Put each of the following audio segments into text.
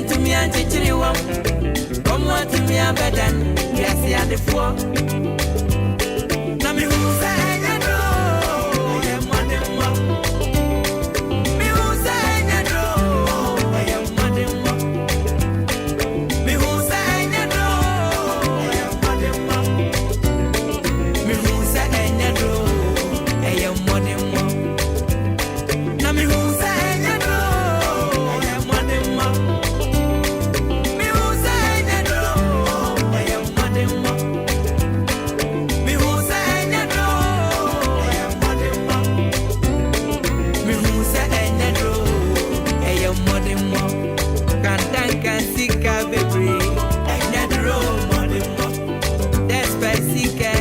Ohia ntumi ankyekyere wɔn, wɔn atumi abɛdan wiase adefoɔ. Na mehu sɛ ɛnyɛ duro, ɛyɛ mmɔdemmɔ. Mehu sɛ ɛnyɛ duro, ɛyɛ mmɔdemmɔ. Mehu sɛ ɛnyɛ duro, ɛyɛ mmɔdemmɔ. Mehu sɛ ɛnyɛ duro, ɛyɛ mmɔdemmɔ. Na mehu sɛ ɛnyɛ duro, ɛyɛ mmɔdemmɔ. Mehu sɛ ɛnyɛ duro, ɛyɛ mmɔdemmɔ. Mehu sɛ ɛnyɛ duro, ɛyɛ mmɔdemmɔ. Mehu sɛ ɛnyɛ duro, ɛyɛ mmɔdemmɔ. Kantanka sika bebree, ɛnyɛ duro mmɔdemmɔ. Despite sika,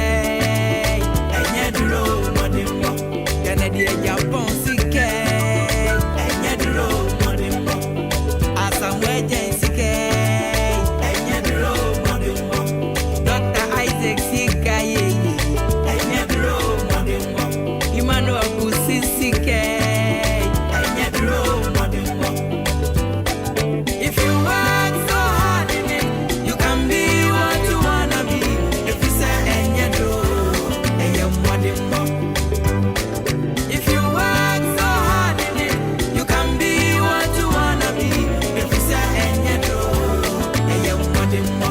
ɛnyɛ duro mmɔdemmɔ. Kennedy Agyapong sika, ɛnyɛ duro mmɔdemmɔ. Asamoah Gyan sika, ɛnyɛ duro mmɔdemmɔ. Dr. Isaac sika yeye, ɛnyɛ duro mmɔdemmɔ. Emmanuel Kusi sika, ɛnyɛ duro mmɔdemmɔ. If you work so hard in it, you can be what you wanna be. If you say ɛnyɛ duro, ɛyɛ mmɔdemmɔ. If you work so hard in it, you can be what you wanna be. If you say ɛnyɛ duro, ɛyɛ mmɔdemmɔ.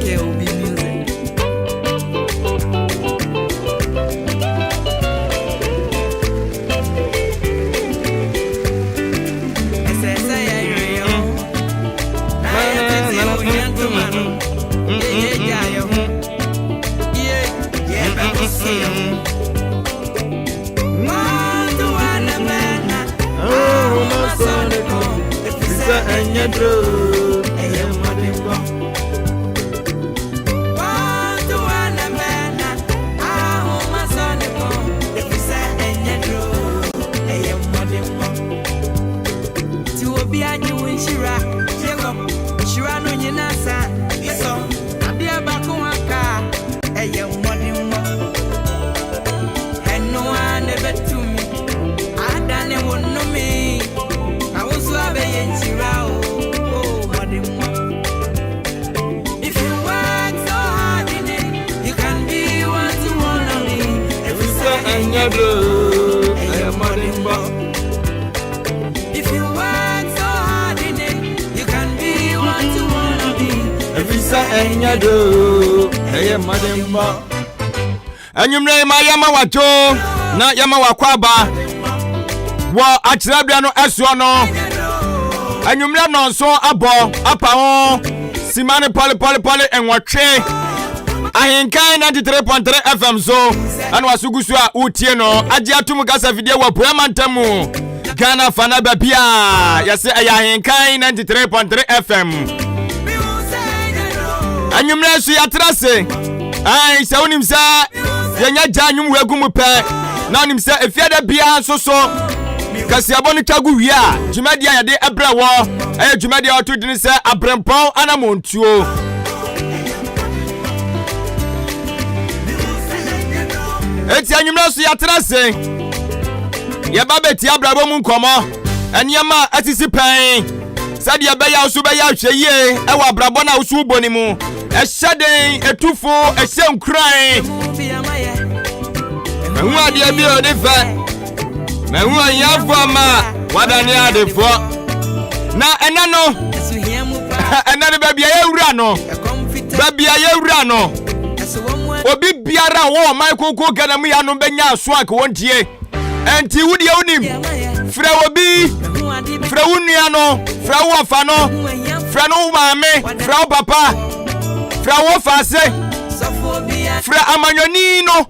KOB Music. Ɛsɛ sɛ yɛyere yɛn ho na yɛtete ohia ntoma no, yɛgyagya yɛn ho yie, yɛbɛkoso yɛn ho. Wantoa ne bɛna ahoma sɔ ne kɔn, ɛfiri sɛ ɛnyɛ duro, ɛyɛ mmɔdemmɔ. Wantoa ne bɛna ahoma sɔ ne kɔn, ɛfiri sɛ ɛnyɛ duro, ɛyɛ mmɔdemmɔ. Ti obi agye wo nhyira, Jacob nhyira no nyinaa sa Esau adeɛ baako aka a, ɛyɛ mmɔdemmɔ. Ɛno a na ɛbɛtumi adane wo nnome na wo nso abɛyɛ nhyira o, o mmɔdemmɔ. If you work so hard in it, you can be what you wanna be. Ɛfiri sɛ ɛnyɛ duro, ɛyɛ mmɔdemmɔ. If you work so hard in it, you can be what you wanna be. Ɛfiri sɛ ɛnyɛ duro, ɛyɛ mmɔdemmɔ. Anwummerɛ yi ma yɛma wadwo na yɛma wakɔ aba wɔ akyerɛberɛ no ɛsoɔ no. Anwummerɛ nɔnso abɔ apa ho sima ne pɔlepɔlepɔle 8. Ahenkan 93.3 FM so ɛna waso gu so a wotie no agye atom kasa fidie wɔ Apuema ntam mu Ghana fa no baabi a yɛsɛ ɛyɛ Ahenkan 93.3 FM. Anwummerɛ nso yɛatena ase ɛn sɛ wonim sɛ yɛnya gya nnwom wɔ agu mu pɛ na wonim sɛ efiada biara nso so kaseabɔ no twa gu wie a, dwumadi a yɛde ɛbrɛ wɔ ɛyɛ dwumadi a wɔto dini sɛ Aberempɔn Anamontuo. Eti anwummerɛ so yɛatena ase yɛba bɛtie abrabɔ mu nkɔmmɔ, nneɛma a asisi pɛn, sɛdeɛ ɛbɛyɛ a wo so bɛyɛ ahwɛ yie ɛwɔ abrabɔ no a wo so wobɔ ne mu. Ɛhyɛ den, ɛtufo, ɛhyɛ nkuran. Mahu adeɛ bi a ɔde fɛ, mahu ahiafoɔ ma wadane adefoɔ. Na ɛnɛ no, ɛnɛ no baabi a yɛwura no, baabi a yɛwura no, obi biara a wɔwɔ ɔman koko Ghana mu yɛ anom bɛnya aso a ka wɔntie. Ɛnti wo deɛ wonim, frɛ obi, frɛ wo nua no, frɛ wo wɔfa no, frɛ no wo maame, frɛ wo papa, frɛ wo faase, frɛ amanyɔni no,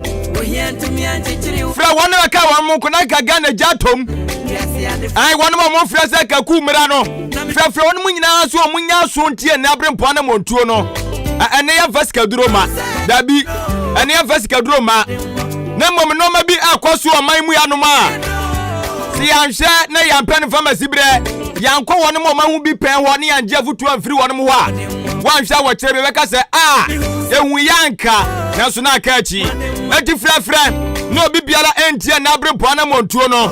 frɛ wɔn a ɛka wɔn mo nko na nka Ghana gya atom ɛn wɔn a wɔn frɛ sɛ kaku mmira no, frɛfrɛ wɔn mu nyinaa so wɔn nya aso ntie ne abere mpoa na wɔn tuo no. Ɛne yɛmfa sikaduro ma dabi, ɛne yɛmfa sikaduro ma, na mmom nneɛma bi akɔ so ɔman mu yanom a sɛ yɛanhwɛ na yɛampɛ no famasi berɛ, yɛankɔ wɔn mu ɔman ho bi pɛn hɔ ne yɛangye afotuo amfiri wɔn mu hɔ a, wɔanhwɛ a wɔkyerɛ bi bɛka sɛ a ehu yɛ anka. Nanso na aka akyi. Enti frɛfrɛ na obi biara ɛntie na abere mpoa na mɔntuo no.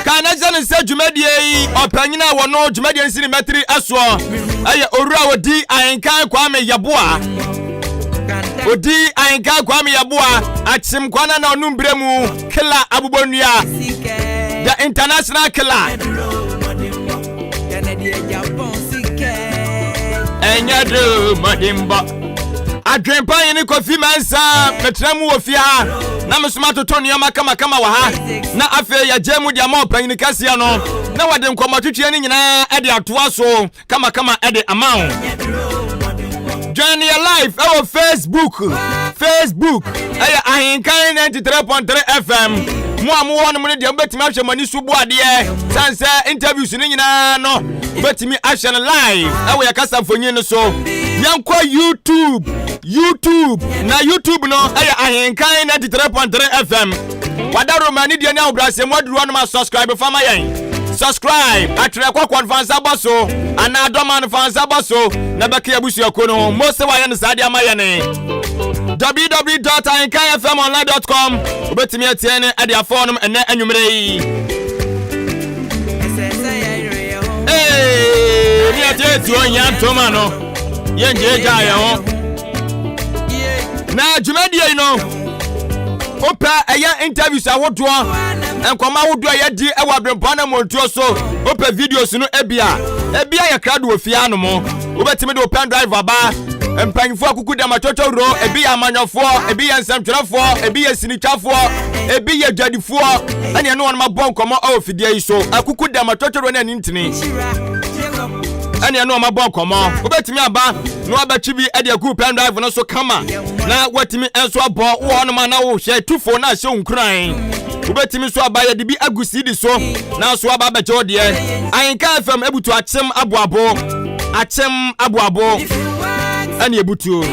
Ka na kyerɛ no sɛ dwumadie yi ɔpanyin a wɔno dwumadie nsi ne mmatiri soɔ ɛyɛ owura odi ahenkan Kwame Yeboah. Odi ahenkan Kwame Yeboah akyem kwana na ɔnum berɛ mu killer abobɔnnua the international killer. Ɛnyɛ duro mmɔdenbɔ. Adwempa yene Kofi Mensah metra mu wɔ fie ha na me so matoto nneɛma kamakama wɔ ha na afei yɛgye mu de ama ɔpanyin kɛseɛ no na wɔde nkɔmmɔtwetweɛ no nyinaa de atoa so kamakama de ama wo. Join yɛ live ɛwɔ Facebook Facebook ɛyɛ Ahenkan 93.3 FM mo a mowɔ no mu no deɛ mobɛtumi ahwɛ mo ani so bu adeɛ sane sɛ interviews no nyinaa no wobɛtumi ahwɛ no live ɛwɔ yɛ kasa mfonyin no so. Yɛnkɔ YouTube YouTube na YouTube no ɛyɛ Ahenkan 93.3 FM. Wada Roma ne deɛ ne ahobrɛaseɛ mu aduru hɔnom a subscribe fa ma yɛn. Subscribe atwerɛ kɔkɔɔ no fa nsa bɔ so anaa dɔma no fa nsa bɔ so na bɛka abusuakuo no ho. Mose wayɛ no saa de ama yɛne. www.ahenkanfmonline.com wobɛtumi atie ne ɛde afa hɔnom ɛnɛ anwummerɛ yi. Ee, ne yɛte ohia ntoma no yɛngyeegyaa yɛn ho. Na dwumadie yi no wopɛ ɛyɛ interviews ahodoɔ, nkɔmɔ ahodoɔ a yɛdi ɛwɔ aberempɔn na mmɔntuo so, wopɛ videos no ebi a ebi ayɛ krado wɔ fie ano mo, wobɛtumi de wo pen drive aba. Mpanyinfoɔ akuku dɛm atwotwowuro, ebi yɛ amanyɔfoɔ, ebi yɛ nsɛmtwerɛfoɔ, ebi yɛ sinitwafoɔ, ebi yɛ dwadifoɔ, ɛne ɛne wɔn abɔ nkɔmɔ ɛwɔ fidie yi so. Akuku dɛm atwotwowuro ne ani ntini ɛne ɛne wɔn abɔ nkɔmɔ. Wobɛtumi aba na wabɛtwe bi de agu pen drive no so kama na watumi nso abɔ wɔ hɔnom a na wohwɛ tufo na ahyɛ wo nkuran. Wobɛtumi nso aba yɛde bi agu CD so na nso aba abɛgye wo deɛ. Ahenka FM ebutu akyem aboabo, akyem aboabo ɛne ebutuo.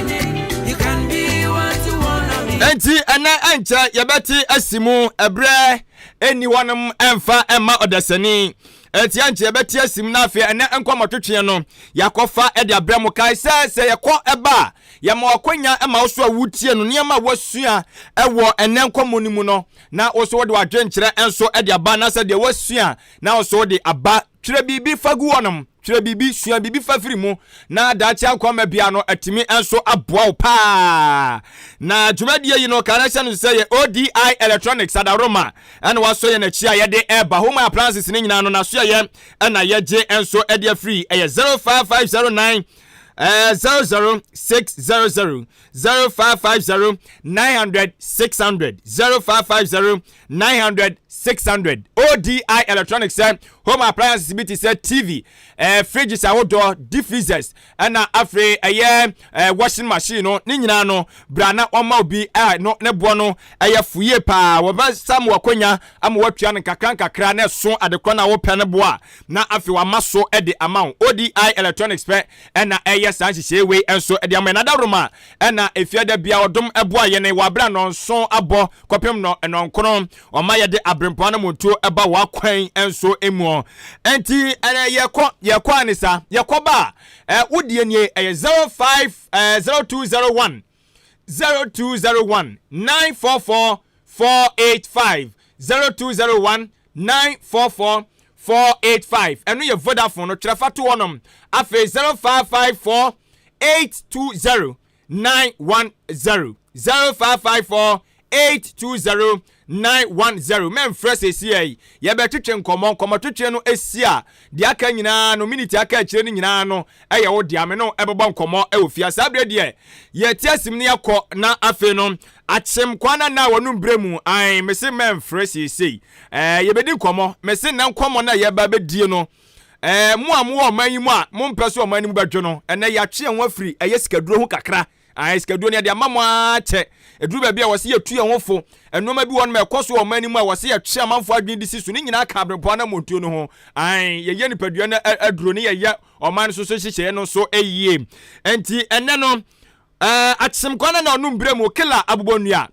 Enti ɛnɛ ɛnkyɛ yɛbɛte asi mu ɛberɛ ɛnni hɔnom ɛmfa ɛmma ɔdasani. Enti ɛnkyɛ yɛbɛte asim na afei ɛnɛ nkɔmmɔtwetweɛ no yɛakɔfa de abrɛ mo. Kae sɛ sɛ yɛkɔ ɛba a, yɛma w'akwanya ma wo so a wotie no nneɛma a woasua wɔ ɛnɛ nkɔmmɔ no mu no, na wo so wode w'adwenkyerɛ nso de aba, anaasɛ deɛ woasua na wo so wode aba. Twerɛ biribi fa gu hɔnom, twerɛ biribi, sua biribi fa firi mu, na daakye ankɔmma bia no atumi nso aboa wo paa. Na dwumadie yi no, kae na hyɛ no sɛ yɛ ODI Electronics Adaworoma ɛna wasɔ yɛn akyi a yɛde ɛreba. Home appliances no nyinaa no n'asoɛyɛ ɛna yɛgye nso ɛde afiri. Ɛyɛ 05509 00600 0550 900 600 0550 900 600. ODI Electronics sɛ home appliances bi te sɛ TV, fridges ahodoɔ, deep freezers, ɛna afei ɛyɛ washing machine no ne nyinaa no, bra na wɔma obi a no ne boɔ no ɛyɛ fo yie paa. Wɔbɛsa mo akonya ama wɔatua no nkakra nkakra na ɛso adekorɔ no a wopɛ no boɔ a na afei wama so de ama wo. ODI Electronics pɛ ɛna ɛyɛ saa nhyehyɛe wei nso de ama yɛn. Adaworoma ɛna efiada bia ɔdom ɛboa yɛn wɔ abere a nɔnson abɔ kɔpem no nɔnkono, ɔma yɛde aberempɔn no montuo ɛba wɔ akwan nso mu. Enti ɛnɛ yɛkɔ yɛkɔ anisa yɛkɔ ba a wodie nie ɛyɛ 05 0201 0201 944 485 0201 944 485. Ɛno yɛ Vodafone no, twerɛ fa to hɔnom. Afei 0554 820 910 0554 820 910. Mɛmfrɛ seesia yi, yɛbɛtwetwe nkɔmmɔ. Nkɔmmɔtwetwe no esi a, deɛ aka nyinaa no, miniti aka akyire no nyinaa no ɛyɛ wo dea. Me no ɛbɛbɔ nkɔmmɔ ɛwɔ fie. Saa berɛ deɛ yɛte asim no yɛkɔ na afei no akyem kwan na na wɔnom berɛ mu. Ae, mese mɛmfrɛ seesei, yɛbɛdi nkɔmmɔ. Mese nnɛ nkɔmmɔ no a yɛba bɛdie no, mo a mowɔ ɔman yi mu a mompɛ sɛ ɔman no mu bɛdwo no, ɛnɛ yɛatwe yɛn ho afiri ɛyɛ sikaduro ho kakra. Ae, sikaduro no yɛde ama mo akyɛ. Ɛduru baabi a wɔse yɛtu yɛn ho fo. Nneɛma bi wɔ nom a ɛkɔ so wɔ ɔman no mu a wɔse yɛtwe amanfoɔ adwene de si so. Ne nyinaa ka aberempɔn anammɔntuo no ho. Ae, yɛyɛ nipadua no aduro ne yɛyɛ ɔman no so so nhyehyɛeɛ no nso yie. Enti ɛnɛ no, akyem kwan na ɔnom berɛ mu Kela Abobɔnnua,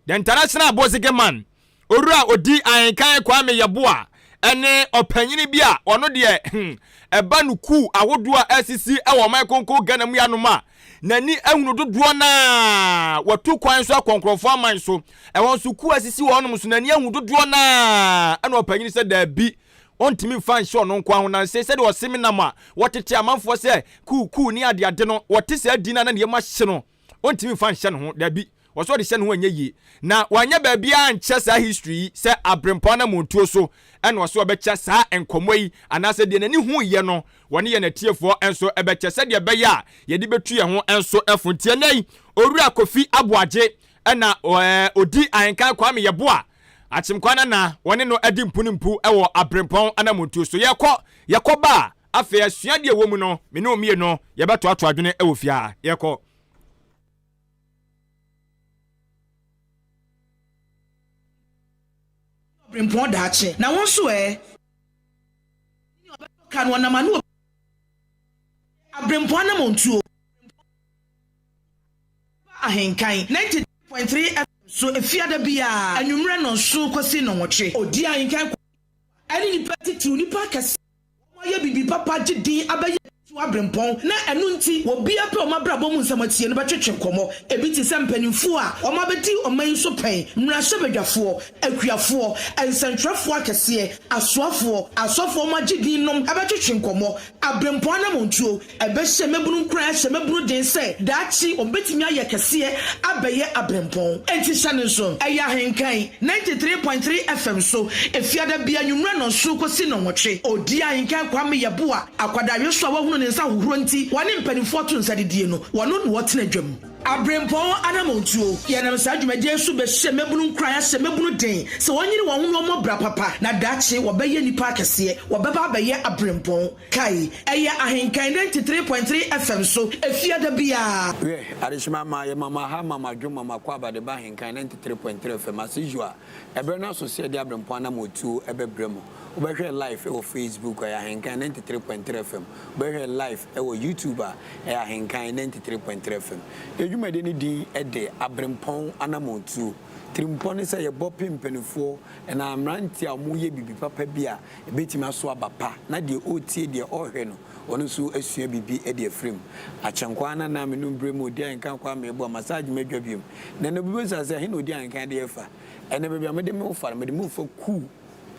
The International Abosige Man, Owura a ɔdi ahenkan Kwame Yeboah, ɛne ɔpanyini bi a ɔno deɛ ɛba no kuw ahodoɔ a asisi wɔ ɔman kronkron Ghana mu yanom a n'ani ahunu dodoɔ no ara, watu kwan nso akɔ nkurɔfoɔ aman so, ɛhɔ nso kuo a asisi wɔ hɔnom nso n'ani ahu dodoɔ no ara, ɛna ɔpanyin sɛ daabi, ɔntumi mfa nhyɛ ɔno nko ara ho, nansa yi sɛdeɛ ɔse me nam a wɔtete amanfoɔ sɛ kuu kuu ne adeade no, wɔte saa din no a na ne yam ahye no, ɔntumi mfa nhyɛ ne ho, daabi, ɔsɛ ɔde hyɛ ne ho ɛnyɛ yie, na wanyɛ baabiara ankyɛ saa history yi sɛ aberempɔn anamontuo so ɛna ɔsɛ ɔbɛkyɛ saa nkɔmmɔ yi anaasɛ deɛ n'ani huiɛ no wɔne yɛn atiefoɔ nso bɛkyɛ sɛdeɛ ɛbɛyɛ a yɛde bɛtu yɛn ho nso fo. Nti ɛnnɛ yi, Owura Kofi Aboagye na ɔdi Ahenkan Kwame Yeboah Akyemkwa Nana, wɔne no adi mpu ne mpu wɔ Aberempɔn anamontuo so. Yɛkɔ, yɛkɔ ba a, afei asuadeɛ ɛwɔ mu no, me ne wo mmienu yɛbɛtoatoa adwene wɔ fie ha. Yɛkɔ. Aberempɔn daakye, na wo nso ɛ? Ne ɔbɛtɔ ka no ɔnam ano obi Abrempɔn anamontuo ba Ahenkan 93.3 FM so Efiada biara anwummerɛ nnɔnson kɔsi nnɔnwɔtwe. Ɔdi Ahenkan kwa ɛne nnipa atitiriw, nnipa akɛse a wɔayɛ biribi papa agye din abɛyɛ atitiriw abrempɔn na ɛno nti obiara pɛ wɔn abrabɔ mu nsɛm atie no bɛtwetwe nkɔmmɔ. Ebi te sɛ mpanimfoɔ a wɔabɛdi ɔman yi so pɛn, mmarahyɛbadwafoɔ, Akuafoɔ, nsɛntwerɛfoɔ akɛseɛ, asoafoɔ, asɔfoɔ a wɔagye din nom bɛtwetwe nkɔmmɔ, aberempɔn anammɔntuo, ɛbɛhyɛ mmabunu nkuran ahyɛ mmabunu den sɛ daakye wɔbɛtumi ayɛ kɛseɛ abɛyɛ aberempɔn. Enti hyɛ no nso, ɛyɛ Ahenkan 93.3 FM so, Efiada biara anwummerɛ nnɔnson kɔsi nnɔnwɔtwe. Ɔdi Ahenkan Kwame Yeboah, akwadaa weso a wahunu ne nsa ahohorɔ nti wɔne mpanimfoɔ to nsa didie no, wɔno na ɔtena dwam. Aberempɔn anammɔntuo. Yɛnam saa dwumadie yi so bɛhyɛ mmabunu nkuran ahyɛ mmabunu den sɛ wɔnyere wɔn ho na wɔmmɔ bra papa na daakye wɔbɛyɛ nnipa akɛseɛ, wɔbɛba abɛyɛ aberempɔn. Kae, ɛyɛ Ahenkan 93.3 FM so Efiada biara. Hwɛ, adehyema ma yɛ mama ha mama dwo mama kɔ aba de ba Ahenkan 93.3 FM as usual ɛberɛ no aso sɛ yɛde aberempɔn anammɔntuo ɛbɛbrɛ mo. Wobɛhwɛ live wɔ Facebook ɛyɛ Ahenkan 93.3 FM, wobɛhwɛ live wɔ YouTube a ɛyɛ Ahenkan 93.3 FM. Yɛn dwumadie no din de Aberempɔn Anammɔntuo. Tirimpɔ ne sɛ yɛbɔ pem mpanimfoɔ anaa mmeranteɛ a wɔreyɛ biribi papa bi a ɛbɛtumi aso aba pa na deɛ ɔretie deɛ ɔrehwɛ no ɔno nso asua biribi de afiri mu. Akyɛnkwaa Nana Aminu berɛ mu ɔdi Ahenkan Kwame Yeboah massage m'adwa biom. Na ɛnnɛ obi bɛbisa sɛ ɛhe na ɔdi Ahenkan de yɛ fa? Ɛnnɛ baabi a mede me ho fa no mede me ho fa kuu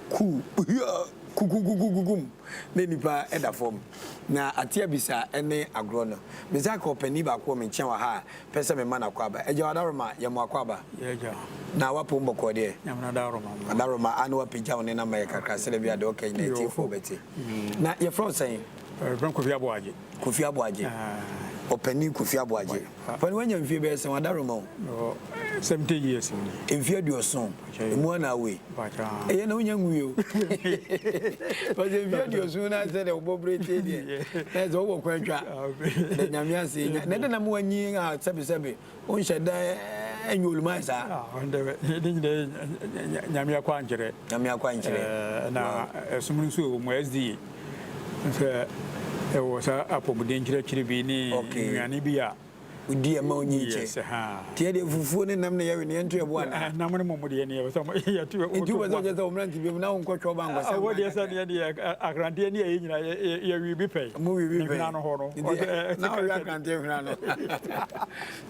kuu hia kukukukukum na nnipa da fam. Na ate abisa ne agorɔ no. Me nsa aka ɔpanin baako wɔ me nkyɛn wɔ ha a pɛ sɛ mema no akwaaba. Agya Ɔdaroma, yɛ mo akwaaba. Yɛ agya. Na w'apom bɔkɔɔ deɛ? Nyame n'adaworoma mo. Ɔdaroma, a na wapagya wo nne no ama yɛ kakra sɛdeɛ ɛbɛyɛ a deɛ ɔka nyinaa atiefoɔ bɛte. Na yɛfrɛ wo sɛn? Yɛfrɛ me Kofi Aboagye. Kofi Aboagye. Ɔpanin Kofi Aboagye. Ɔpanin wanya mfie bɛyɛ sɛn? Ɔdaroma o. Mewɔ 70 years ni. Mfie aduɔson. Emu ana awoe. Ɛyɛ na wonya nwui o. Ɔsɛ mfie aduɔson na sɛ deɛ wobɔ bere tie deɛ. Na sɛ wowɔ kwan twa. Da Nyame ase. Na ɛdɛ na mo anyi a sɛbe sɛbe wonhyɛ da ɛnyɛ oluman saa. Ne nyinaa Nyame akwankyerɛ. Nyame akwankyerɛ. Na ɛsom no nso ɛwɔ mu SDA. Sɛ ɛwɔ saa apɔmuden nkyerɛkyerɛ bi ne nnuane bi a. Wodi ɛma onyin kyɛ. Nti yɛdeɛ fufuo ne nam na yɛwe no yɛnto yɛbo anaa? Nam no mmom deɛ neɛ sɛ yɛto yɛbo. Nti wopɛ sɛ wokyerɛ sɛ wo mmerante biom na wonkɔ twɛ ɔba nkɔsɛ nkwan kakra? Deɛ sɛ neɛ deɛ akranteɛ ne yɛyɛ nyina yɛwe bi pɛn. Mo we bi pɛn. Ne hwena no hɔ no. Na wowe akranteɛ hwena no.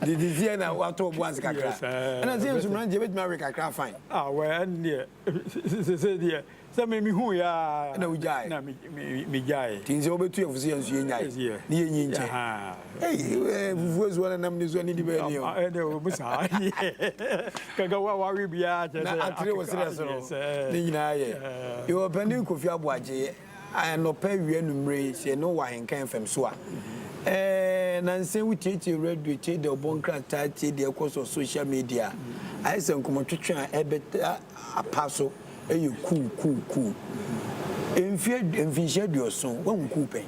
Nti te seɛ na woato wo bo ase kakra. Ɛna sɛ yɛnso mmeranteɛ bɛtumi awe kakra fine. Ah wɛ ɛnneɛ sesei deɛ Sɛ me mehuu yɛ ara na wogyae. Na me me megyae. Nti sɛ wobɛtu yɛn fo sɛ yɛn nso yɛnnyae ne yɛnyi nkyɛ. Ei, fufuo asuo na nam ne so ani di bɛyɛ ni o. Ɛnde o mu saa. Kaka wa wawe biara kyerɛ sɛ. Na atere wɔ serɛ so no ne nyinaa yɛ. Yɛwɔ Panin Kofi Aboagye anɔpa awia anwummere yi sɛ yɛne wo wɔ Ahenkan FM so a. Ɛɛ nansa yi wotietie radio tie deɛ ɔbɔ nkrataa tie deɛ ɛkɔ so wɔ social media ayɛ sɛ nkɔmmɔtwetwe a ɛbɛta apa so. yɛ kuw kuw kuw. Mfe mfinhyia aduɔson, woahu kuw pɛn?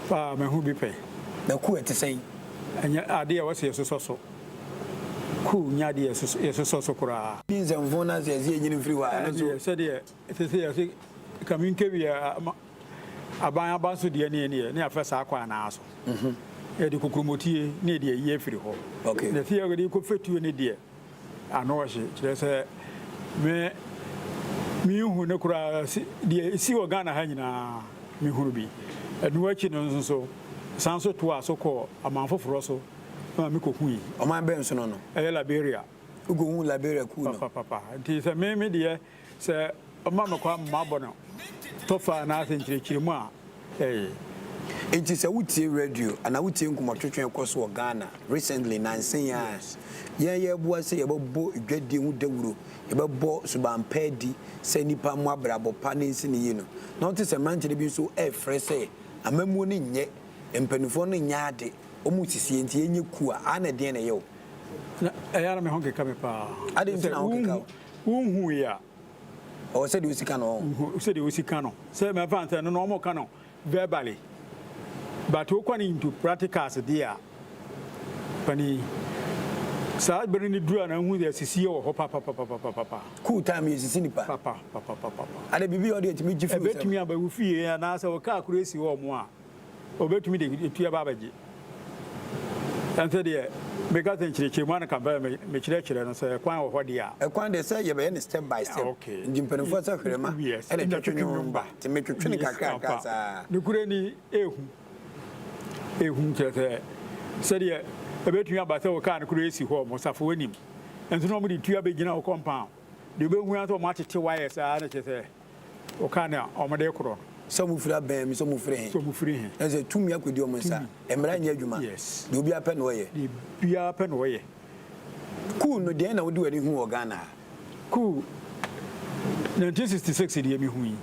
Paa, mahu bi pɛn. Na kuw ɛte sɛn? Ɛnyɛ ade a ɛwɔ sɛ yɛsosɔ so. Kuw nyɛ ade a yɛsosɔ so koraa. Di nsɛmfoo no ase a ɛsɛ yɛnyini mfiri hɔ a, ɛno nso. Ɛndeɛ, sɛdeɛ ɛsɛ sɛ yɛse Kaminkewi a aban aba so deɛ ne ɛneɛ, ne yɛafɛ saa kwan no ara so. Yɛde kokuromotue ne yɛde ayi afiri hɔ. Na sɛ yɛde kɔ fatuo no deɛ. Ano ɔhye, kyerɛ sɛ me menhu no koraa deɛ ɛsi wɔ Ghana ha nyinaa mehunu bi. Ɛno akyi no nso so san so toaa so kɔɔ aman foforɔ so. ma mekɔhui. Ɔman bɛn so no no? Ɛyɛ Liberia. Wokɔhuu Liberia coup no? Papapapa. Nti sɛ me me deɛ sɛ ɔma me kwan ma mabɔ no tɔfa anaasɛ nkyerɛkyerɛmu a, ɛye. Nti sɛ wotie radio anaa wotie nkɔmmɔtwetwe a ɛkɔ so wɔ Ghana recently, nansa yi ara, yɛn yɛreboa sɛ yɛbɛbɔ dwadie ho dawuro, yɛbɛbɔ suban pa adi sɛ nnipa mmɔ abrabɔ pa na ɛnsi no yie no, na wote sɛ mmeranteɛ no bi nso refrɛ sɛ amammuo no nyɛ, mpanimfoɔ no nyɛ ade, wɔresisi yɛn nti yɛnyɛ coup a, aa na ɛdeɛn na ɛyɛ wo? Na ɛyɛ a na me ho keka me paa. Adɛn nti na ho keka wo? Wonhui a. Ɔwɔ sɛdeɛ wosi ka no ɔho. Sɛdeɛ wosi ka no. Sɛ mɛfa no sɛ ɛno no wɔka no verbally but wokɔ no into practicals deɛ a, panin, saa bere no duru a na wohu sɛ asisie wɔ hɔ papapapapapa. Cool time yɛsisi nipa. Papapapapapa. Ade biribi a ɔde atumi gye fi wo nsam. Ɛbɛtumi aba wo fie anaasɛ wo kaa koro esi hɔ wɔn a. Obetumi de etu aba abɛgye. Ɛnso deɛ meka sɛ nkyerɛkyerɛmu ano ka bɛyɛ mekyerɛkyerɛ no sɛ ɛkwan wɔ hɔ deɛ a. Ɛkwan deɛ sɛ yɛbɛyɛ no step by step. Nti mpanimfoɔ sɛ hwerɛma ɛna ɛtwetwe nwom ba nti metwetwe no kakrakra saa. Nokorɛ ni ehu ehu kyerɛ sɛ sɛdeɛ ɛbɛtumi aba sɛ wo kaa no koraa esi hɔ wɔn safo anim nso na wɔde tu abɛgyina wo compound deɛ wobɛhu ara sɛ wɔatete wires ara na kyerɛ sɛ Wɔkaa nea wɔde rekorɔ no. Sɛ wɔfiri abɛn mu, sɛ wɔfiri he. Sɛ wɔfiri he. Na sɛ tumi akɔdi wɔn nsa. Tumi. Mmara nyɛ adwuma. Yes. Deɛ obiara pɛ na ɔyɛ. Deɛ obiara pɛ na ɔyɛ. Coup no, deɛn na wode w'ani huu wɔ Ghana ha? Coup, 1966 deɛ mehui.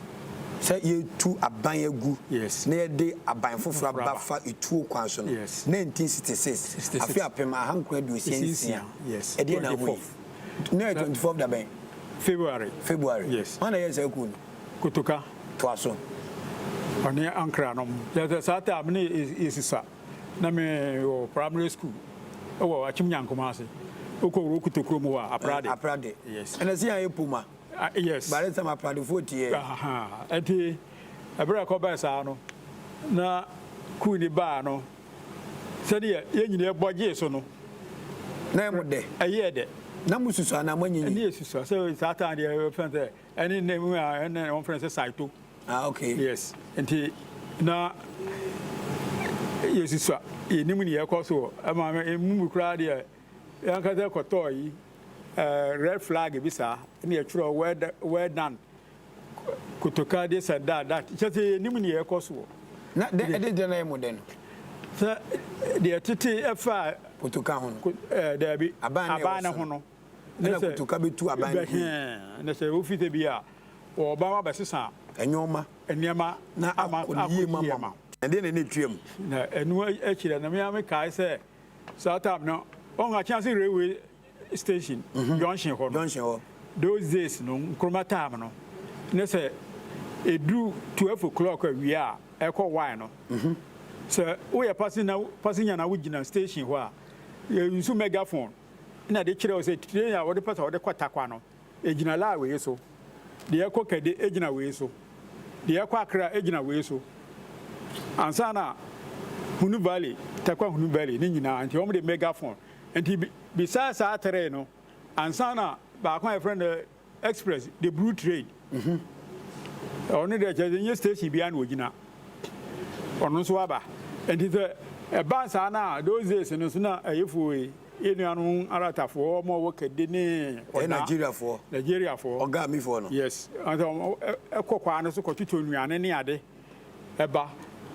Sɛ yɛretu aban agu. Yes. Na yɛde aban foforɔ aba fa etuo kwan so no. Yes. 1966, afe 1966. Yes. Ɛdeɛn na wohui? 24th. Na ɛyɛ 24th da bɛn? February. February. Yes. Hwan na ɛyɛɛ saa kuo no? Kotoka. Toa so. Ɔne Ankra nom. Kyerɛ sɛ saa time no yɛsusua. Na me wɔ primary school wɔ Akyem Nyankoma ase. Wokɔ Wuro Kotokuro mu hɔ a, Aprade. Aprade. Yes. Ɛna sɛ yɛn ayɛ Poma. Yes. Bare sɛm Apradefoɔ tie. Aha. Ɛnti ɛberɛ a ɛkɔbɛɛ saa no, na kuo ni baa no, Sɛdeɛ yɛn nyinaa bɔ gyee so no. Na ɛyɛ mo dɛ. Ɛyɛɛ dɛ. Na mo susua anaa mo anyinyin? Ɛne yɛsusua. Sɛ saa time deɛ yɛfrɛ no sɛ ɛne nnɛ mu a ɛne wɔfrɛ no sɛ saito. Ah okay. Yes. Nti na yɛsusua. Yɛnim nea ɛkɔ so. Ɛma emu mu koraa deɛ yɛn ankasa kɔtɔɔ yi red flag bi saa ɛne yɛtwerɛ well well done. Kotoka de sɛ da da kyɛ sɛ yɛnim nea ɛkɔ soɔ. Na dɛn ɛde dɛn na ɛyɛ mo dɛ no? Sɛ deɛ tete ɛfa. Kotoka ho no. Ɛɛ daabi. Aban ne ho no. Ɛna kotoka bɛtu aban no ho. Na sɛ wofi sɛ bi a wɔba wa bɛsesa. Nneɛma. Nneɛma. Na akɔ ne yie ma ma. Ɛdeɛ na ɛna ɛtua mu. Na ɛno akyire na me kae sɛ saa time no wɔn Akyase railway station junction hɔ no junction hɔ those days no Nkrumah time no ne sɛ ɛduru 12 o'clock awia a ɛkɔ wine no sɛ woyɛ passenger passenger na wogyina station hɔ a yɛnsu megaphone na de kyerɛ wo sɛ train a wɔde pɛ sɛ wɔde kɔ Tarkwa no Egyina laa wei so. Deɛ ɛkɔ Kɛde egyina wei so. Deɛ ɛkɔ Accra egyina wei so. Ansa na Hunu Valley, Tarkwa Hunu Valley ne nyinaa nti wɔn de megaphone. Nti besides saa teree no, ansa na baako a yɛfrɛ no Express, the Blue Train. Ɔno deɛ kyerɛ sɛ nyɛ station biara na ɔgyina. Ɔno nso aba. Nti sɛ ɛba saa no a, those days no nso na ɛyɛfoɔ yi, Yɛn nuanom Aratafoɔ, wɔn a wɔwɔ Kɛde ne Ɔda. Ɛyɛ Nigeriafoɔ. Nigeriafoɔ. Ɔgaamifoɔ no. Yes. Nti wɔn kɔ kwan no so kɔtotɔ nnuane ne ade ba.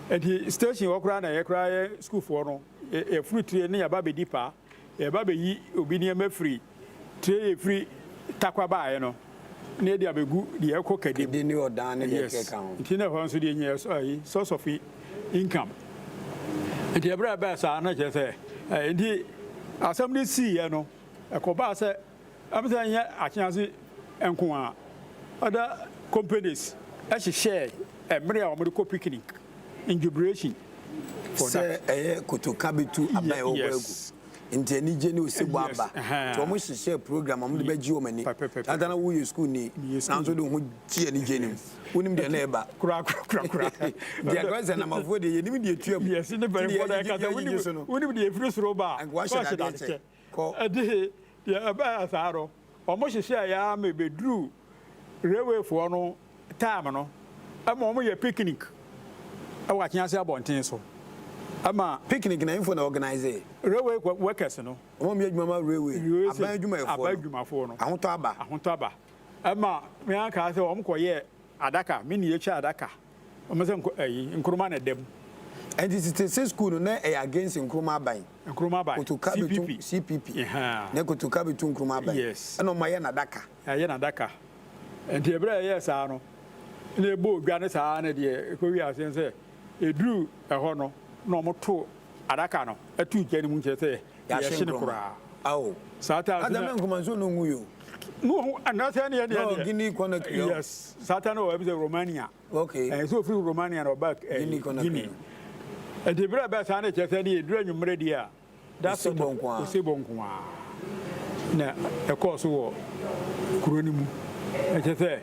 Nti station hɔ koraa na yɛ koraa yɛ sukuufoɔ no, yɛforo tire ne yɛba bɛdi paa. Yɛba bɛyi obi nneɛma firi tire yɛfiri Tarkwa baeɛ no. na yɛde abɛgu deɛ ɛkɔ kɛde mu. Kɛde ne ɔdan ne deɛ ɛkeka ho. Yes, nti na ɛhɔ nso deɛ nyɛ ayi source of income. Nti ɛberɛ a ɛbɛɛ saa na kyerɛ sɛ nti asɛm no siiɛ no ɛkɔbaa sɛ ɛm sɛ ɛnyɛ Akyease nko ara, other companies hyehyɛɛ mmerɛ a wɔde kɔ picnic in jubilation for that. Sɛ ɛyɛ kotoka bɛtu aban a ɛwɔ hɔ agu. Nti anigye ne osebɔ aba. Nti wɔn hyehyɛɛ program a wɔde bɛgye wɔn ani. Tata na woyɛ sukuuni nanso wode wo ho gye anigye no mu. Wonim deɛ na ɛba. Nti ɛkɔyɛ sɛ namafoɔ deɛ yɛnim deɛ ɛtua mu. Yes, ne mpanyinfoɔ na ɛka sɛ wonim wonim deɛ ɛfiri soro ba a. Anka wahyɛ dadeɛ kyɛ. Kɔ. Ɛde deɛ ɛbɛɛ saa no, wɔn hyehyɛɛ yɛ ara ma ɛbɛduruu railwayfoɔ no time no, ɛma wɔn yɛ picnic ɛwɔ Akyease abɔnten so. Ɛma. Picnic na info na organise. Railway workers no. Wɔn a wɔyɛ adwuma ma railway. Aban adwumayɛfoɔ no. Aban adwumafoɔ no. Ahotɔ aba. Ahotɔ aba. Ɛma me ara kaa sɛ wɔn kɔ yɛɛ adaka, me na yɛtwa adaka. Wɔn sɛ nko ɛyi Nkrumah na ɛda mu. Ɛnti 66 school no na ɛyɛ against Nkrumah aban. Nkrumah aban. Kotoka bɛtu CPP. CPP. Ɛhaa. Na Kotoka bɛtu Nkrumah aban. Yes. Ɛna wɔn ayɛ no adaka. Yɛayɛ no adaka. Ɛnti ɛberɛ a yɛyɛɛ saa no, na yɛbɔɔ dwa no saa na deɛ ɛkɔwiee aseɛ ne sɛ, ɛduruu ɛhɔ no na wɔtoo adaka no too gya no mu kyerɛ sɛ Yɛahye yɛhye no Nkrumah. koraa. Ao. Saa time Ada no na Nkrumah nso na ɔnwui o. No, ɔho anaasɛ ɛne ɛne Na ɔwɔ ɛdeɛ. Guinea Conakry ɔ. Yes, saa time no ɔwɔ sɛ Romania. Okay. Ɛɛ sɛ ofiri Romania na ɔba ɛɛ Guinea Conakry Guinea. no. Nti berɛ a ɛbɛɛ saa no kyerɛ sɛ ɛne ɛduru anwummerɛ deɛ a, that sort Osebɔ of nko ara. osebɔ nko ara na ɛkɔɔ so wɔ kuro no mu. Ɛkyerɛ sɛ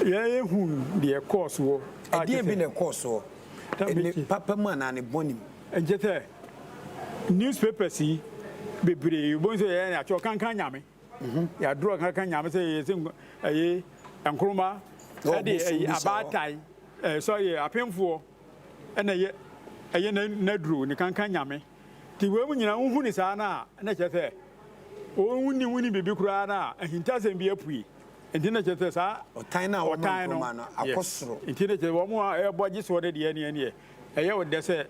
yɛn yɛhuu deɛ ɛkɔɔ soɔ a kyerɛ Ɛdeɛn bi sɛ na ɛkɔɔ soɔ? na Ne mete papa mu anaa ne bɔne mu? Nkyɛ sɛ newspapers yi bebree wobɛhu sɛ yɛyɛ yɛatwerɛ kankan nyame yɛadorɔ kankan nyame sɛ yɛyɛ sɛ ɛyɛ nkroma ɛde ɛyɛ abaatan sɔre apemfoɔ ɛna ɛyɛ ɛyɛ n'aduro ne kankan nyame nti wei mu nyinaa wohu ne saa no a na kyerɛ sɛ wonni wonni biribi koraa no a ahintasɛm bi apue. Nti na kyerɛ sɛ saa Ɔtan no a wɔma ɔtan no Nkrumah no akɔ yes soro. Nti na kyerɛ sɛ wɔn a ɛbɔ gye soɔ no deɛ neɛ neɛ ɛyɛ wo dɛ sɛ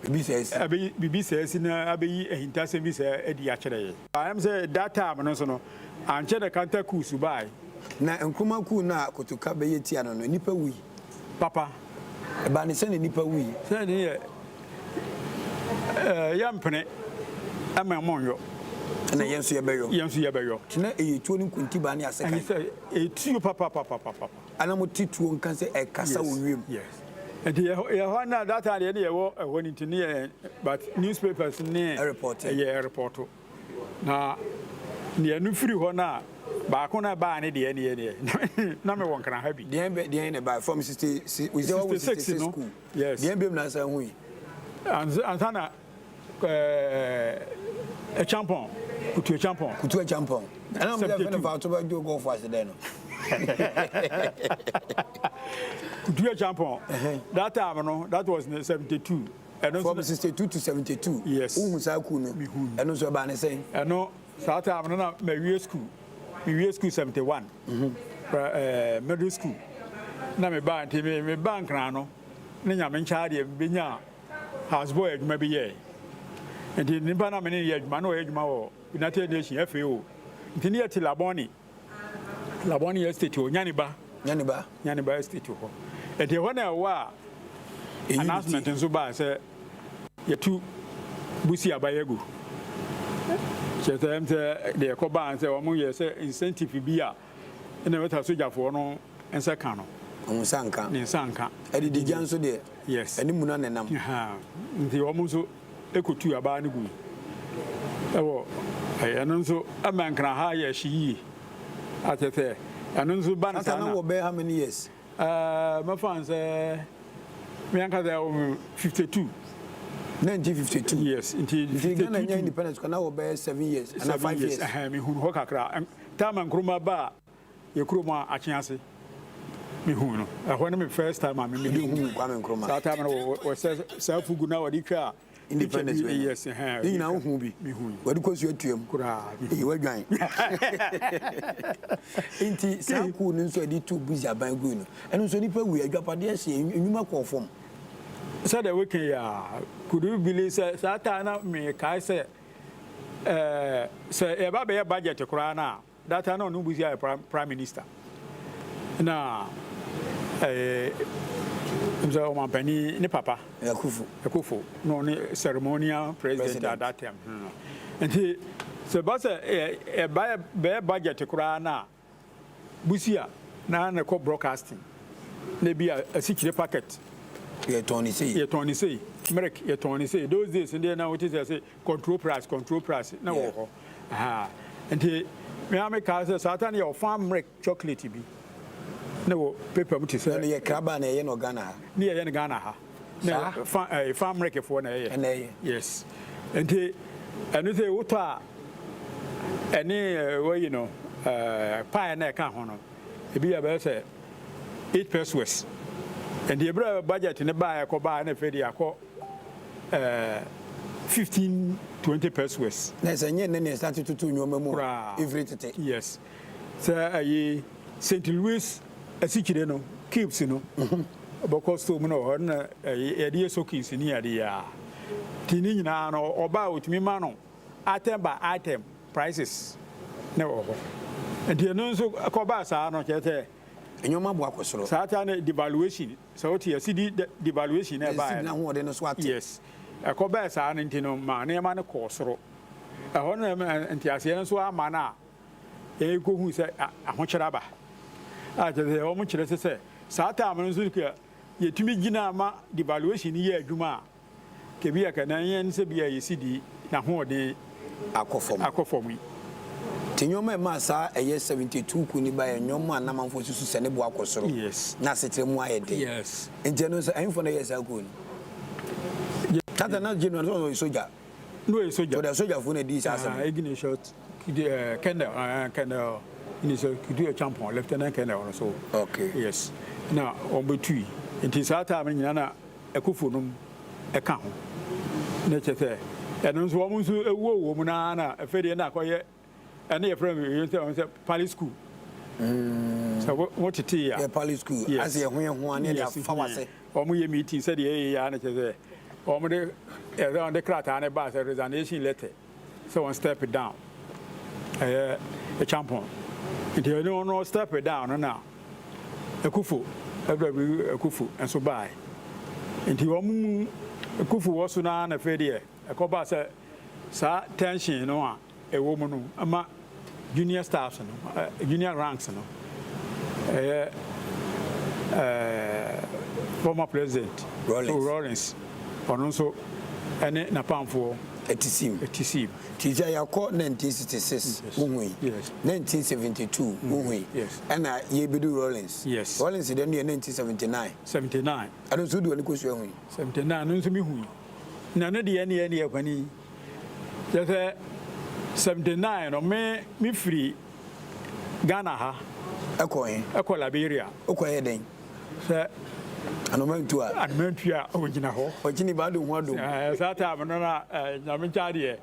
Biribi saa asi. Ɛbɛyi biribi saa asi na abɛyi ahintasɛm bi saa adi akyerɛ yɛn. Ɛm sɛ that time no nso no ankyɛ na counter coups bae. Na Nkrumah coup no a Kotoka bɛyɛ tia no no nnipa wui. Papa. Ɛbaa ne sɛn na nnipa wui? Sɛ ne yɛ ɛɛ yɛmpene ɛma mo nyɔ. Ɛna yɛn nso yɛbɛyɔ. Yɛn nso yɛbɛyɔ. Nti na ɛyɛ tuo ne nkontibaa ne asekan. Ɛne sɛ ɛtuo papapapapapa. Ana mo te tuo nka sɛ ɛkasa wɔ wiem. Yes yes. Nti yɛ yɛ hɔ na that time deɛ ne yɛwɔ ɛhɔ no nti ne yɛ but newspapers ne Ɛrepɔte. ɛyɛ ɛrepɔto. Na deɛ ɛno firi hɔ no a baako no a ɛbaa ne deɛ neɛ neɛ na mewɔ Nkran ha bi. Deɛn bɛ deɛn na ɛbaa from 66 we say what 66 no school. Yes. Deɛn biom na asan hui? Ansa na ɛɛ Acheampong, Kutu Acheampong. Kutu Acheampong. Ɛna mo sɛ fɛn fa to bɛ jo golf ase dɛ no. Kutu Acheampong. That time no, that was in 72. Ɛno From 62 to 72. Yes. Wohu saa kuw no. Mehu. Ɛno nso ɛbaa ne sɛn? Ɛno saa time no na mawie school. Mewie school 71. Mm -hmm. Middle school. Na mebaa nti mebaa Nkran no ne Nyame nkyɛ adeɛ mebɛnya house boy adwuma bi yɛe. Nti nipa na me ne yɛ adwuma na ɔyɛ adwuma wɔ United Nations FAO. Nti ne yɛte Labone. Labone Estate hɔ, Nyaniba. Nyaniba. Nyaniba Estate hɔ. Nti ɛhɔ na ɛwɔ a announcement nso baa sɛ yɛtu Busia aban agu. Kyerɛ sɛ ɛm sɛ deɛ ɛkɔ baa sɛ wɔn yɛ sɛ incentive bi a ɛna ɛbɛta sogyafoɔ no nsa ka no. Wɔn nsa nka. Ne nsa nka. Ɛdidi gya nso deɛ. Yes. Ɛne muna na ɛnam. Nti wɔn nso ɛkɔtuu abaa no gui. Ɛwɔ ɛno nso ɛma Nkran ha yɛ hye yie. Akyɛ sɛ ɛno nso ba no saa na. Sata na wɔ bɛyɛ how many years? Ɛɛ mɛfa no sɛ me ankasa ɛwɔ me 52. 1952. Yes, nti 52. Ghana nya independence kɔ na wɔ bɛyɛ 7 years ana 5 years. Ɛhɛn mehunu hɔ kakra. Time a Nkrumah baa yɛ kurom a Akyease mehuu no. Ɛhɔ ne me first time a me mehuu Kwame Nkrumah. Saa time no wɔsɛ saa fugu na wɔde twa independence wei no. Yes, ɛhɛn. Ne nyinaa wohu bi. Mehu. Wɔde kɔ suo atuam. Koraa. Eyi wadwan. Nti saa kuo no nso a yɛde tu Buzi aban gui no, ɛno nso nnipa wui, adwapadeɛ hye, nnwuma kɔɔ fam. Sɛdeɛ woka yi a, could you believe sɛ saa time na mekae sɛ ɛɛ sɛ yɛba bɛyɛ budget koraa no a, That time na ɔno Busia yɛ prime prime minister na ɛɛ sɛ ɔmampanin ne papa Akufo Akufo na ɔne ceremonial president, president. at that time hmm. Nti sɛ ba sɛ ɛba bɛyɛ budget koraa na Busia na na ɛkɔ broadcasting na ebi a asikyire packet yɛtɔn ne sei yɛtɔn ne sei milk yɛtɔn ne sei those days deɛ na wote sɛ sɛ control price control price na wɔ hɔ ahaa nti me ara me kaa sɛ saa ta no yɛ ɔfa mmerɛ chocolate bi na wɔ paper mu te sɛ. Ɛno yɛ kraba na ɛyɛ no Ghana ha. Ne yɛyɛ no Ghana ha. Saa. Fa ɛɛ fa mmerɛ foɔ na ɛyɛ. Ɛna ɛyɛ. Yes nti ɛno sɛ wotɔ a ɛne wɔyi no ɛɛ pie na ɛka ho no ebi yɛ bɛyɛ sɛ 8 pesewas nti ebere budget ne baa ɛkɔ baa na afei de akɔ. 15, 20 pesewas. Na sɛ nyɛ nnɛ na yɛsan toto nneɛma mu Koraa. ɛfiri tete. Yes. Sɛ ɛyi St. Louis asikyire no, cubes no, wobɛkɔ store mu na wɔ hɔ na ɛyi yɛde yɛ soakings ne ade yi a. Nti ne nyinaa no ɔba a ɔtumi ma no item by item prices na ɛwɔ hɔ. Nti ɛno nso kɔbaa saa no kyerɛ sɛ Nneɛma bo akɔ soro. Saa ta ne devaluation, sɛ wote a, cedi devaluation na ɛbaeɛ no. Cedi no ahoɔden no so ate. Yes. Ɛkɔbɛɛ saa no nti no ma nneɛma no kɔɔ soro. Ɛhɔ no na nteaseɛ no nso amma no a yɛkɔhuu sɛ ahokyerɛ aba. A kyerɛ sɛ wɔn kyerɛ sɛ sɛ saa time no nso yɛtumi gyina ma devaluation no yɛ adwuma a, Kebia ka na yɛn sɛ bia yɛ sidi n'ahoɔden akɔ fam. Akɔ fam yi. Nti nnoɔma a ɛmaa saa ɛyɛ 72 ku no baeɛ nnoɔma a na amanfoɔ susu sɛ ne bo akɔ soro. Yes. Na asetra mu ayɛ den. Yes. Nti ɛno nso ɛhefoɔ na ɛyɛɛ saa kuo no? Tata na General no ɔyɛ sogya. Na ɔyɛ sogya. So the sogyafoɔ na ɛdii saa asɛm no. Ah, Ignatius Colonel, Colonel Ignatius Kutu Acheampong, Lieutenant Colonel no so. Okay. Yes. Na wɔn bɛtui. Nti saa time no nyinaa na Akufo nom ka ho. Na kyerɛ sɛ ɛno nso wɔn nso ewuo wɔ mu naa na afei deɛ na akɔyɛ ɛne yɛfrɛ no yɛn sɛ wɔn sɛ pali school. Sɛ wo tete ya. Yɛ pali school. Yes. Ase ɛho yɛ ho a ne yɛde afa wase. Wɔn yɛ meeting sɛdeɛ ɛyɛ yɛ na kyerɛ sɛ wɔn de ɛsɛ wɔn de krataa ne ba sɛ resignation letter. Sɛ wɔn step down ɛyɛ Acheampong nti ɛno ɔno step down no na Akufo FW Akufo nso bae nti wɔn mu Akufo wɔ so naa na afei deɛ ɛkɔbaa sɛ saa tension no a ɛwɔ mu no ama junior staffs no junior ranks no ɛyɛ former president Rawlings ɔno nso ɛne n'apamfoɔ Ɛte sim. Nti sɛ yɛkɔ 1966 wohui, 1972 wohui, ɛna yɛbɛdu Rawlings. Rawlings deɛ no yɛ 1979. 79. Ɛno nso wode w'ani kɔsua hui? 79 no nso mehui. Na ɛno deɛ ɛneɛ ɛneɛ kwani. Kyerɛ sɛ 79 no me mefiri Ghana ha. Ɛkɔ he? Ɛkɔ Liberia. Wokɔ yɛ dɛn? Sɛ. Anomantu a. Anomantu a ogyina hɔ. Ɔkyini ba ado ho adom. Ɛɛ saa time no na Nyame nkyɛ adeɛ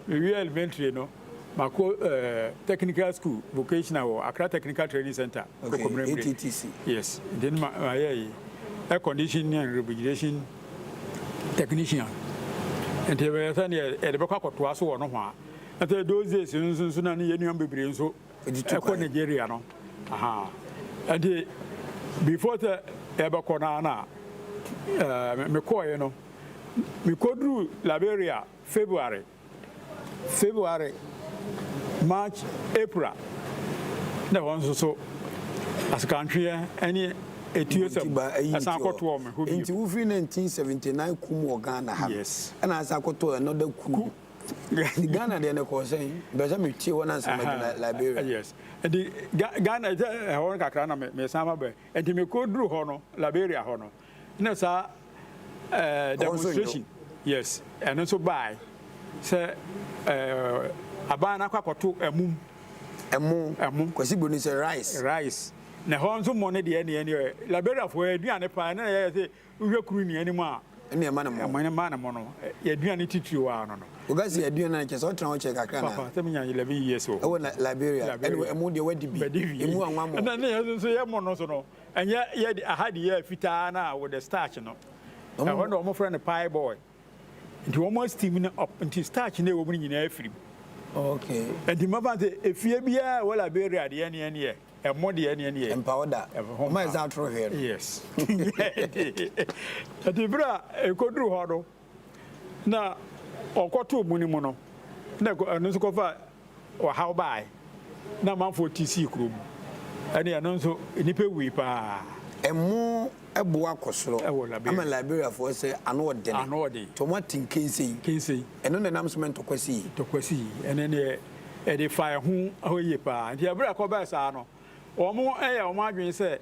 mewie elementary no makɔ ɛɛ technical school vocational wɔ Accra Technical Training Center. Okay, ATTC. Yes, nti no ma mayɛ yi air conditioning and refrigeration technician. Nti ɛbɛyɛ sɛ neɛ yɛde bɛkɔ akɔtoa so wɔ nohoa. Nti those days no nso nso na ne yɛn nuam bebree nso ɛkɔ Nigeria no. Aha. Nti before sɛ yɛbɛkɔ no ara na mekɔɔeɛ no, mekɔduru Liberia February. February, March, April na ɛhɔ nso so asekantweɛ ne atuosɛm ɛsan kɔtoɔ me hɔ bio. Nti wofiri 1979 kum wɔ Ghana ha no ɛna asan akɔtɔ another kum. Ghana deɛ no ɛkɔɔ sɛn? Mepɛ sɛ metie hɔ na ansa madu Liberia. Yes. Nti Ghana ɛhɔ no kakra na mesan ba bɛ. Nti mekɔduru hɔ no, Liberia hɔ no, na saa eh, demonstration yes ɛno nso bae sɛ eh, aban no akɔ akɔto ɛmum ɛmo ɛmo Kwasi Broni sɛ rice rice na ɛhɔ nso mmɔ no deɛ ɛneɛ ɛneɛ Liberiafoɔ aduane paa ɛna yɛyɛ sɛ wohwɛ kuru nni anim a ɛne ɛma no mo ɛma ma no mo no yɛaduane titiri wɔ ano no woka sɛ aduane no kyɛ sɛ wotena hɔ kyɛ kakra na papa sɛ menya 11 years wɔ ɛwɔ Liberia ɛne ɛmo deɛ wadi bi ɛmu anwa mo ɛna ne yɛ nso yɛ mo no so no Ɛnyɛ yɛ de aha de yɛ fitaa no a with the starch no. Ɛhɔ na wɔn frɛ no pie boy. Nti wɔn steam no up nti starch no ɛwɔ mu no nyinaa afiri mu. Okay. Nti mɛfa sɛ efie biara ɛwɔ Liberia deɛ ɛne ɛne yɛ ɛmo deɛ ɛne ɛne yɛ. Mpa wo da. Wɔn ayɛ sɛ atoro hwɛ no. Yes. Nti bere a ɛkɔduru hɔ no na ɔkɔtoo mu no mu no na ɛno nso kɔfa Ɔhaw bae na amanfoɔ ti sii kurom. Ɛne ɛno nso nnipa wui paa. Ɛmo bo akɔ soro Ɛwɔ Liberia. ama Liberiafoɔ sɛ ano ɔdene. Ano ɔden. Nti wɔn ate nkensei. Kensei. Ɛno na ɛnam so ma ntɔkwa sii. Ntɔkwa sii. Ɛno deɛ ɛde faa ɛho hɔ yie paa. Nti ɛberɛ a ɛkɔbaa saa no, wɔn yɛ wɔn adwene sɛ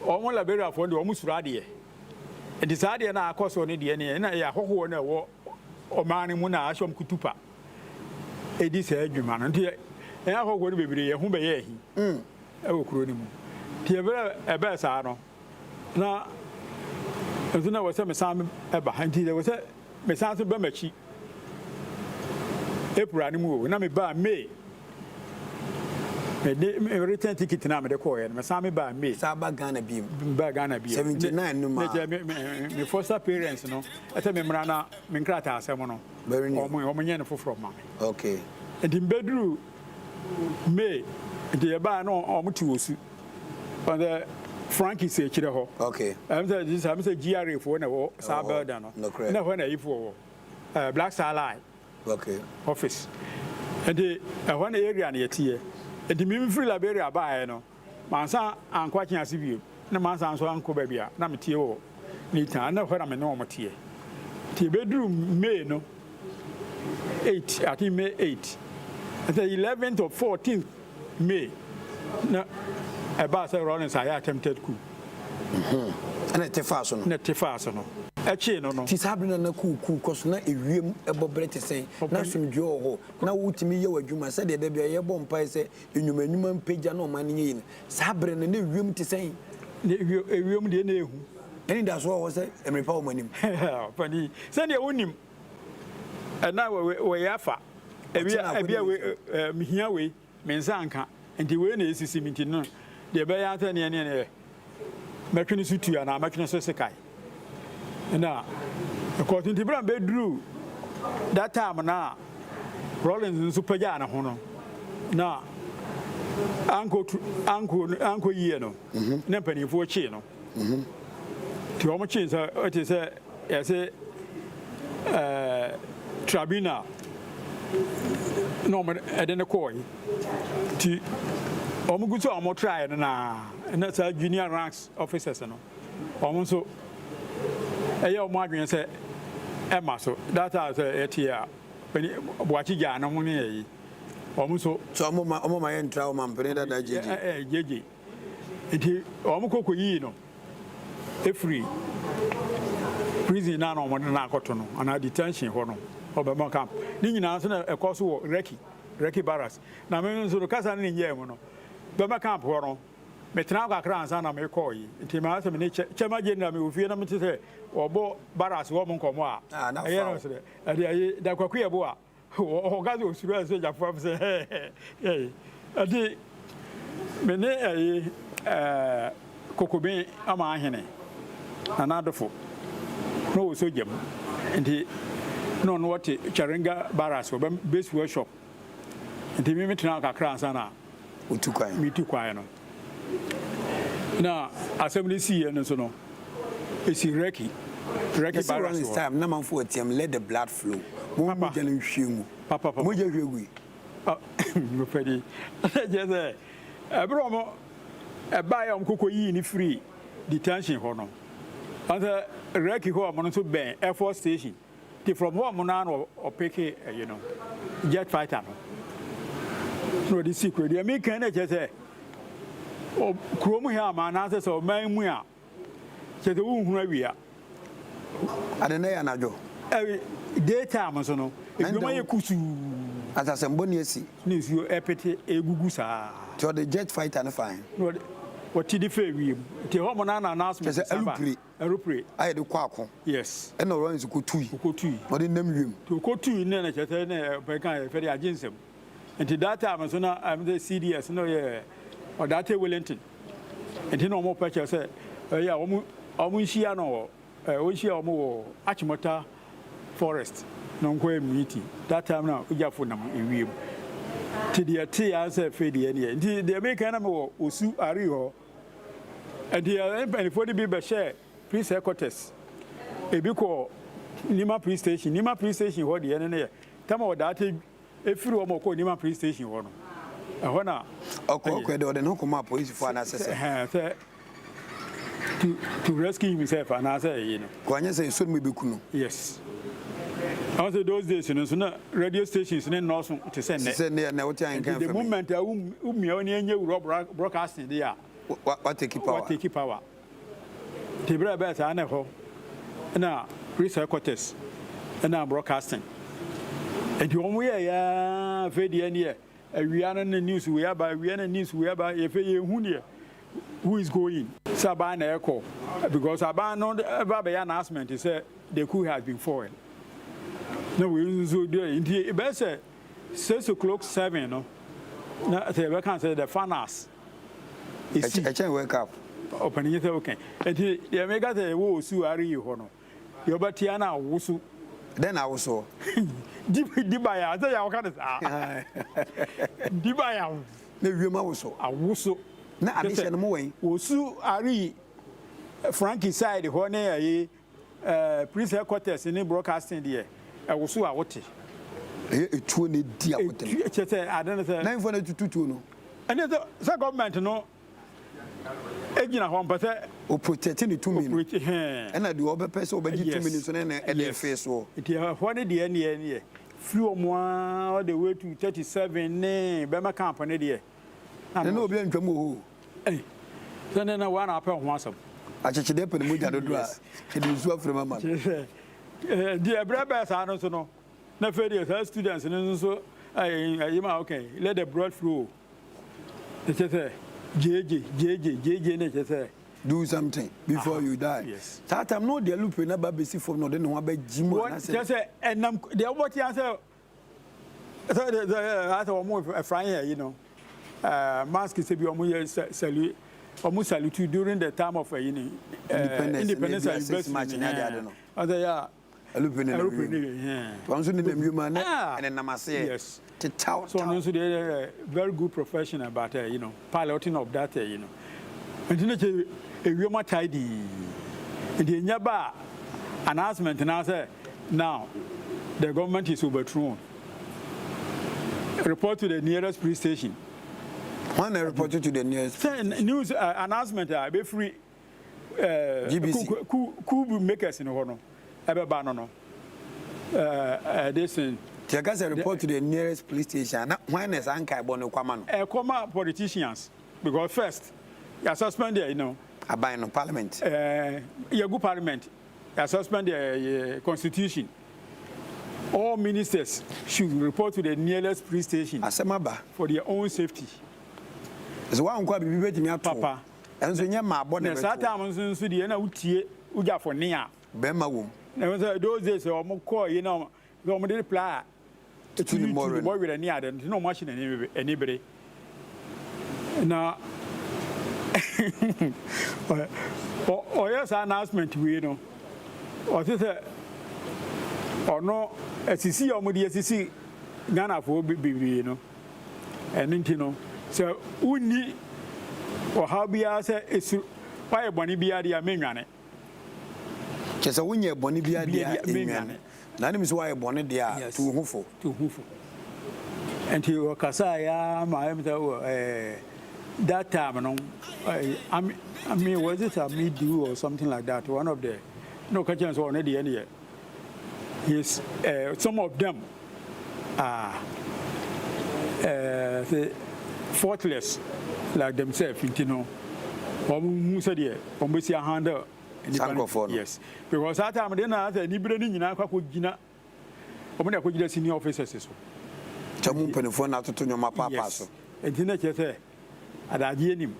Wɔn Liberiafoɔ no deɛ wɔn suro adeɛ. Nti saa adeɛ no a akɔ so no deɛ neɛ na ɛyɛ ahɔhoɔ no a ɛwɔ ɔman no mu na ahyɛ wɔn kutupa ɛdi saa adwuma no. Nti yɛn ahɔhoɔ no bebree yɛn ho bɛyɛ ahi ɛwɔ kuro no mu. Nti ɛberɛ a ɛbɛɛ saa no na nso na ɛwɔ sɛ mesan ɛba. Nti ɛwɔ sɛ. Mesan nso ba m'akyi April no mu o, na mebaa May. Mede me return ticket no a mede kɔɔeɛ no, mesan mebaa May. San ba Ghana bio. Mebaa Ghana bio. 79 no ma. Ne kyɛ me me me foster parents no ɛsɛ me mmra na me nkrataa asɛm no. Wɔn wɔn nyɛ no foforɔ ma me. Okay. Nti mbɛduru May nti yɛbaa no wɔn te Osu. Ɔn sɛ Frankie si akyire hɔ. Okay. Ɛm sɛ sɛ ɛm sɛ GRA foɔ na ɛwɔ saa building no. Nokorɛ. Na ɛhɔ na ayifoɔ wɔ. Ɛɛ Black Star Line. Okay. Office. Nti ɛhɔ na area no yɛteɛ. Nti me mfiri Liberia baeɛ no, mansan ankɔ Akyease bio. Na mansan nso ankɔ baabi a na meteɛ wɔ Newtown. Na ɛhɔ na me ne wɔn teɛ. Nti ɛbɛduru May no, 8, I think May 8, ɛsɛ 11th or 14th May na ɛbaa sɛ Rawlings ayɛ attempted coup. Ɛna ɛte faa so no. Na ɛte faa so no. Ɛkyee no no. Ti saa bere na na coup coup kɔ so na ewiem ɛbɔ bere te sɛn? Na asomdwoe wɔ hɔ? Na wotumi yɛ w'adwuma sɛdeɛ da biara yɛbɔ mpae sɛ nnwuma nnwuma mpagya na ɔman no nyɛ yie no? Saa bere no na ewiem te sɛn? Na ewiem deɛ na ehu. Anidaso wɔ hɔ sɛ mmere pa wɔ mo anim? Ɔpanin, sɛdeɛ wonim ɛna wei afa ebi a wei mehia wei me nsa nka nti wei na esisi me nti no deɛ ɛbɛyɛ ara sɛ neɛ neɛ neɛ mɛtwe ne so tu anaa mɛtwe ne so sekan na ɛkɔɔ so nti berɛ a bɛduru that time na Rawlings nso pagyaa ne ho no na ankɔ ankɔ ankɔ yie no na mpanimfoɔ kyee no. Nti wɔn kyee sɛ ɛte sɛ yɛse ɛɛ tribunal na wɔn ɛde no kɔɔ yi. Nti wɔn gu so a wɔn traeɛ no naa na saa junior ranks officers no wɔn nso ɛyɛ wɔn adwene sɛ ɛma so that time sɛ yɛte a Boakye gyaa ne ho ne ɛyi wɔn nso. So wɔn ma wɔn ma yɛ ntra wɔn mampene dada gyegye. Ɛɛ gyegye. Nti wɔn kɔ kɔyii no firi prison no a na wɔde no akɔto no anaa detention hɔ no ɔbɛma camp ne nyinaa nso na ɛkɔ so wɔ Reki Reki barracks na me nso no kasa no ne nyɛɛ mu no bɛma camp hɔ no metena hɔ kakra ansa na mekɔɔ yi nti maa sɛ me ne kyɛma general me wɔ fie na mete sɛ wɔbɔ barracks wɔ mo nkɔmmɔ a ah, ɛyɛ no sɛ ɛde ayi da kwaku yɛ bo a Ɔka sɛ osuro asogyafo am sɛ hɛɛ ɛde me ne ɛyi ɛɛ Kokoben ama ahene Nana Adofo na ɔwɔ sogya mu nti na ɔno ɔte Charenga Barracks ɔbɛm base workshop nti me metena kakra ansa na otu kwan metu kwan no. Na asɛm no siiɛ no nso no, ɛsi Reki, Reki Yɛsɛ Barracks Rollins hɔ. time na manfo ɔteam let the blood flow. Mo Papa. mogya no nhwie ngu. Papa, papa. Mogya hwie gui. Ah, mepɛ di. Kyerɛ sɛ, ɛberɛ a wɔn ɛbaeɛ a wɔn kɔkɔ yii no firii detention hɔ no, wɔn sɛ Reki hɔ wɔn nso bɛn Air Force Station. Nti from hɔ ɔmo naa na ɔpeke ɛyi no jet fighter no na ɔde si kuro deɛ meka no kyerɛ sɛ kurom ha ama anaasɛ sɛ ɔman mu a kyerɛ sɛ wonhunu awia. Ade na ɛyɛ anadwo. Ɛwi day time nso no edwuma yɛ kusuu. Asasɛmbɔ ni asi. Ne nsuo ɛpete egugu saa. Nti ɔde jet fighter no fa he? Na ɔde ɔte de fɛ wiem nti ɛhɔ mo naa na announcement Kyerɛ sɛ saba. alupre. Aeroplane. A yɛde kɔ ako. Yes. Ɛna Lawrence kɔtui. Ɔkɔtui. Na ɔde nam wiem. Nti ɔkɔtui no na kyerɛ sɛ na ɔpɛ ka yɛfɛ de agye nsam. Nti that time nso na ɛm sɛ CDS na ɔyɛ Ɔdaate Wellington. Nti na wɔn pɛ kyerɛ sɛ ɛyɛ a wɔn wɔn nhyia no wɔ ɛɛ wɔnhyia wɔn wɔ Achimota forest na wɔn kɔyɛ meeting. That time na ogyafo nam ewiem. Nti deɛ ɛte ara sɛ afei deɛ ɛneɛ. Nti deɛ meka na mewɔ Osu Ari hɔ. Enti yɛn mpanyinfoɔ no bi bɛhyɛɛ police headquarters, ebi kɔɔ Nima police station. Nima police station hɔ deɛ no ne yɛ tam a ɔdaate efiri hɔ ma ɔkɔɔ Nima police station hɔ no, ɛhɔ na. Ɔkɔ ɔkɔ deɛ ɔde ne ho kɔmaa polisifoɔ anaasɛ sɛ. Ɛhɛn sɛ to to rescue himself anaasɛ ɛyi no. Kɔ anyɛ sɛ nsuo no mu ebeku no. Yes. Ɔn sɛ those days no nso na radio stations ne nnɔɔso te sɛ nnɛ. Te sɛ nnɛ na wote ahenkan Nti the fam yi. moment a wumia w'ani enye wura broadcasting deɛ a. Wa wa take power. Wa take power. Nti berɛ a ɛbɛyɛ saa na ɛhɔ na police headquarters na broadcasting. Nti wɔn yɛ yɛ afei deɛ neɛ awia no ne news wei aba awia no news wei aba yɛfɛ yɛhu deɛ who is going. Sɛ aban na ɛkɔ because aban no ɛba bɛyɛ announcement sɛ the coup has been foiled. Na wei nso deɛ nti ɛbɛyɛ sɛ 6 o'clock, 7 no na sɛ yɛbɛka sɛ the finals esi. Ɛkyɛn World Cup. Ɔpanin sɛ okay, nti deɛ meka sɛ ɛwɔ Osu areyi hɔ no deɛ ɔbɛtea no awoso. Dɛn na awosoɔ? Dibaya sɛ yɛ wɔka no saa, dibaya. Na wiem awoso. Awoso. Na adehyɛ no mo wɛn? Osu areyi Frankie side hɔ ne ɛyi police headquarters ne broadcasting deɛ, ɛwoso a wote. Ɛyɛ etuo na edi akotene. Etu kyɛ sɛ ade no sɛ. Na nfɔ na etutu tuo no. Ɛne sɛ government no egyina hɔ mpɛ sɛ. O protect ne tumi no. Ɛna deɛ ɔbɛpɛ sɛ ɔbɛgye tumi no so ne na ɛde fee soɔ. Nti ɛhɔ ne deɛ neɛ firi wɔn ara all the way to 37 ne bɛmɛ camp ne deɛ. Na na obi antwam wɔ hɔ o. Ei, sɛ ne na wɔn na apɛ ho asɛm. Akyekyedeɛ pɛ ne mogya dodoɔ a, yɛde nsuo afra mu ama no. Kyerɛ sɛ, deɛ ɛberɛ bɛɛ saa no nso no, na afei deɛ saa students no nso ɛyi ma okay, let the blood flow. Ɛkyɛ sɛ gyegye gyegye gyegye ne kyɛ sɛ. Do something before you die. Yes. Saa time no deɛ lupe na ba bɛsi fam na ɔde ne ho abɛgye mu anaasɛ. Kyɛ sɛ ɛnam deɛ wɔbɔ tia sɛ sɛ sɛ asɛ wɔn ɛfran yɛ yi no mask sɛ bi wɔn yɛ salute, wɔn salute during the time of ɛyi ni independence anniversary ne ade no. Ɔsɛ yɛ a. Aeroplane ne nam wiem. Wɔn nso nenam wiem a na ɛnenam aseɛ. Yes. Tetaw. So ɔno nso deɛ yɛ very good professional, but piloting of that. Nti ne kyɛ ewiem atae dii. Nti enya ba announcement na sɛ now the government is overthrown. Report to the nearest police station. Wɔn na report to the nearest. Sɛ news announcement a ebefiri GBC. Coup makers no hɔ no ɛbɛba no this thing. Tí a ka sɛ report to the nearest police station na hwan na saa nkaebɔ no kwama no? Ɛkɔma politicians, because first yà suspend yɛ. Aban no, parliament. Yɛgu parliament, yà suspend the constitution. All ministers should report to the nearest police station. Asɛm aba. For their own safety. Sɛ wankɔ a, biribi bɛtumi ato. Papa. Ɛnso nyɛ maa bɔ na saa time nso deɛ na wotie wogyafo ne a. Bɛrima wom. Na sɛ those days wɔn kɔɔ yi na wɔn de pla tutu ne mmɔwerɛ no mmɔwerɛ ne ade nti na wɔn ahyɛ n'ani ani bere na ɔyɛ saa announcement wei no, ɔte sɛ ɔno asisi a wɔde asisi Ghanafoɔ bebree no. Ɛno nti no, sɛ wonni ɔhaw biara sɛ esu wayɛ bɔne biara deɛ a, menwane. Kyerɛ sɛ wonyɛ bɔne biara deɛ a, enwane. Na anim sɛ wayɛ bɔne deɛ a, tu wo ho fo. Tu wo ho fo. Nti ɔkasaa ya ma ɛm sɛ ɛɛ that time no, I mean, was it Amidu or something like that, one of the na ɔka kyerɛ sɛ ɔno deɛ ne yɛ his some of them are faultless like themselves, nti no wɔn hu sɛdeɛ wɔn bɛsi handle nipa no. Yes, because that time de na sɛ nibire ne nyinaa kɔ akɔgyina, wɔn de akɔgyina senior officers so. Kyɛ mu mpanimfoɔ na atoto nneɛma paapaa so. Nti na kyerɛ sɛ adagye anim.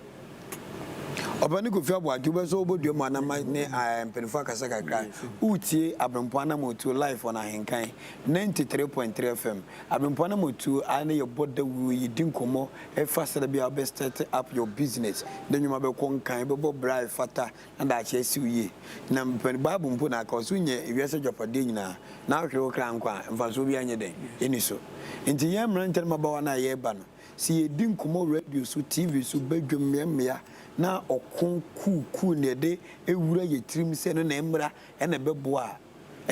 Ɔbɛne Kofi Aboagye, wobɛ sɛ wobɔdua mu anama ne mpanimfoɔ akasa kakra. Wotie Aberempɔn Anammɔtuo live on Ahenkan 93.3 FM. Aberempɔn Anammɔtuo a ne yɛbɔ dawuro, yɛdi nkɔmmɔ ɛfa sɛdeɛ bi a wobɛ start up your business na nnwuma bɛkɔ nkan, bɛbɔ bra a ɛfata na daakye asi wo yie. Na mpani Bible mpo na aka ɔsɛ wonyɛ ewiase agyapadeɛ nyinaa na ahwere wo kra nkwa a, mfasoɔ bi anyɛ dɛn ɛni so. Nti yɛn mmeranteɛ no mmabaawa no a yɛreba no, sɛ yɛdi nkɔmmɔ radio so, TV so, badwam, mmeammea na ɔko kuukuu na yɛde ewura yɛ tirim sɛ no na mmra ɛna ɛbɛboa a,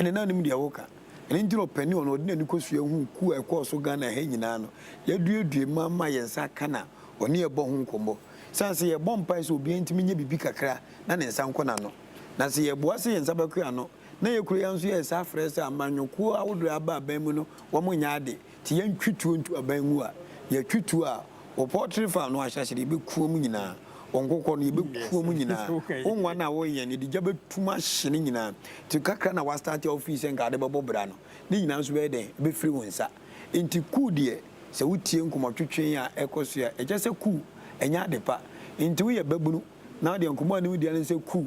ɛna na onim deɛ woka. Ɛno nti na ɔpanin ɔno ɔde n'ani kɔsua hu kuu a ɛkɔɔ so Ghana ha nyinaa no, yɛaduadua mu ama yɛn nsa aka na ɔne yɛbɔ ho nkɔmmɔ. Sane sɛ yɛbɔ mpae sɛ obiara ntumi nyɛ biribi kakra na ne nsa nkɔ n'ano. Na sɛ yɛboa sɛ yɛn nsa bɛkɔ ano, na yɛkura yɛn nso yɛ saa frɛ sɛ amanyɔkuo ahodoɔ a aba aban mu no wɔn nyɛ ade, nti yɛntwe tuo ntu aban ngu a, yɛtwe tuo a, wɔ poultry farm no ahyɛaseɛ no yɛbɛku wɔn nyinaa, wɔ nkokɔ no yɛbɛku wɔn nyinaa, wo nwa no a woyɛ no yɛde gya bɛtum ahye ne nyinaa, nti kakra na woastarte a wofii sɛ nka wode bɛbɔ bra no, ne nyinaa nso bɛyɛ dɛn? Ɛbɛfiri wo nsa. Nti coup deɛ, sɛ wotie nkɔmmɔtwetwe a ɛkɔ so a, ɛkyerɛ sɛ coup ɛnyɛ ade pa. Nti woyɛ babunu na wodeɛ nkɔmmɔ a ne wodi ara ne sɛ coup,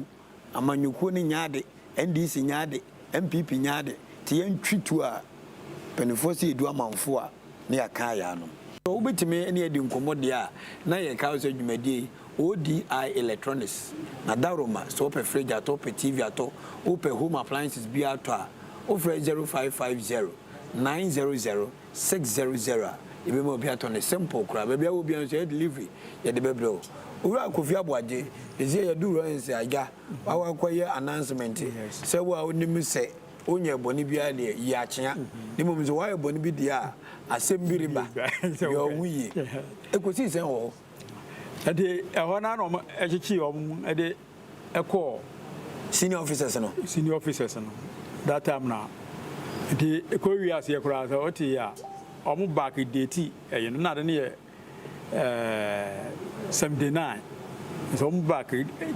amanyɔkuo no nyɛ ade, NDC nyɛ ade, NPP nyɛ ade, nti yɛntwe tuo a. Mpanimfoɔ sɛ yɛdu amanfo a, na yɛaka ayɛ anom. Sɛ wobɛtumi ne adi nkɔmmɔ deɛ a, na yɛka wo sɛ dwumadie yi, ODI Electronics, na Daroma, sɛ wopɛ fridge atɔ, wopɛ TV atɔ, wopɛ home appliances biara atɔ a, wofrɛ 0550 900 600 a, yɛbɛma obi atɔ no simple koraa. Baabi a wɔ biara nso yɛyɛ delivery, yɛde bɛbrɛ wo. Owura Kofi Aboagye, seesei yɛadu Lawrence Agya, wakɔyɛ announcement sɛ wo a wonim sɛ Wonyɛɛ bɔne biara deɛ, yi akyea, na mmom sɛ woayɛ bɔne bi deɛ a, asɛm bi reba. Yɛ wo ho yie. Ɛkɔsii sɛn wɔ hɔ? Ɛnti ɛhɔ no ara na wɔkyekyee wɔn de kɔɔ. Senior officers no. Senior officers no, that time na. Nti ɛkɔ wie aseɛ koraa sɛ wote a, wɔn back date ɛyi no, na ade no yɛ. 79 nti wɔn back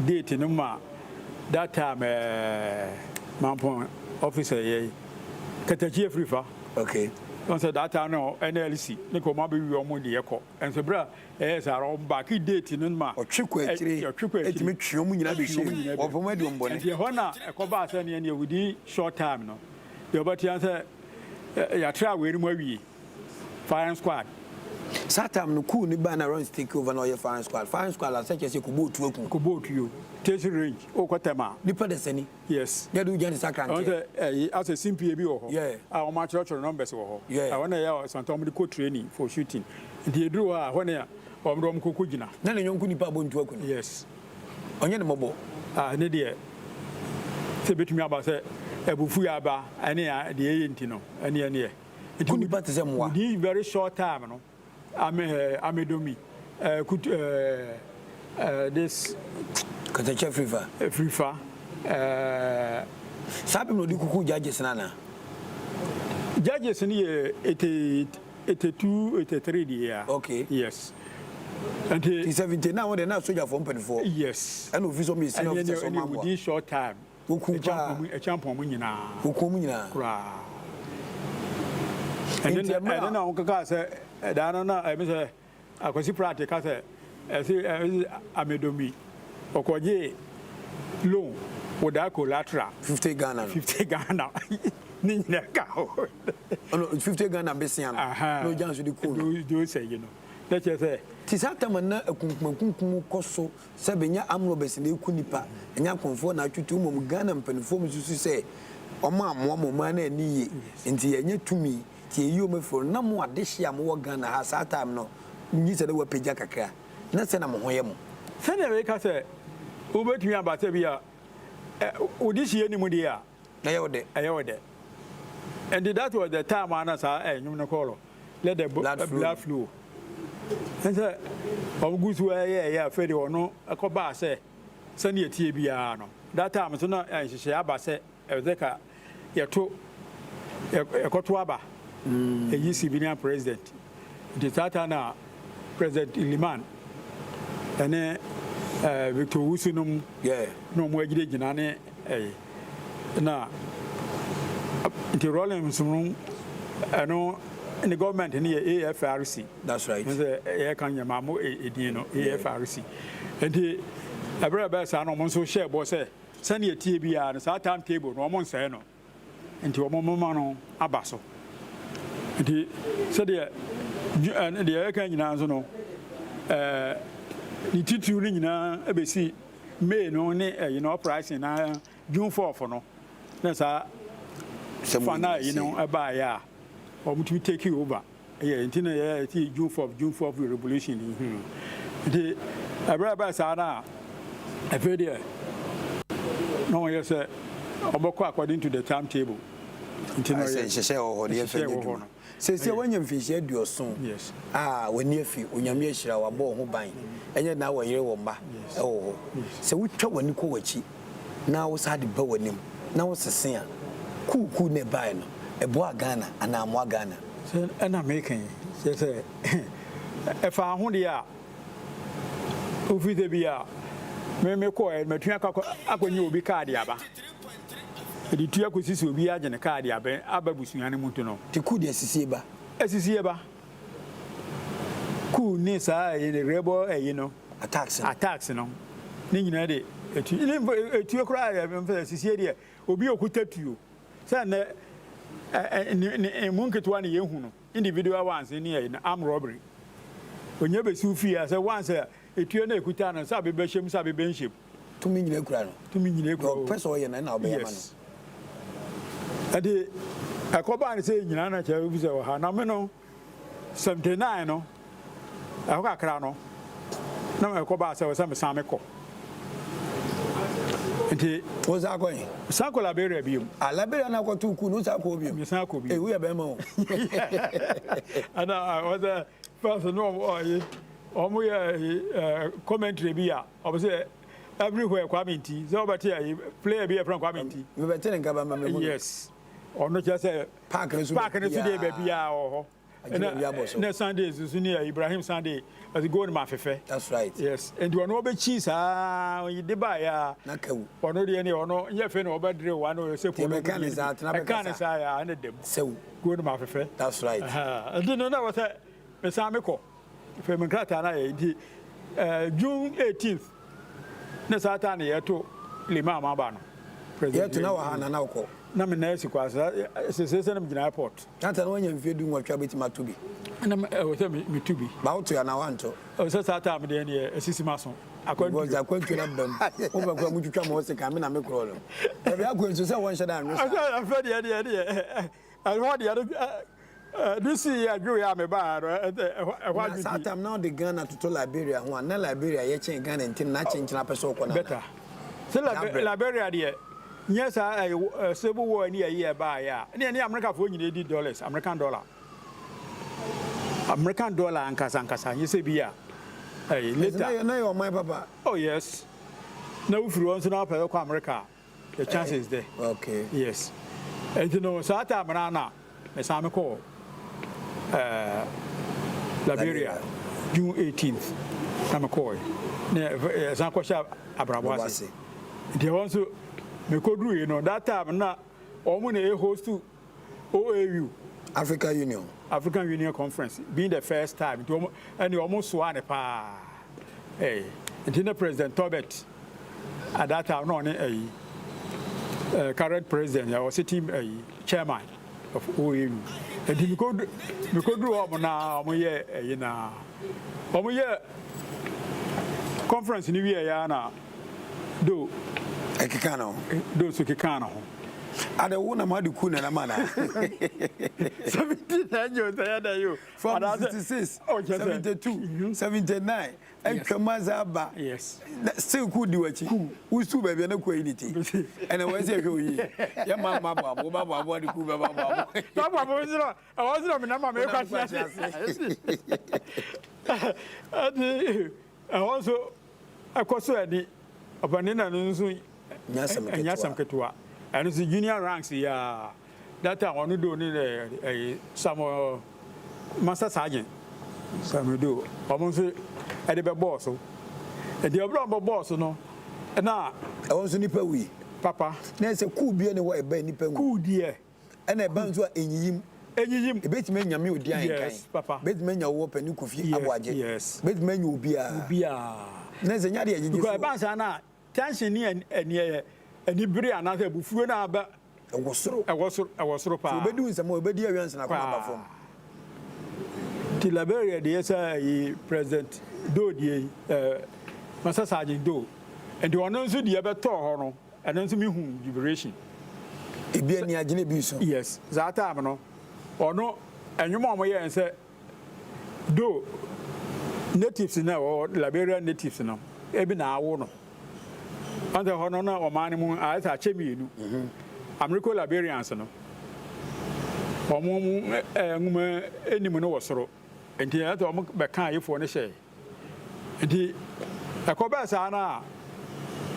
date no ma that time ɛɛ mampɔn officer yɛ yi katakyi efiri fa. Okay. Wɔn sɛ that time no NLC ne kɔ wɔn abɛwi wɔn deɛ kɔ nso bere a ɛyɛ saa wɔn back date no ma. Ɔtwe kɔ akyire ɔtwe kɔ akyire etumi twe wɔn nyinaa bɛ hyɛ mu wɔn fam adi wɔn bɔne. Nti ɛhɔ na ɛkɔ baa sɛ neɛ neɛ within short time no deɛ ɔbɛte sɛ yɛatra wei no mu awie. Firing squad. Saa time no coup no baa na Ron's take over na ɔyɛ firing squad. Firing squad asɛ kyerɛ sɛ kɔbɔ otuo aku. Kɔbɔ otuo. Taste range wokɔ tɛm a. Nipa dasani. Yes. Yɛde wo gya ne sakranteɛ. Ɔn sɛ ɛyi asɛ simpie bi wɔ hɔ. Yeah. A wɔn akyerɛkyerɛ numbers wɔ hɔ. Yeah. Ɛhɔ na ɛyɛ santa wɔn de kɔ training for shooting. Nti eduru hɔ a ɛhɔ na wɔn de wɔn kɔ kɔ gyina. Na ne yɔnko nipa abɔ ntuo aku no. Yes. Ɔnyɛ ne mmɔbɔ. Ah ne deɛ sɛ ebetumi aba sɛ abufuo aba ɛne deɛ ɛyɛ nti no ɛne ɛneɛ. Ku nipa te sɛ mmoa. Within very short time no, ame eh, amedomi eh, kutu eh, eh, this. Katakyie Afrifa. Afrifa eh. Saa bere na ɔde kuku judges no anaa? Judges no yɛ 80, 82, 83 deɛ ya. Okay. Yes. Nti. Ti 79 wɔn deɛ na sogyafoɔ mpanimfoɔ. Yes. Ɛna ofi sɛ ɔmo yɛ senior officers ɔmo aboa. Within short time. Wokum paa. Ɛkyampɔn mu nyinaa. Wokum mu nyinaa. Koraa. Ɛne na ɛne na wɔn keka sɛ ɛdaa no na ɛmi sɛ Akwasi Pratt ka sɛ ɛsi ɛsi Amedomi ɔkɔgye loan without collateral. 50 Ghana no. 50 Ghana ne nyinaa ka ho. Ɔno 50 Ghana besia no. Na ogya nso de kuu no. Do sɛ yi no. Na kyerɛ sɛ. Ti saa tam na akunkumakunkum kɔ so Sɛ benya armed robbers na eku nipa, ɛnyɛ akɔmfoɔ na atwetwe mmom Ghana mpaninfoɔ mu susu sɛ wɔn ammoa ma ɔman no anni yie nti yɛnyɛ tumi nti yɛyi wɔn afiri hɔ na mo adehye a mowɔ Ghana ha saa time no nyi sɛ na wapagya kakra na sɛ na mo ho yɛ mo. Sɛdeɛ meka sɛ wobɛtumi aba sɛ bi a wo dehyeɛ nni mu deɛ a. Ɛyɛ wo dɛ. Ɛyɛ wo dɛ. Nti that was the time a na saa nnwom no kɔɔ Let the blood flow. Ɛne sɛ wɔn gu so ɛyɛ ɛyɛ afei deɛ ɔno ɛkɔbaa sɛ sɛnea ɛteɛ biara no that time nso na nhyehyɛe aba sɛ ɛsɛ sɛ ka yɛto yɛkɔto aba ɛyi civilian president nti saa time na President Limann ɛne Victor Owusu nom na wɔn agyinagyina ne ɛyi na nti Rawlings no ɛno ne government no yɛ AFRC. That's right. Sɛ yɛ kan yɛ maa mo edin no AFRC. Nti ɛbrɛ bɛɛ saa na wɔn nso hyɛ bɔ sɛ sɛnea etie biara no saa time table no wɔn nsɛɛ no. Nti wɔn moma no aba so. Nti sɛdeɛ deɛ yɛka nyinaa nso no ɛɛ ne titiriw no nyinaa ɛbɛsi May no ne ɛyi no uprising na June 4th no na saa fa na ɛyi no ɛbaeɛ a wɔn tumi take over. Yɛ nti na yɛ ti June 4th June 4th revolution yi hmm. Nti ɛberɛ a ɛbaa saa no a afei deɛ na wɔyɛ sɛ wɔbɛkɔ according to the time table. Nti na ɔyɛ nhyehyɛ wɔ hɔ no yɛfɛ nyɛ adwuma. Sɛsɛ wanya mfinhyia aduɔson a w'ani afi Onyame ahyira wo abɔ wo ho ban ɛnyɛ na wɔ yere wɔ mma ɛwɔ hɔ sɛ wotwa w'ani kɔ w'akyi na wo saa de ba w'anim na wo sese a kuu kuu na ɛbaeɛ no ɛboaa Ghana anaa amoa Ghana? Sɛ ɛna meka yi, kyerɛ sɛ ɛfa ho deɛ a, wofiri sɛ bi a me mekɔɛ matumi akɔ akɔnya obi kaadi aba. Ɛde tua kɔsi sɛ obi agye ne kaadi aba aba abusua no mu nti no. Nti kuu deɛ asisie ba? Asisie ba. Kuu ne saa ɛyi ne rebel ɛyi no. Attacks no. Attacks no. Ne nyinaa de etu ne etuo koraa yɛ mfa asisie deɛ obi okuta tuo. Sɛ nnɛ Ɛ ne emu nketewa na yɛhu no, individual ones ne ɛyi no, armed robbery. Onya bɛsi wo fie a, sɛ once a etuo no a ɛkuta no, sɛ abe bɛhyɛ mu, sɛ abe bɛnhyɛ mu. Tumi nyina kura no. Tumi nyina kura o. Deɛ ɔpɛ sɛ ɔyɛ no, ɛna ɔbɛyɛ ama no. Yes. Ɛnti ɛkɔbaa no sɛ nyina na kyerɛ sɛ wɔ ha. Na me no, 79 no, ɛhɔ kakra no, na ɛkɔbaa sɛ sɛ mesan mekɔ. Nti. Wo san kɔ he? San kɔ Liberia biom. Ah, Liberia na akɔto ku no, wo san kɔ hɔ biom? Mesan kɔ biom. Ee, woyɛ bɛrima o. Ɛna ɔsɛ first no ɔye ɔmo yɛ commentary bi a ɔmo sɛ everywhere Kwame Nti sɛ ɔbɛte ayi player bi yɛ frɛ Kwame Nti. Mebɛte ne nka ba ma mehu no. Yes. Ɔno kyerɛ sɛ Park no so park no so deɛ baabiara wɔ hɔ. Ɛna na Sunday nso ne Ibrahim Sunday ɔsi goal no ma fefɛ. That's right. Yes. Nti ɔno ɔbɛkyi saa ɔyi de ba ya. Na kawu. Ɔno deɛ ne ɔno nyɛ fɛ na ɔbɛdere wa no sɛ polo. Ɛbɛka ne saa tena bɛka saa. Ɛka ne saa ya ɛna dɛm. Sɛwu. Goal no ma fefɛ. That's right. Nti no na wɔ sɛ mesan mekɔ. Afei me nkrataa no ayɛ nti June 18th ne saa taa ne yɛto Lima ama ba no. Yɛto na wɔ ha na na wokɔ. Na me nan asi kwa sese sɛ na megyina airport. Na ta na wanya mfeɛ du nwɔtwe a bɛtumi ato bi. Na ɛwɔ sɛ metu bi. Ba woto anaa wanto? Ɛwɔ sɛ saa time deɛ neɛ asisi m'aso. Akwantuo. Because akwantuo no aba mu. Wopɛ koraa motwitwa mo ho sekan me na me korɔ no. Dabi akwantuo sɛ wɔnhyɛ da anwe saa. Afɛ deɛ deɛ deɛ ɛhɔ deɛ no sii yɛ dwoeɛ a mebaa no ɛhɔ adwo Na saa time na ɔde Ghana toto Liberia ho a na Liberia yɛ kyɛn Ghana nti na kyenkyen apɛ sɛ ɔkɔ no anaa? Better. Sɛ Liberia deɛ nyɛ saa ɛyɛ civil war ne ɛyi ɛbaeɛ a ɛne ɛne Amerikafoɔ nyinaa di dollars, American dollar. American dollar ankasa ankasa nyɛ sɛ bi a ɛyi later. Na yɛ ɔman papa. Oh yes. Na wofiri hɔ nso na wopɛ sɛ wokɔ America a. The chance is there. Okay. Yes. Nti no saa time na na mesan me kɔ uh, Liberia June 18th na me kɔɔ na yɛsan kɔhyɛ abrabɔ ase. Nti ɛhɔ nso mekɔduru yi no that time na wɔn na ɛhost OAU. Africa Union. African Union Conference being the first time nti wɔn ɛne wɔn soa ne paa ɛɛ nti na President Tolbert at that time na ɔne ɛyi ɛɛ current president ɛwɔ sitting ɛyi chairman of OAU nti mekɔ mekɔduru hɔ na wɔn yɛ ɛyi na wɔn yɛ conference ni wie ya na do. Ɛkeka ne ho. Do nso keka ne ho. Ade wo na mo ade ku nana ma na. 79 yo sɛ yɛ dɛ yo. From 66, 72, 79, atwa mu asa aba. Yes. Still ku di w'akyi. Wosu baabi a na ku ayi ne ti. Ɛna wɔn sɛ ɛhwɛ oyi. Yɛ ma ma bɔ abo, ba bɔ abo ade ku bɛ ba bɔ abo. Ba bɔ abo nso ɛwɔ nso na mi na ma mi kɔ ase. Ɛdi ɛhɔ nso ɛkɔ so ɛdi ɔpanin na no nso ɛnyɛ asɛm ketewa ɛno nso junior ranks yi a that time ɔno do ne ɛyi Samuel master sergeant Samuel do ɔmo nso ɛde bɛ bɔɔ so ɛdi ɔbɛrɛ ɔmo bɔɔ so no ɛna. Ɛwɔ nso nipa wui. Papa. Na ɛsɛ kuu bie ne hɔ ɛbɛn nipa nwu. Kuu deɛ. Ɛna ɛba nso a ɛnyiyim. Ɛnyiyim. Ɛbɛtumi anya me odi ahenkan. Yes, papa. Bɛtumi anya wo ɔpɛ ne Kofi Aboagye. Yes. Bɛtumi anya obiara. Obiara. Na sɛ nyɛ adeɛ yɛgyegye so. Because ɛba saa na tension ne ɛneɛ anibere anaasɛ abufuo no aba. Ɛwɔ soro. Ɛwɔ soro, ɛwɔ soro paa. So obɛdi wo nsam a, obɛdi awia ansa na akɔma aba fam. Nti Liberia deɛ sɛ ɛyi President Doe deɛ yi, ɛɛ Master Sergeant Doe. Nti ɔno nso deɛ bɛtɔɔ hɔ no. Ɛno nso me hu jubilation. Ebi ani agye na ebi resu. Yes, saa time no ɔno ɛnwom a wɔyɛɛ no sɛ though natives no a ɛwɔ hɔ Liberian natives no ebi na awo no. Ɔn sɛ hɔ no na ɔman no mu ayɛ sɛ akyɛ mmienu. Americo Liberians no wɔn mu nwoma anim no wɔ soro nti ɛyɛ sɛ wɔn bɛka ayefoɔ no hyɛɛ. Nti ɛkɔbaa saa no a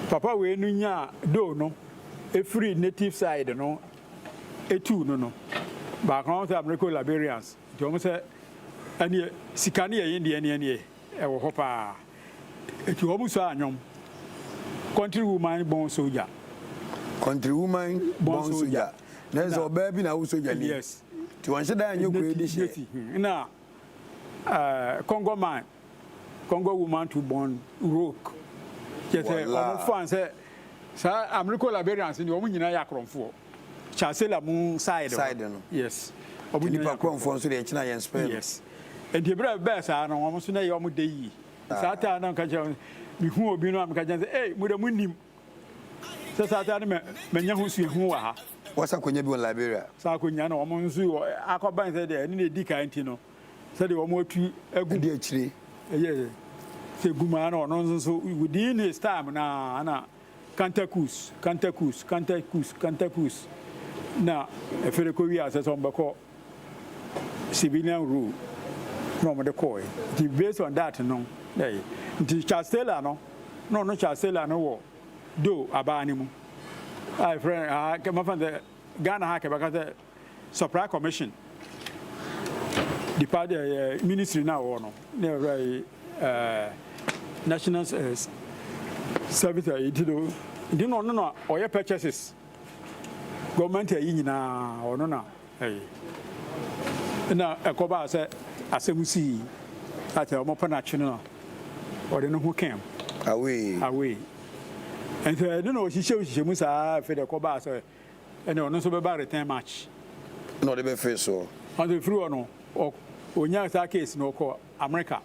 papa wei no nyaa dough no firii native side no tuu no no, baako wɔn sɛ Americo Liberians nti wɔn sɛ ɛneɛ sika no yɛ yɛn deɛ ɛneɛ ɛneɛ ɛwɔ hɔ paa nti wɔn suaa nnwom Country woman born soldier. Country woman born soldier. Na ɛsɛ ɔbaa bi na awo soldier ni. Yes. Nti wɔn hyɛ dan nyɛ kure de hyɛ. Na Congo man, Congo woman to born rogue. Kyerɛ sɛ wɔn fa sɛ saa Americo Liberians ni wɔn nyinaa yɛ akorɔmfoɔ. Chancellor mu side hɔ. Side no. Yes. Wɔn Nti nyinaa nipa yɛ korɔmfoɔ nso deɛ ɛkyena yɛn spare no. Yes. Nti berɛ a ɛbɛɛ saa no, wɔn nso na ɛyɛ wɔn dɛ yie. Saa taa na nka kyerɛ wɔn, mehu obi no a meka kyerɛ no sɛ, ei, mo deɛ monnim sɛ saa taa no mɛ manya ho suahu wɔ ha. Wɔsa kɔnya bi wɔ Liberia. Saa kɔnya na wɔn nso wɔ akɔban sɛ deɛ ɛne na ɛdi kan nti no, sɛdeɛ wɔn atu agu. Ɛdi akyire. Ɛyɛ sɛ gu mu ara na ɔno nso so within his time na na Cantakus, Cantakus, Cantakus, Cantakus na ɛfɛ de kɔ wie asɛ sɛ wɔn bɛkɔ civilian rule na wɔn de kɔɛ nti based on that no ɛyɛ nti Charles Taylor no na ɔno Charles Taylor no wɔ do abaa no mu a ɛfrɛ ha kɛmɛfa sɛ Ghana ha kɛbɛka sɛ Supply Commission depart ɛɛ ministry no a wɔwɔ no ne ɛwura yi ɛɛ National Service ɛyi ti do nti na ɔno na ɔyɛ purchases government ɛyi nyinaa ɔno na ɛyi na ɛkɔbaa sɛ asɛm sii akyɛ wɔn pɛ n'akyi no na ɔde ne ho kɛm away away nti ɛno na ɔhyehyɛ hyehyɛ mu saa afei de ɛkɔbaa sɛ. Ɛnna ɔno nso bɛba return match. Ɛna ɔde bɛfiri soɔ. Ɔnso efiri hɔ no, ɔnyaa saa case no ɔkɔ America.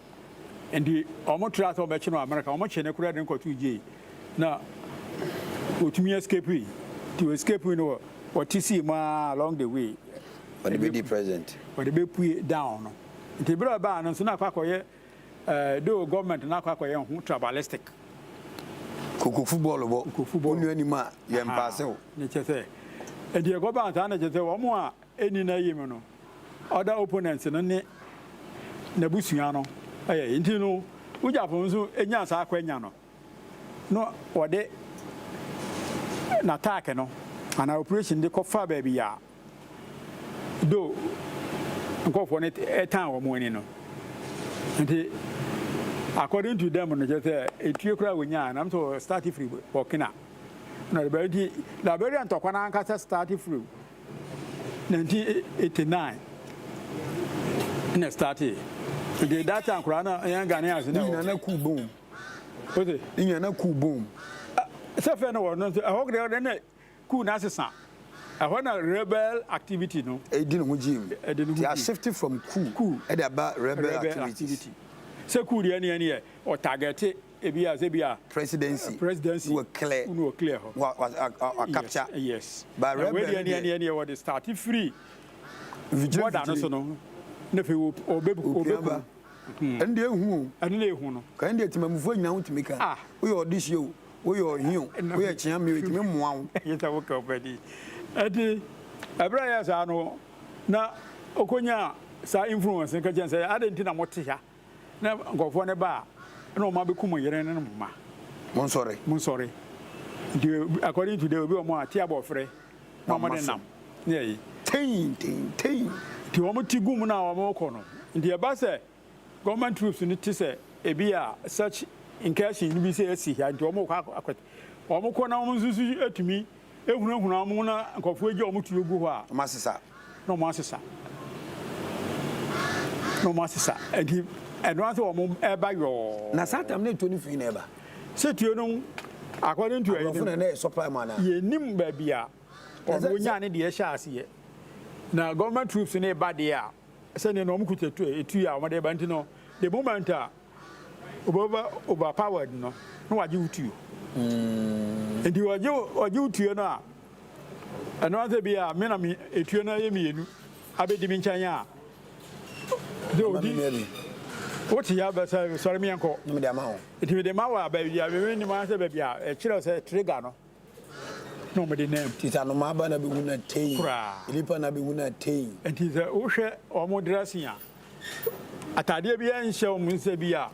Nti wɔn tra sɛ wɔbɛkye no America, wɔn kye no koraa de no kɔtoo jail. Na ɔtumi escape yi. Nti ɔ escape no wɔte sii mu ara along the way. Ɔde bɛdi president. Ɔde bɛpue down no. Nti berɛ a ɔbaa no nso na akɔ akɔyɛ Eh, though government na akɔ akɔyɛ ho tribalistic. Kokofu bɔɔlo bɔ. Kokofu bɔɔlo. Onua nim a yɛn mpaase o. Ne kyɛ sɛ, ɛdi ɛkɔ ba saa na kyɛ sɛ wɔn a ɛni na yim no, other opponents no ne n'abusua no ɛyɛ. Nti no, wogyafo nso enya saa akwanya no, no wɔde n'attack no anaa operation de kɔfa baabi a Though nkurɔfoɔ no tan wɔn ani no, nti according to them no kyerɛ sɛ etue koraa wɔnyaa nam sɛ start firi Burkina na ɔde bɛyɛ nti Liberia ntɔkwa no ankasa start firi 1989 na start nti that time koraa na yɛn Ghanaians na nyina na kuu bom ose ne nyina na kuu bom sɛ fɛ no wɔ no nso ɛhɔ deɛ ne Coup no asesa. Ɛhɔ na rebel activity no. Ɛdi ne ho gyim. Ɛdi ne ho gyim. They are shifting from coup. Coup. Ɛde aba rebel activities. Sɛ coup deɛ ɛne ɛne yɛ ɔtargɛte ebi a sɛ bi a. Presidency. Presidency. Na wɔ clear. Na wɔ clear hɔ. Wa wa wa capture. Yes. But rebel deɛ. Na wei deɛ ɛne ɛne wɔde start free. Border no so no. Na afei ɔbɛ ɔbɛ. Ɛno deɛ ehu o. Ɛno na ehu no. Ka ɛno deɛ temamufoɔ nyinaa ho tumi ka. Ah. Woyɛ ɔdehyeɛ o, woyɛ ɔhe o, woyɛ kyeame o, ɛtumi mmoa wo. Ɛyɛ sɛ woka ɔpɛni. Ɛnti ɛberɛ a ɛyɛɛ saa no, na ɔkɔnyaa saa influence no ka kyerɛ no sɛ, adɛn nti na mote ha na nkurɔfoɔ no ba a na wɔn abɛku mo yere ne mo mma? Monsɔre. Monsɔre. Nti according to them, obi wɔ mo a te abɔfrɛ na wɔn de nam ne ayi. Tein tein tein. Nti wɔn ti gu mu na wɔn kɔ no. Nti ɛba sɛ government troops no te sɛ ebi a such incursion no bi sɛ asi ha nti wɔn kɔ akɔ wɔn kɔ na wɔn nso so atumi ehunahuna wɔn na nkurɔfoɔ agya wɔn tuo gu hɔ a. Wɔn asesa. Na wɔn asesa. Na wɔn asesa. Nti ɛno ara sɛ wɔn ɛba yɔɔ. Na saa tam no etuo no firi na ɛba. Sɛ tuo no according to Aborɔfo na na ɛyɛ supply mu anaa? Yɛnnim baabi a wɔn nyaa ne deɛ hyɛ aseɛ. Na government troops no reba deɛ a, sɛdeɛ na wɔn kuta tuo etuo a wɔde ba nti no, the moment a over overpowered no, na wagye wo tuo. Nti wɔgye wɔgye wo tuo no a, ɛno ara sɛ bi a me na me etuo no ayɛ mmienu abɛdi me nkyɛn a, de odi wote ya bɛsɛ sɔre meɛnkɔ. Nti mede ma wɔ a baabi a mennim ara sɛ baabi a ɛkyerɛ sɛ trigger no na wɔde nam. Nti sɛ anomaa ba na bɛhu no a tei. Koraa. Nnipa na bɛhu no a tei. Nti sɛ wohwɛ wɔn dressing a, ataadeɛ biara nhyɛ wɔn sɛ bi a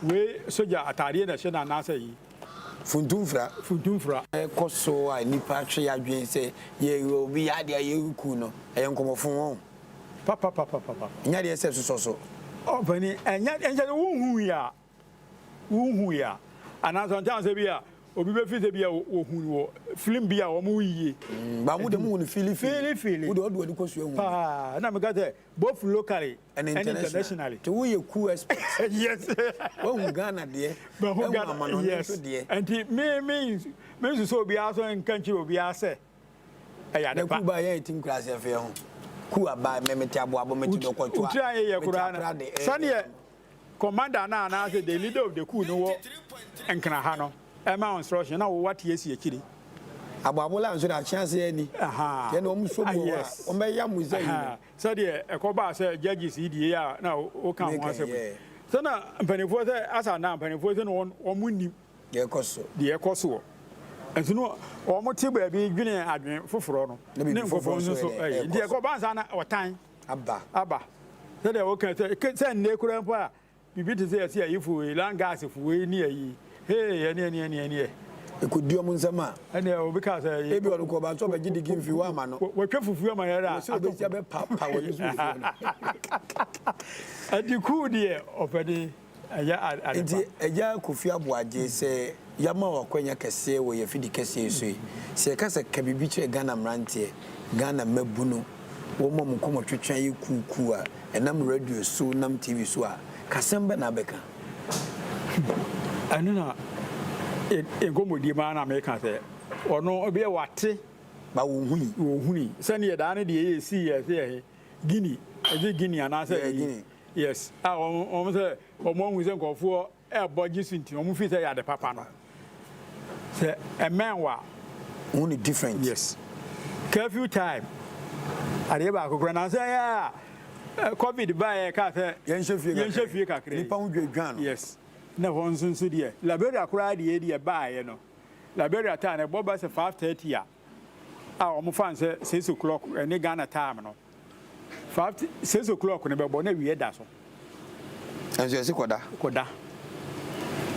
wei sogya ataadeɛ na ɛhyɛ no anaasɛ yi. Funtumfra. Funtumfra. Ɛkɔ so a nnipa twe yɛn adwene sɛ yɛ obi yɛ adeɛ a yɛreku no, ɛyɛ nkɔmmɔfo wɔn. Papapapapapa. Ɛnyɛ adeɛ sɛ sosɔ so. Ɔpanin, ɛnyɛ ɛnkyɛ sɛ wonhui a, wonhui a, anaasɛ ɔnkyɛ sɛ bi a obi bɛfi sɛ bi a wɔhu no wɔ film bi a wɔn yie. Mm, ba mo de mo hu no fili fili. Fili fili. Wo de ɔde w'ani kɔ so ehu. Paa, na meka sɛ both locally and internationally. Te wo yɛ cool expert. Yes. Wahu Ghana deɛ. Mahu Ghana, amanɔne yes. nso deɛ. Nti me me me nsusɛ obiara so nka nkyerɛ obiara sɛ. Ɛyɛ ade pa. Na kuu ba yɛn ti nkura ase afei ho. Kuu aba mɛ mete aboabo mete dɔkɔtoa. Wotiri ayɛ yɛ mete koraa no. aprade. Sɛdeɛ commander no anaasɛ the leader of the coup no wɔ Nkran ha no ɛma wo instruction na wo wate asi akyiri. Aboabo la nso de akye ase ani. Ahaa. Yɛn wɔn so mu wɔ hɔ a Yes. wɔn bɛya mo sɛ yi no. Ahaa. Sɛdeɛ ɛkɔbaa sɛ judges yi deɛ a na woka ho Meka asɛm yi. yeah. Sɛ na mpanimfoɔ sɛ asa na mpanimfoɔ sɛ na wɔn wɔn nnim. Deɛ ɛkɔ so. Deɛ ɛkɔ soɔ. Nso no wɔn te baabi dwene adwene foforɔ no. Na biribi Ne nkurɔfoɔ foforɔ nso nso so yɛ dɛ, ɛyɛ. ɛkɔ Nti so. ɛkɔba nsa na ɔtan. Aba. Aba. Sɛdeɛ woka sɛ ke sɛ nnɛ koraa mpo a biribi te sɛ yɛse ayifo wei, land gas fo wei ne ayi. Hee ɛne ɛne ɛne ɛne. Ɛkɔdi wɔn nsam a. Ɛneɛ obi kaa sɛ. Ebi ɔno kɔ ɔba nso ɔbɛgye digi mfi hɔ ama no. Wɔtwa fufuo ama yɛn a. Wɔsɛ ɔbɛsi abɛpapa wɔn so fufuo no. Ɛdi kuu deɛ ɔpɛni. Ɛyɛ ade pa. Nti Agya Kofi Aboagye, sɛ yɛama wo akwanya kɛseɛ wɔ yɛn afidi kɛseɛ yi so yi, sɛ yɛka sɛ ka biribi kyerɛ Ghana mmeranteɛ, Ghana mmabunu, wɔn a wɔn nkɔmmɔtwetwe ayɛ kuukuu a ɛnam radio so, nam TV so a, kasɛm bɛn na wobɛka? Ɛno na nkɔmmɔdie mu ara na meka sɛ, ɔno ebia wate. But wɔnhui. Wɔnhui. Sɛdeɛ daa no deɛ ɛsii yɛ sɛ yɛ Guinea, ɛgye Guinea anaasɛ Yeah, Guinea. Yes, a wɔn wɔn sɛ wɔn ahu sɛ nkurɔfoɔ ɛrebɔ gye so nti wɔn fi sɛ ɛyɛ ade papa no. Sɛ ɛmɛn wa. Wɔn ni different. Yes, curfew time adeɛ baako koraa na sɛ ɛyɛ a covid ba yɛ kaa sɛ yɛnhyɛ fie kakra yɛnhyɛ fie kakra nipa ho dwadwan no. Yes, na hɔ nso nso deɛ Liberia koraa deɛ deɛ baayɛ no Liberia time no ɛbɔ bɛ sɛ 5:30 a a wɔn fa no sɛ 6 o'clock ɛne Ghana time no. 5 6 o'clock no bɛbɔ na awia da so. Nso yɛsi kɔda. Kɔda.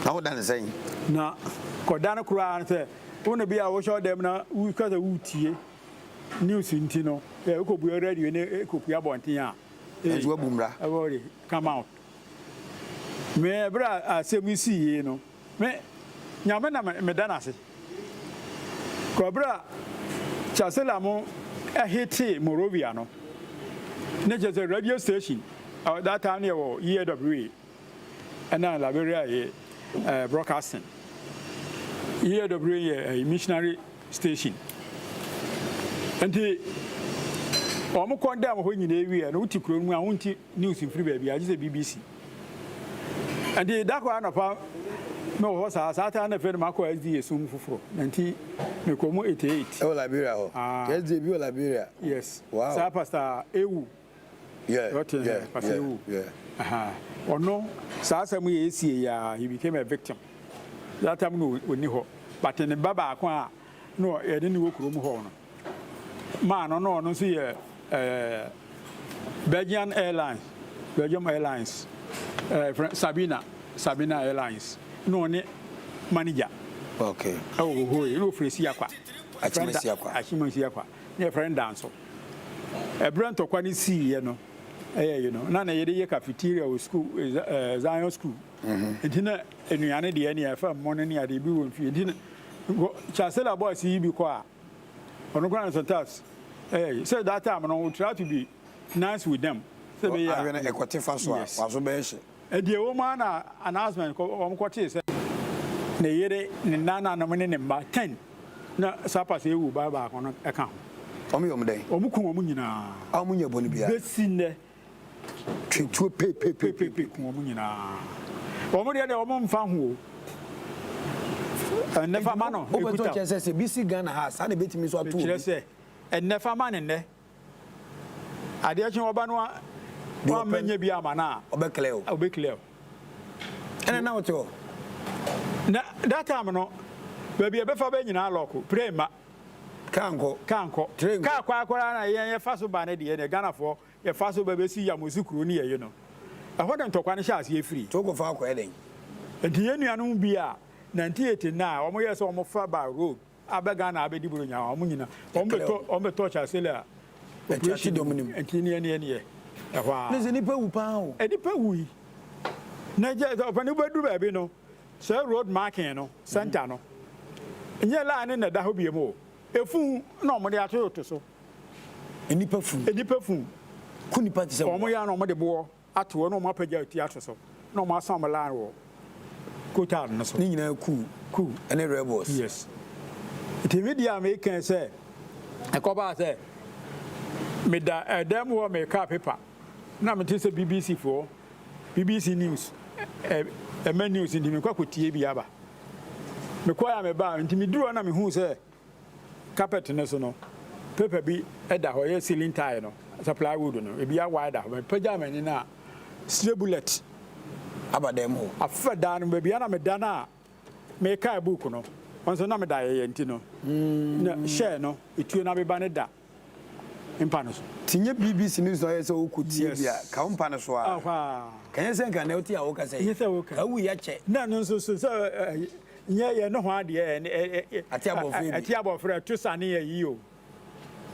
Na woda ne sɛn? Na kɔda no koraa no sɛ wo na bi a wohyɛ ɔdɛm na woka sɛ wotie news nti no ɛ wokɔbue radio ne ɛkɔpue abɔnten a. Nso wabu mmara. Ɛwɔ de come out. Me ɛberɛ a asɛm yi sii yei no. Me, Nyame na meda no ase. Kɔ bere a Chancellor mo hitee Monrovia no, ne kyerɛ sɛ radio station, that time no yɛwɔ EAWA ɛna Liberia yɛ eh, broadcasting. EAWA yɛ eh, missionary station. Nti wɔn kɔndɛm hɔ nyinaa wie no, wote kuro no mu a wonte news mfiri baabi a, gye sɛ BBC. Nti da koro anɔpa me wɔ hɔ saa, saa time na afei na makɔ SDA som foforɔ, na nti mekɔ mu 88. Ɛwɔ Liberia hɔ? Ah. SDA bi wɔ Liberia? Yes. Wow. Saa Pastor Ewu. Yeah, Ɔte yeah, Pastor yeah, Ewu. yeah. Aha. Ɔno, saa asɛm yi esie yi a, he became a victim. That time no ɔnni hɔ. But ne ba baako a na yɛne no wɔ kurom hɔ no, maa no na ɔno nso yɛ ɛɛ Belgian Airlines, Belgium Airlines, ɛɛ frɛ Sabina, Sabina Airlines na ɔne manager. Okay. Ɛwɔ hɔ yi na ofiri Siakwa. Akyima Siakwa. Akyima Siakwa. Na yɛfrɛ no Danso. Ɛberɛ ntɔkwa no siiɛ no ɛyɛ yi no na na yɛde yɛ cafeteria wɔ school ɛɛ Zion school. Nti na nnuane deɛ ne yɛfa mmɔ no ne adeɛ bi wɔ mfie nti na Chancellor boys yi bi kɔ a Ɔno koraa no sometimes ɛyɛ sɛ that time no we try to be nice with them. Sɛ bɛyɛ a. Ahwɛ no ɛkɔte fa so a Yes. waso bɛyɛ hye. Ɛdeɛ ɛwɔ mu ara na announcement kɔ wɔn kɔtee sɛ ne yere ne nananom ne ne mma ten na saa pastor ewu ba baako no ɛka ho. Wɔn yɛ wɔn dɛn? Wɔn ku wɔn nyinaa. A wɔn nyɛ bɔne biara. Besi nnɛ. Twe tuo pepepepe. Pepepe ku wɔn nyinaa. Wɔn deɛ deɛ wɔn mfa ho o. Ɛnɛ fa ma no Wopɛ sɛ ekuta. ɔkyerɛ sɛ sɛ bi si Ghana ha a saa na ebetumi nso ato obi. Mekyerɛ sɛ ɛnɛ fa ma no nnɛ. Adeɛ kye ɔba no a wammɛnyɛ bi ama no a. Ɔbɛ clear o. Ɔbɛ clear o. Ɛnɛ na wote hɔ. Na that time no baabi a ɛbɛfa bɛ nyinaa lɔko pray mma. Kaa nkɔ. Kaa nkɔ. Train nkɔ. Kaa kɔ akɔra na yɛn yɛfa so ba no deɛ ne Ghanafoɔ Yɛfa so ba bɛsi Yamosi kuro ne yɛye no. Ɛhɔ na ntɔkwa no hyɛɛ aseɛ firii. Nti wokɔfa akɔyɛ dɛn? Nti yɛn nuanom bi a 1989 wɔn yɛɛ sɛ wɔn fa by road abɛ Ghana abɛdi Buronya wɔn nyina wɔn bɛtɔ wɔn bɛtɔ Chancellor operation dɔm no mu. Nti neɛ neɛ neɛ ɛhɔ ara. Ne sɛ nipa wu paa o. Nipa wui. Na gye sɛ ɔpɛni wobɛduru baabi no sɛ road marking no center no nyɛ line no na ɛda hɔ biom o. Efu na wɔn de atoto so. Nnipa funu. Nnipa funu. Ku nnipa te sɛ mmoa. Wɔn yɛ a na wɔde boɔ ato hɔ na wɔn apagya ti ato so na wɔn asan wɔn line wɔ coated no so. Ne nyinaa coup. Coup. Ɛne rebels. Yes. Nti me deɛ a meka sɛ. Ɛkɔbaa sɛ meda ɛdan mu hɔ mereka paper na mete sɛ BBC foɔ, BBC news, ɛma news nti mekɔ akɔtie bi aba. Mekɔɛ a mebaa nti meduru hɔ na mehuu sɛ carpet no so no paper bi da hɔ, ɛyɛ ceiling tile no, sɛ plywood no, ebi awae da hɔ. Mepagyaa m'ani no a, stray bullet aba dan mu hɔ. Afa dan no mu, baabi a na meda no a Mekae book no, nso na meda yɛyɛ nti no, na hyɛɛ no, etuo no abeba no da mpa no so. Nti nyɛ BBC news na ɔyɛ sɛ wokɔ tie bi a, ka wo mpa no so ara. Ɛhɔ ara. Ka nyɛ sɛ nka nea wote a wokasa yi, Nyɛ sɛ woka. ka wuyi akyɛ. Na ɛno nso so sɛ nyɛ yɛn nohoa deɛ, Ate abɔfra bi. Ate abɔfra, ɛto sane ayi o.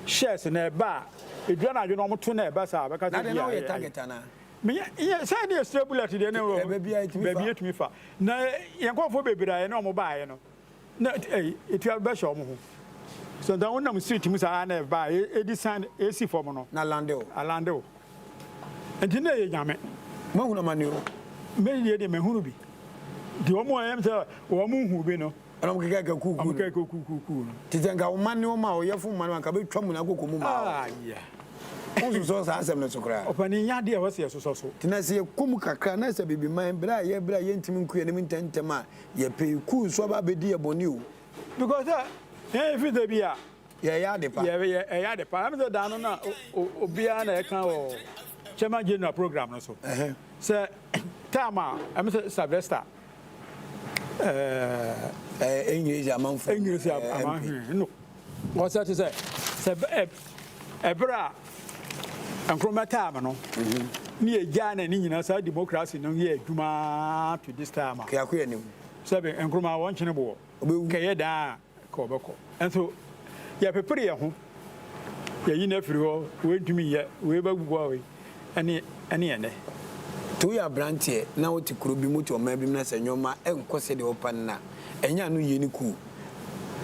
Shares na ɛba a, ɛduru anadwo na wɔto na ɛba saa a, bɛka Na sɛ deɛ bi na a woyɛ ɛyɛ. target anaa? Meyɛ yɛ sɛ deɛ stray bullet deɛ ne wɔ Baabi a ɛtumi fa. baabi ɛtumi fa. Na yɛn nkurɔfoɔ bebree a yɛne wɔn baeɛ no, na ɛyi ɛtua bɛhyɛ wɔn ho. So nta wonam street mu saa na ɛba a ɛdi san ɛsi fam no. Na lande wo. Alande wo. Nti na ɛyɛ Nyame. Moahunu amane o. Me deɛ deɛ mahunu bi. Nti wɔn a ɛyɛ sɛ wɔn nhu bi no. Ɛna wɔn keka keka kuukuu no. Wɔn keka keka kuukuu no. Te sɛ nka wo mma ne wɔn a ɔyɛfo mma no anka bɛtwa mu na akokɔ mu maa wo. Ah, yeah. Wonsosɔ saa asɛm no so koraa. Ɔpanin nyɛ adeɛ a ɛwɔ sɛ yɛsosɔ so. Nti na sɛ yɛkɔ mu kakra na sɛ Abibiman berɛ a yɛbrɛ a yɛntumi nku yɛn anim ntɛmntɛm a yɛpɛ yi, kuu nso aba abɛdi yɛn bɔne o. Because sɛ yɛn ɛfiri sɛ bi a. Yɛyɛ ade pa. Yɛ yɛ ade pa. Ɛm sɛ da no na obiara na ɛka wɔ Chairman General program no so. Sɛ time a ɛm sɛ Sylvester. Ɛɛ English amanfo. English amanfo no. Wɔsɛ te sɛ sɛ ɛberɛ a Nkrumah time no ne yɛgyaa na ne nyinaa saa democracy no yɛ adwuma to this time a. Kɛyako yɛ nim. Sɛbe Nkrumah wɔnkyene boɔ. Kɛyɛ daa. Ka ɔbɛkɔ. Nso yɛpepere yɛn ho, yɛyi no afiri hɔ, wei ntumi nyɛ, wei bɛboa wei, ɛne ɛne ɛnnɛ. Sɛ woyɛ aberanteɛ na wote kuro bi mu, wote ɔman bi mu na sɛ nneɛma nkɔ sɛdeɛ wopɛ no a, ɛnyɛ ano yie ne kuo.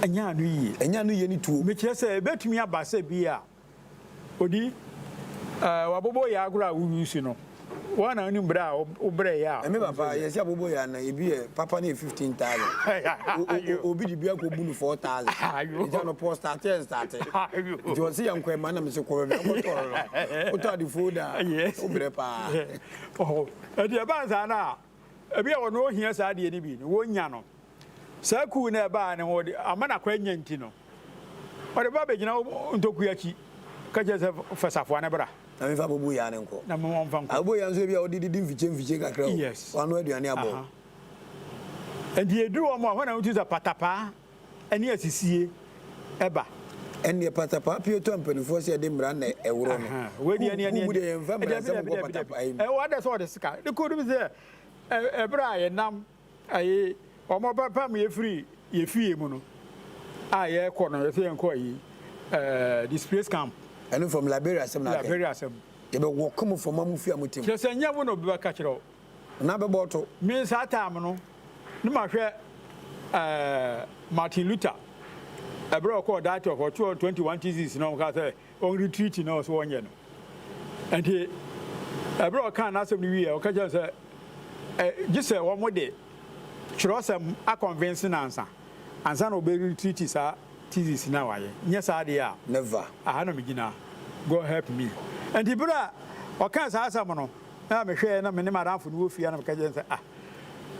Ɛnyɛ ano yie. Ɛnyɛ ano yie ne tuo. Mekyerɛ sɛ ɛbɛtumi aba sɛ bi a Odi, eh, w'aboboyaa agorɔ a wo use no, woa na wonim berɛ a wo brɛeɛ a. Ɛme papa, yɛse aboboyaa no ebi yɛ papa no yɛ 15,000, obi de bi akɔ bu no 4,000, nti anɔpa ɔstarte ɛnstarte, nti ɔse yɛnkɔ ɛma na mese kɔ baabi a wokɔtɔɔ no no, wotɔ ade folder a, wo brɛ paa. Ɛnti ɛbaa saa no a, ebi a ɔno ohia saa adeɛ no bi no, wɔnya no. Saa kuw no a ɛbaa no, wɔde ama no akwanya nti no, ɔde ba bɛgyina wo ntokua akyi ka kyerɛ sɛ fa safoa no bra. Na memfa aboboyaa no nkɔ. Na mema ɔmfa nkɔ. Aboboyaa nso ebia wode didi mfikye mfikye kakra o. Yes. Wano aduane abɔ. Aha. Nti ɛduru wɔn a, hɔ na wotu sɛ patapaa ne asisie ɛba. Ɛnneɛ patapaa pie tɔ mpanimfoɔ sɛ yɛde mmara na ɛworɔ no. Aha. Wei deɛ ɛneɛ Ku mu deɛ yɛmfa mmara nsɛm nkɔ patapaa yi mu. Ɛwɔ adɛ sɛ ɔde sika. Ne kɔdum sɛ ɛberɛ a yɛnam Ayi, wɔn bɛpam yɛ firi yɛ fie mu no a yɛkɔ no, yɛsɛ yɛnkɔ ayi, ɛɛ, displace camp. Ɛno from Liberia asɛm na aka yi. Liberia asɛm. Yɛbɛ wɔke mo from mo fie a mo te mu. Kyerɛ sɛ nyɛ wo na obi bɛka kyerɛ wo. Na bɛbɔ ɔto. Me saa time no, ne ma hwɛ ɛɛ Martin Luther, ɛberɛ a ɔkɔɔ Diet of ɔtwerɛ 21 thesis na ɔka sɛ ɔn retreat na ɔsɛ ɔnyɛ no. Nti ɛberɛ a ɔkaa n'asɛm no wieɛ, ɔka kyerɛ no sɛ ɛ gye sɛ wɔn de twerɛsɛm akɔnvense no ansa ansa na ɔbɛ retreat saa thesis no a wayɛ. Nyɛ saa deɛ a, Never. aha na megyina. God help me. Nti berɛ a ɔkaa saa asɛm no, na mehwɛɛ na me ne m'adamfo no wɔ fie a na meka kyerɛ no sɛ ah,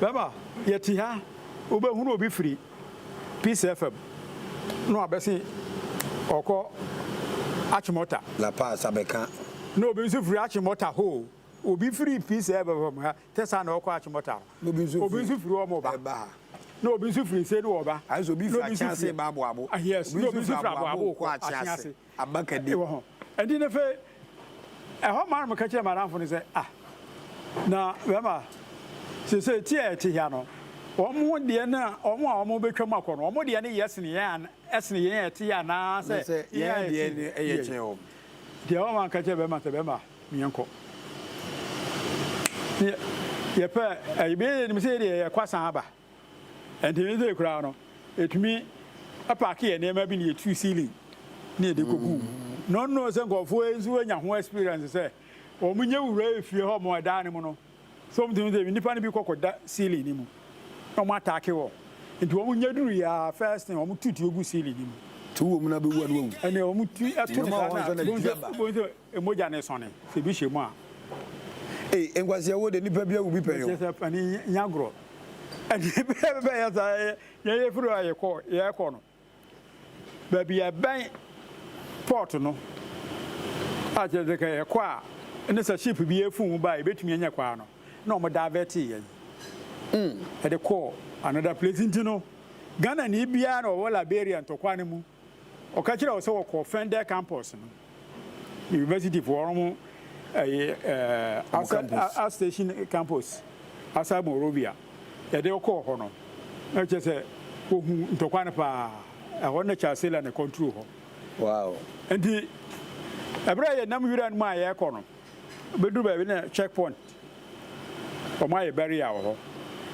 bɛma yɛte ha, wobɛhunu obi firi Peace FM na wabɛse ɔkɔ Achimota. La Paz abɛka. Na obi nso firi Achimota hoo. Obi firi Peace FM ha te saa na ɔkɔ Achimota no. Na obi nso Obi nso firi wɔn ba. Ɛba ha. Na obi nso firi nse ne wɔba. Ayɛ sɛ obi Na firi obi nso Akyease firi ba Aboabo. Ah, yes. Obi Na obi nso nso firi firi Aboabo Aboabo kɔ kɔ Akyease. Akyease. Abakadi. Wɔ ho. Ɛnti ne fɛ ɛhɔ maa no meka kyerɛ m'adamfo no sɛ ah na bɛma sese ti a ɛte ha no wɔn deɛ no a wɔn a wɔn bɛtwam akɔ no wɔn deɛ no yɛ sene yɛn ɛsene yɛn a ɛte yɛ anaa sɛ yɛn a deɛ no yɛ kyɛn wɔn. Deɛ wɔn anka kyerɛ bɛma sɛ bɛma yɛnkɔ. Yɛpɛ ɛyɛ bɛyɛ nim sɛ yɛdeɛ yɛkɔ asan aba. Ɛnti ne sei koraa no, yɛtumi paake yɛn nneɛma bi na yɛtu ceiling na yɛde kɔgu mu. Na ɔno sɛ nkurɔfoɔ yi nso anya ho experience sɛ wɔn nyɛ wura efie hɔ wɔn ɛdan no mu no, sɛ wɔn tumi sɛ nnipa no bi kɔ kɔda ceiling no mu na wɔn ataake wɔn. Nti wɔn nyɛ duru yɛ a first thing wɔn tu tuo gu ceiling no mu. Nti wowɔ mu na bɛwu a na wawu. Ɛnna wɔn ti ɛto ne Nneɛma wɔ hɔ saa ansa na na dua ba. bohu sɛ mogya ne sɔne sɛ ebi hyɛ mu a. Ei, nkwasea wo de nipa bi awu bi pɛn o. Kyerɛ sɛ pani nya agorɔ. Ɛnti bɛyɛ saa yɛn yɛfiri hɔ a yɛkɔ yɛkɔ no. Baabi a ɛbɛn port no a kyerɛ sɛ kɛ yɛkɔ a ne sɛ ship bi efun mu ba a yɛbɛtumi anya kwan no na wɔn divert yɛn ɛde kɔɔ another place nti no Ghana ni biara na ɔwɔ Liberia ntɔkwa no mu ɔka kyerɛ wɔ sɛ wɔkɔ Fender campus no university foɔ wɔn ɛyɛ ɛɛ asa station campus asa Monrovia yɛde kɔɔ hɔ no na kyerɛ sɛ wohu ntɔkwa no paa ɛhɔ na Charles Taylor na control hɔ. Wow. Nti ɛberɛ a yɛnam wira no mu a yɛrekɔ no bɛduru baabi na check point wɔn ayɛ barrier wɔ hɔ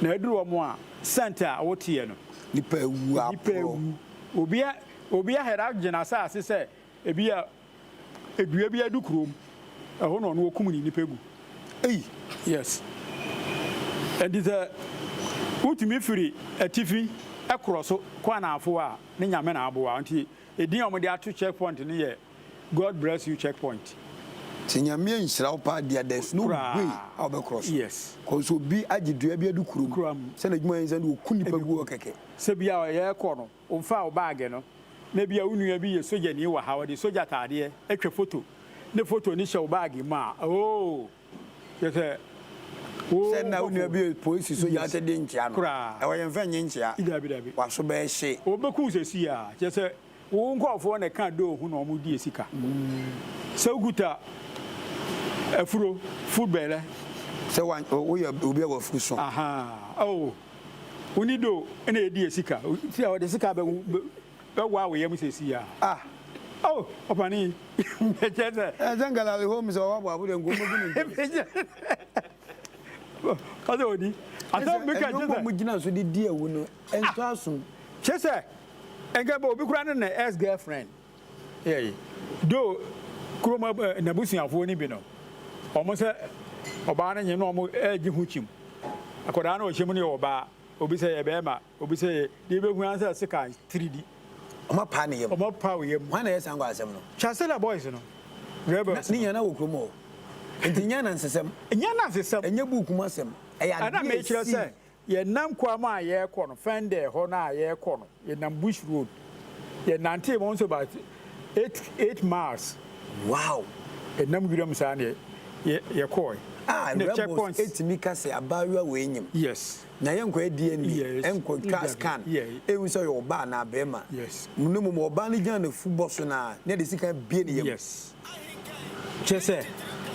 na aduru wɔn a scent a woteɛ no nipa ewu nipa aporɔ ewu obi a obi ahɛra gyina asase sɛ ebi a Dua bi adu kurom, ɛhɔ na ɔno ɔkum ne nipa gu. Ei! Yes. Ɛnti sɛ wotumi firi atifi korɔ so kɔ anaafoɔ a, ne Nyame na aboa. Nti edin a wɔde ato check point no yɛ God bless you check point. Sɛ Nyame anhyira wo paa deɛ there's no way a wobɛkorɔ so. Yes. Cause obi agye dua bi adu kurom sɛ n'adwuma yɛ ne sɛ ɔku nipa gu hɔ kɛkɛ. Sɛ bia yɛrekɔ no, Womfaa wo baage no, na ebia wo nua bi yɛ sogyani wɔ ha, ɔde sogya ataadeɛ atwa foto, ne foto no hyɛ wo baage mu a, oo, kyerɛ sɛ wo Sɛ na wo nua nkurɔfoɔ. bi yɛ polisi sogya Yes. ataadeɛ nkyea no, Koraa. ɛwɔ yɛn mfa nnye nkyea. Dabi, dabi. W'aso bɛyɛ hye. Wɔbɛku wo seesei ara. Kyerɛ sɛ wo nkurɔfoɔ na ɛka doo ho na wɔdi sika. Sɛ wokuta afuro, food bɛlɛ. Sɛ wa, woyɛ obi a w'afuru so. Ahaa, oo. Wo ni do na edi esika. Ti a ɔde sika bɛ bɛ wa wo yam sesi a. Ah. Oh, ɔpani. Kyɛ sɛ. Ɛ sɛ nkalale home sɛ ɔwɔ aboabo deɛ nka ɔmɛgu ne ntɛm. Ɔsɛ odi. Asɛm bi ka kyɛ sɛ. Ɛnneɛma mu gyina so de di awu no ɛntɔ asom. Kyɛ sɛ nka bɛ obi kura ne ne ex girlfriend. Yɛi. Though kurom n'abusuafoɔ no bi no, wɔn sɛ ɔbaa no nye na wɔn regye ho kyim. Akwadaa no a ɔhyɛ mu no yɛ ɔbaa, obi sɛ yɛ bɛrima, obi sɛ yɛ, deɛ yɛbɛhu ara sɛ sekan tiri di. Wɔn apa ne yam. Wɔn apa wo yam. Hwan na ɛyɛ saa nkwaasɛm no? Chancellor boys no, rebels no. Ne nyinaa na wɔ kurom hɔ. Nti nyɛ anansesɛm. Nyɛ anansesɛm. Ɛnyɛ buuku mu asɛm. Ɛyɛ adeɛ a Ɛna mekyerɛ ɛsii. sɛ Yɛnam kwan mu a yɛrekɔ no, Fɛndɛɛ hɔ no a yɛrekɔ no, yɛnam bush road. Yɛnantee bɛhu sɛ about 8 miles. Wow! Yɛnam wiram saa na yɛkɔɔe. Ah, Na rebels checkpoints. etumi ka sɛ abaayewa wei nyim. Yes. Na yɛnkɔyɛ DNA, ɛnkɔ twa Dabi. scan, ehu sɛ ɔyɛ ɔbaa anaa bɛrima. Na mmom ɔbaa no gyina n'afu bɔ so no a, na yɛde sika bue ne yam. Yes. Kyerɛ sɛ,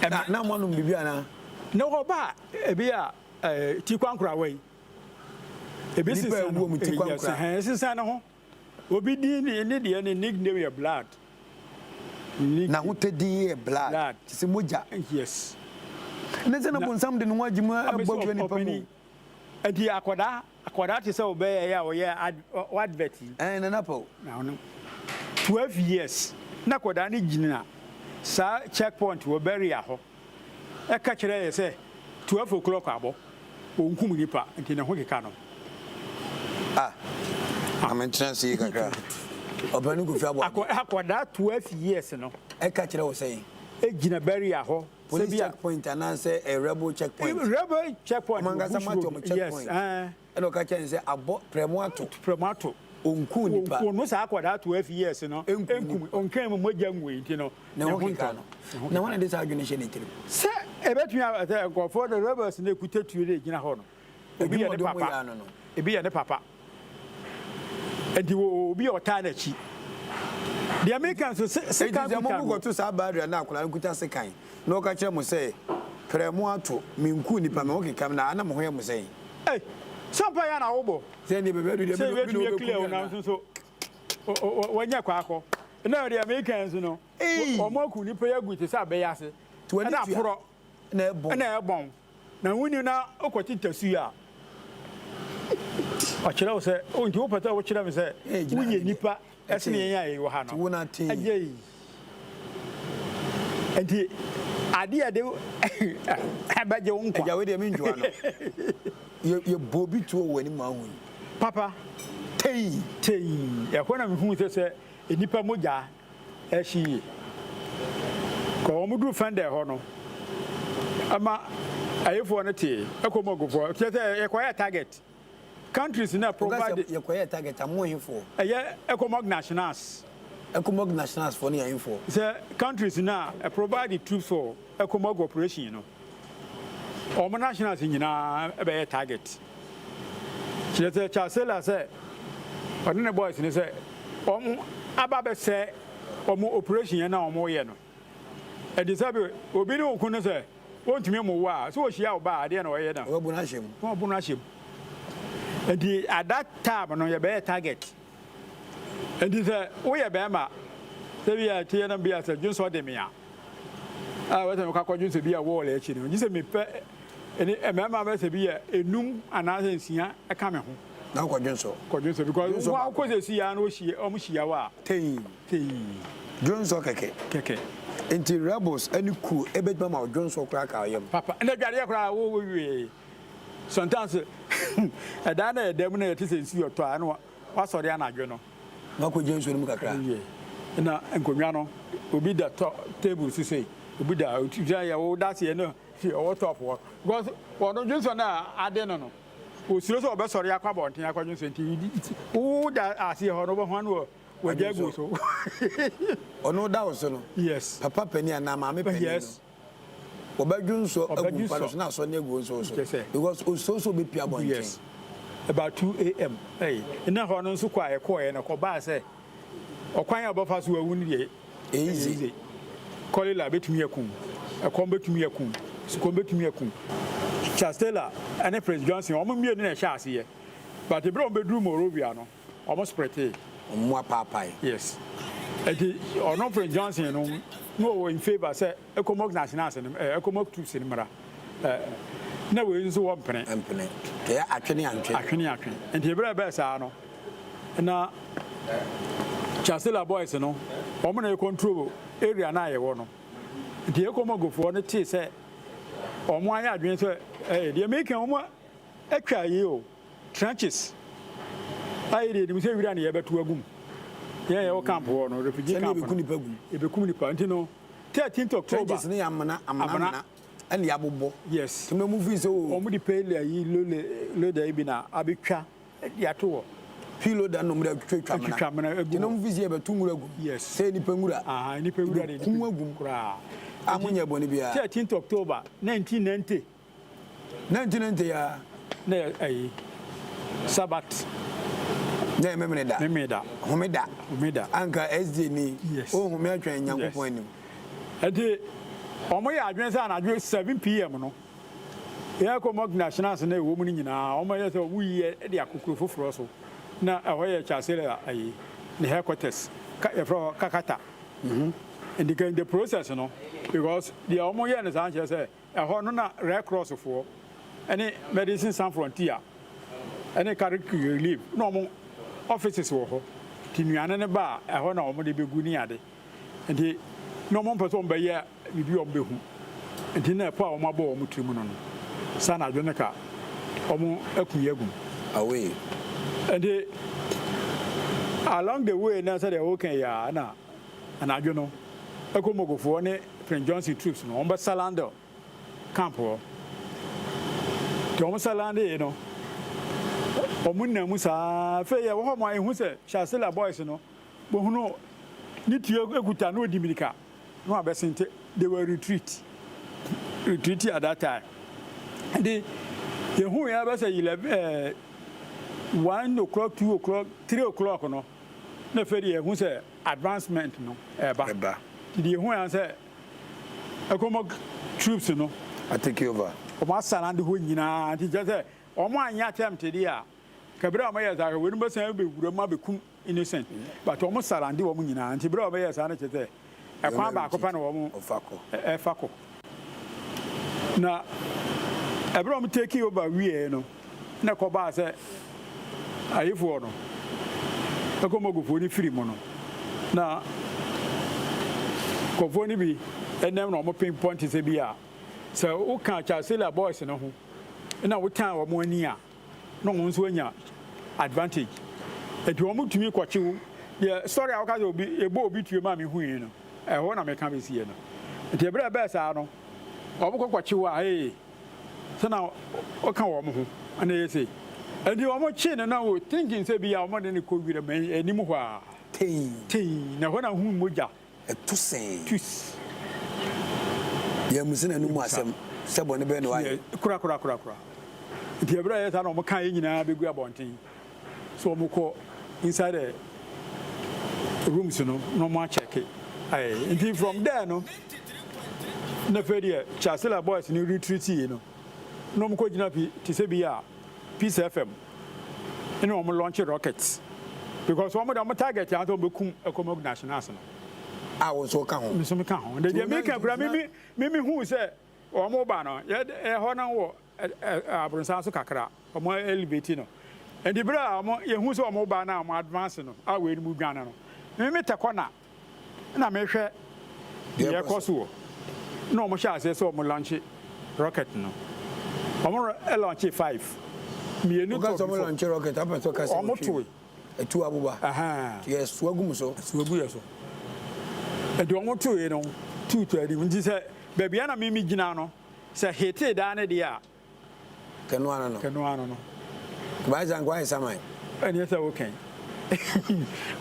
ɛma. Na moanom biribi anaa? Na ɔbaa ebi a. Eh, ti kwankorawa yi. Ebi Nipa sesa ewu no. wɔn ti Yes, kwankora. ɛhɛn, sesa ne ho. Obi din ne ne deɛ ne nickname yɛ Blood. Nickname. N'ahotɛ din yɛ Blood. Blood. Te sɛ mogya. Yes. Ne sɛ na bonsam de ne ho agye mu Abɛsi abɔ awura nipa mu. ɔpanin. Nti akwadaa akwadaa te sɛ ɔbɛyɛ yɛ a ɔyɛ ad advert yi. Ɛn nana pɛ o. Na ɔno 12 years na akwadaa no gyina saa checkpoint wɔ barrier hɔ. Ɛka kyerɛɛ yɛ sɛ 12 o'clock abɔ, ɔnkum nipa nti ne ho keka no. Ah, ma mentena ase yi kakra. Ɔpanin Kofi Aboagye. Akwadaa 12 years no. Ɛka kyerɛ wo sɛn? Egyina barrier hɔ. Police checkpoint anaasɛ eh, rebel checkpoint? Rebel checkpoint. Ɔmo ankasa Bush mo ate Road. ɔmo checkpoint. Yes, ɛɛ. Ɛna ɔka kyerɛ no sɛ abɔ prɛmo ato. Prɛmo ato. Ɔnku nipa. Ɔno saa akwadaa 12 years no. Ɛnkum. Ɔnkan mu mogya ngui nti no. Ne ho keka no. Na hwan na de saa adwene hyɛ ne tirim? Sɛ ebetumi aba sɛ nkurɔfoɔ de rebels no ekuta tuo de gyina hɔ no. Ebi yɛ ne papa. Ebi yɛ ne papa. Nti wɔ obi a ɔtaa n'akyi. Deɛ meka nso sekan kuta no. Enti sɛ mo kɔto saa barrier na akwadaa no kuta sekan na ɔka kyerɛ mo sɛ prɛ mo ato, menku nipa, me ho keka me na ana mo ho yɛ mo sɛn? Ei, sɛ mpa yɛ na wobɔ. Sɛ ɛndeɛ baabi adu deɛ Sɛ me na ebetumi wobɛku aklia me wo anaa? nanso so wanya kɔ akɔ. Na deɛ meka nso no, wɔn aku nipa yi agu te sɛ abɛyɛ ase. Ɛna aporɔ. Ɛna ɛbɔn. Na wonni na wokɔte ntasu a, ɔkyerɛ wo sɛ, o nti wopɛ sɛ wokyerɛ me sɛ woyɛ nipa ɛsene yɛn a yɛwɔ ha no. Agyei. Nti adeɛ a ɛde ɛbɛgye wo nkwa. Agya wei deɛ mentwa no. Yɛbɔ obi tuo wɔ w'anim ahu yi. Papa. Tei. Tei. Ɛhɔ na mehu sɛ sɛ. nnipa mogya ɛhye yie. Kɔ wɔn duru Fɛndɛ hɔ no, ɛma ayefoɔ no tee Ɛkɔmɔgofoɔ, kyerɛ sɛ yɛkɔyɛɛ target. Countries na Woka sɛ provide. yɛkɔyɛɛ target a, mo hefoɔ? Ɛyɛ Ecomog Nationals. Ecomog Nationals foɔ no yɛ hefoɔ? Sɛ countries no a provide troops for Ecomog operation no, wɔn nationals nyinaa bɛyɛ target. Kyerɛ sɛ Charles Taylor sɛ ɔne ne boys no sɛ wɔn aba abɛsɛe wɔn operation no a wɔyɛ no. Ɛnti sɛ bi obi ne wo ko no sɛ ontumi mmo wo a, sɛ ohyia wo ba a, adeɛ na ɔyɛ na. Ɔbɛbo no ahyɛ mu. Na ɔbo no ahyɛ mu. Ɛnti at that time no yɛbɛyɛ target. Ɛnti sɛ woyɛ bɛrima, sɛ bi a ɛteɛ na bi a sɛ dwonsɔ de me a, a wɔsɛ mekɔ akɔ dwonsɔ bi a wall akyi no, gye sɛ mepɛ ɛne mmarima bɛsɛ bi yɛ enum anaasɛ nsia ɛka me ho. Na wokɔ dwonsɔ. Kɔ dwonsɔ because Dwonsɔ wo baako. akɔ sɛ si ya na wɔhyia wɔn hyia wo a. Tei. Tei. Dwonsɔ kɛkɛ. Kɛkɛ. Nti rebels ɛne crew ɛbɛtumi ama wo dwonsɔ koraa ka ɔyam. Papa na adwareɛ koraa wo wo wie sometimes ɛdaa na yɛda mu na yɛte sɛ nsuo ɔtɔ a ɛna wasɔre anadwo no. Na wakɔ gyina nsuo no mu kakra. Wie na nkonnwa no obi da tɔ table so sei obi da yɛ wo da seɛ no ɔwɔ top hɔ because wɔn dwonsɔ no a ade no no. Osuro sɛ ɔbɛsɔre akɔ abɔnten akɔdwonsɔ nti woda aseɛ hɔ no wobɛhu ano wagya agu so. Ɔno da wo so no. Yes. Papa panin anaa maame panin no. Yes. Wɔbɛdwonsɔ agu mpa no so na asɔ ne agu wo nso so. Because osuro sɛ ɔbɛpue abɔnten. Yes. About 2 a.m. Ɛyi. Na hɔ no nso kɔ a yɛkɔɔɛ no kɔbaa sɛ Ɔkwan a ɔbɛfa so awu no deɛ, ɛyɛ easy. Cholera bɛtumi akum, ɛkɔm bɛtumi akum, sukɔm bɛtumi akum. Charles Taylor ne Prince Johnson, wɔn mmienu na ɛhyɛ aseɛ. But berɛ a wɔbɛduru Monrovia no, wɔn splitee. Wɔn mu apaapae. Yes. Nti ɔno Prince Johnson no, na ɔwɔ in favour sɛ Ecomog Nationals no, eh, Ecomog troops no mmra. Eh, na wei nso wɔmpene. Mpene. Ɛyɛ atwe ne antwe. Atwe ne atwe. Nti berɛ a ɛbɛɛ saa no, na Chancellor boys no wɔn na control area no a yɛwɔ no nti Ekomogofoɔ no tee sɛ wɔn ayɛ adwene sɛ ɛyɛ deɛ meka wɔn atwa yi o trenches a yɛ deɛ nim sɛ wira ne yɛbɛto agum yɛn yɛwɔ camp hɔ no refugee camp no yɛbɛkum nipa nti no 13th October trenches no yɛ amena amena amena ɛna yɛabobɔ yes nti na wɔn fi sɛ o wɔn de pele ayi lole loda yi bi na abɛtwa De ato hɔ. Pii loda nom de atwitwa mena. Atwitwa mena agu hɔ. Nti nom fi sɛ yɛbɛto nwura gum. Yes. Sɛ nipa nwura. Aha, nipa nwura de. Kum agum. Koraa. A mo nyɛ bɔne biara. 13th October 1990. 1990 ya. Na yɛ ayi. Sabbath. Na yɛ memene da. Memene da. Homeda. Homeda. Anka SDA ni. Yes. O home atwɛn Nyankopɔn anim. Nti wɔn yɛ adwene sɛ anadwo 7 pm no. Yɛn kɔ Mogna Shenase na ɛwɔ mu no nyinaa, wɔyɛ sɛ wɔyi yɛ de akɔ kuro foforɔ so, na ɛhɔ yɛ Chasela ayi, ne headquarters, ka, yɛfrɛ hɔ Kakata. Nti ka in the process no, because deɛ wɔyɛ no saa nkyerɛ sɛ ɛhɔ no na Red Cross foɔ ne Medicine Sans Frontier ne Catholic Relief na wɔn offices wɔ hɔ, nti nnuane no ba a ɛhɔ na wɔde bɛgu ne ade. Nti na wɔmpɛ sɛ wɔbɛyɛ biribi a wɔbɛhu. Nti na ɛpɔ a wɔabɔ wɔn tirim no no, saa anadwo no ka wɔaku yɛn agu mu. Away. Nti along the way na sɛdeɛ woka yi ara na anadwo no Ekomogofoɔ ne Prince Johnson troops no wɔbɛsalandɔ camp hɔ. Nti wɔn salandee no, wɔn nam mu saa afei yɛwɔ hɔ ma yɛhu sɛ Shasela boys no Bohunu ne tuo ekuta na odi mirika na wabɛsen nti they were retreat retreat at that time nti yehu yɛ bɛsɛ 11 ɛɛ 1 o'clock 2 o'clock 3 o'clock no na afei de yɛhu sɛ advancement no ɛba ɛba nti deɛ yehu yɛn sɛ Ecomog troops no a take over wɔn asalande hɔ nyinaa nti kyerɛ sɛ wɔn anyɛ attempt deɛ a Ka bere a wɔyɛɛ saa, weinom bɛsan abɛwura mu abɛkum innocent but wɔn sarande wɔn nyinaa nti bere a wɔyɛɛ saa no kyerɛ sɛ ɛkwan baako pɛ na wɔn ɛfa kɔ. Na ɛbere a wɔn take over wieɛ no na ɛkɔbaa sɛ ayifoɔ no ɛkɔmɔgufoɔ no firi mu no na nkurɔfoɔ no bi ɛnam na wɔn pinpoint sɛ bi a sɛ woka Chancellor boys no ho na wotan wɔn ani a na wɔn nso anya advantage. Nti wɔn tumi kɔkye wo. Deɛ story a woka sɛ obi yɛbɔ obi tuo ma mehui no, ɛhɔ na meka bɛsiiɛ no. Nti ɛberɛ a ɛbɛɛ saa no, wɔn kɔ kɔkye wo a, ee, sɛ na woka wɔn ho na ɛyɛ sei. Nti wɔn kyee no na wo thinking sɛ bi a wɔn de no kɔ wiram anim hɔ a. Tei. Tei, na ɛhɔ na hu mogya. Ɛto sɛn? Tus. Yɛammisa n'anom asɛm sɛ bɔne bɛn na wayɛ. Korakorakorakora. Nti ɛberɛ a ɛyɛ saa na wɔn ka yɛn nyinaa bɛgu abɔnten. So wɔn kɔ inside the rooms no na wɔn akyɛke. Aye. Nti from there no, na afei deɛ Chancellor boys no retreat yi no, na wɔn kɔ gyina pi te sɛ bi a Peace FM ɛna wɔn launch rockets because wɔn de wɔn target yɛ sɛ wɔn bɛkum Ecomog Nationals no. A wɔn nso ka ho. Nso ka ho. De deɛ meka kura mi mi mi hu sɛ wɔn ba no yɛ ɛhɔ no wɔ abronsan so kakra wɔn elevate no nti bere a wɔn yɛhu sɛ wɔn ba na wɔn advance no a wɔn anim dwane no me me tɛ kɔ na na mehwɛ deɛ ɛkɔ so wɔ na wɔn hyɛ aseɛ sɛ wɔn launch rocket no wɔn launch 5 mmienu tɔ before wɔn launch rocket apɛ sɛ ɔka sɛ wɔn toe ɛtu aboba yɛ soa gu mu so soa gu yɛ so nti wɔn toe no tuutu anim nti sɛ baabi a na mimi gyina no Sɛ hetee daa ne deɛ a. Kɛno ano no. Kɛno ano no. Bae sɛ anka wayɛ saman. Ɛneɛ sɛ wokɛn.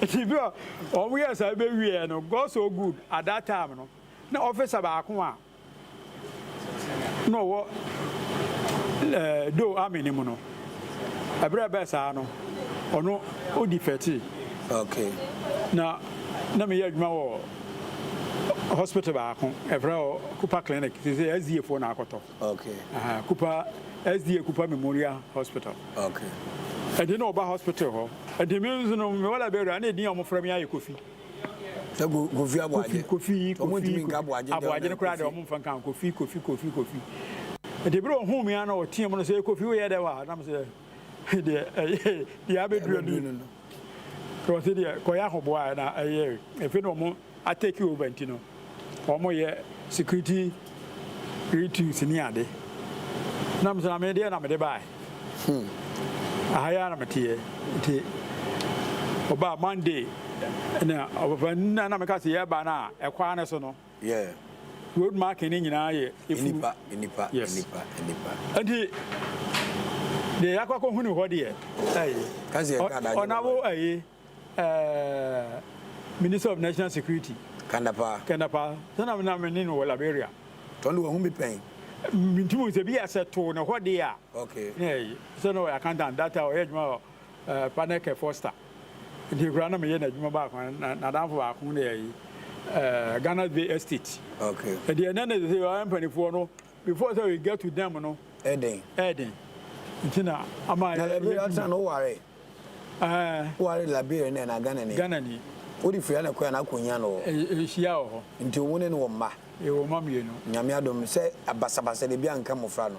Nti bi a wɔn yɛ saa bɛ wieɛ no, God so good at that time no, na officer baako a na ɔwɔ ɛɛ Doe army no mu no, ɛberɛ ɛbɛɛ saa no, ɔno odi fɛtee. Okay. Na na meyɛ adwuma wɔ hospital baako ɛfrɛ hɔ Cooper Clinic sese SDA foɔ na akɔtɔ. Okay. Uh, Cooper SDA Cooper Memorial Hospital. Okay. Ɛdi na ɔba hospital hɔ. Ɛdi mi nso no mi wɔ Liberia na edin a wɔn frɛ mi ayɛ Kofi. Sɛ Kofi Aboagye. Kofi Kofi Kofi. Nka Aboagye. Aboagye no koraa deɛ wɔn mfa nka Kofi Kofi Kofi Kofi. Ɛdi bi ohun mi ana ɔteɛ mu no sɛ Kofi woyɛ dɛ wa nam sɛ deɛ ɛyɛ deɛ abɛduru no no. Wɔsi deɛ kɔyɛ ahoboa na ɛyɛ efe na wɔn atake over nti no wɔn yɛ security rituals ne ade. Na mo sɛ na me deɛ na mede bae. Hmm. Aha yi ara na meteɛ nti ɔbaa Monday na ɔbɛfa nna na meka sɛ yɛba no a ɛkwan no so no. Yeah. Road marking ne nyinaa yɛ efunu. Nipa, nipa, yes. nipa, nipa. Nti deɛ yakɔ akɔ hunu hɔ deɛ ɛyi. Kasi yɛ ka adagye. Ɔnabo ɛyi ɛɛ Minister of National Security. Kandapa. Kandapa. Sɛnɛ na mi ne no wɔ Liberia. Tɔn de wɔn ho bi pɛn. Mintum sɛ bi yɛ sɛ too ne hɔ deɛ a. Okay. Ne ɛyi sɛ na ɔyɛ accountant that time ɔyɛ adwuma wɔ. Eh, Paneke Foster. Nti koraa na meyɛ n'adwuma baako, na n'adamfo baako ne ayi, eh, Ghana Bay Estate. Okay. Nti ɛnɛ ne sɛ ɔyɛ mpanimfoɔ no, before sɛ we get to them no. Ɛden. Ɛden. Nti na ama. Na Liberia ɔtena no woware? Eh. Woware Liberia ne na Ghana ni? Ghana ni. Wode firi ha na kɔɛ na akɔnya no wɔ? Ɛhyia wɔ hɔ. Nti wo ne no wɔ mma? Yɛwɔ mma mmienu. Nyame adom sɛ basabasa de bi anka mmɔfra no?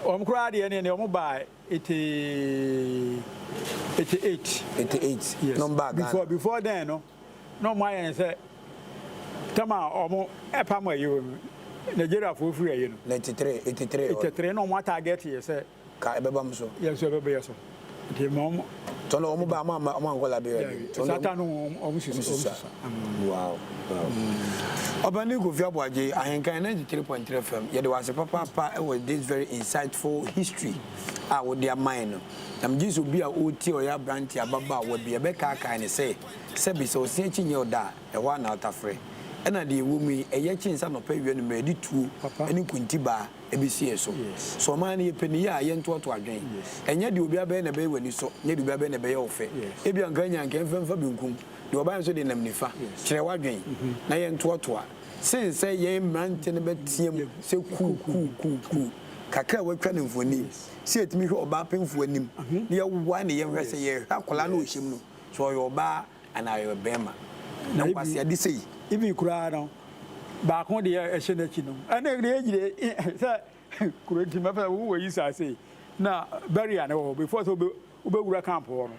Wɔn koraa deɛ ne wɔn baa 88. 88. Yes. No mbaa Ghana. Before before then no, na ɔmo ayɛ ne sɛ tam a ɔmo ɛpam ayi wɔ no, Nigeria foɔ firi ayi no. 93, 83. 83 na ɔmo atarget yɛ sɛ. Ka ɛbɛba mo so. Yɛ nso ɛbɛba yɛ so. Nti ma ɔmo. Tɔn ɔmo ba ɔmo amma ɔmo ankɔ Liberia bi. Yeah, saa time no ɔmo susu ɔmo susu. Wow. Wow. Ɔpanin Kofi Aboagye, Ahenkan 93.3 FM, yɛde wo ase papaapa wɔ this very insightful history a wode ama yɛn no. Na megye sɛ obi a ɔretie ɔyɛ aberante, ababaawa bi, ɛbɛkaakae no sɛ, sɛbe sɛ ɔse akyi nyɛ ɔda a, ɛhɔ ara na ɔtafere. Ɛna deɛ ɛwɔ mu yi, ɛyɛ kyen sɛ anɔpa awia anwummerɛ yɛde tuo ne nkontibaa bɛsi yɛn so. Sɛ ɔman no yɛpɛ no yie a, yɛntoatoa adwene. Ɛnyɛ deɛ obiara bɛyɛ na ɛbɛyɛ w'ani sɔ, nyɛ deɛ obiara bɛyɛ na ɛbɛyɛ wo fɛ. Ebia anka anya anka ɛmfa mfa benkum. Deɛ ɔbaeɛ nso de nam nifa. Kyerɛ w'adwene na yɛntoatoa. Sen sɛ yɛn mmerante no bɛteam sɛ kuu kuu kuu kuu. Kakra a wɔatwa no mfoni sɛ yɛtumi hwɛ ɔbaa pemfoɔ anim na yɛwae ne yam hwɛ sɛ yɛhwɛ akwadaa no a ɔhyɛ mu no sɛ ɔyɛ ɔbaa anaa ɔyɛ ɔbarima. Na nkwaseade sei. Even koraa no, baako deɛ ɛhyɛ n'akyi no, ɛne deɛ gyina sɛ kuro nti mɛfɛ wowɔ yi saa sei na barrier no wɔ hɔ before sɛ wobɛwura camp hɔ no.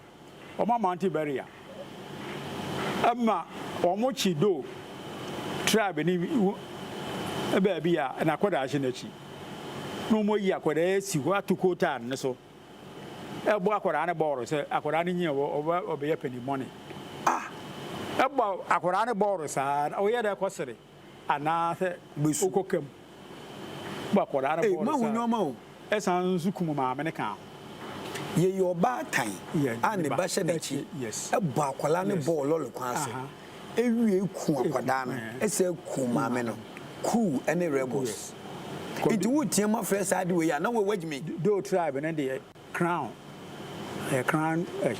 Wɔn amante barrier ɛma wɔn kyi do tribe ni baabi a na akɔdaa hyɛ n'akyi na wɔn ayi akɔdaa asi hɔ ato kootaa no so ɛbɔ akɔdaa no bɔɔlo sɛ akɔdaa no nyia ɔbɛyɛ panin bɔne. Ah! Ɛbɔ akwadaa no bɔɔlo saa na woyɛ dɛ kɔsere anaasɛ wokɔ kam bɔ akwadaa no bɔɔlo saa. Ɛsan nso kum maame no ka ho. Yɛyɛ ɔbaatan a ne ba hyɛ n'akyi bɔ akwadaa no bɔɔl lɔre kwan so wie ku akwadaa no san ku maame no. Coup ne rebels. Nti woteam afrɛ saa ade wei a na woagyimi. Doe tribe no deɛ Crown ɛyɛ crown ɛ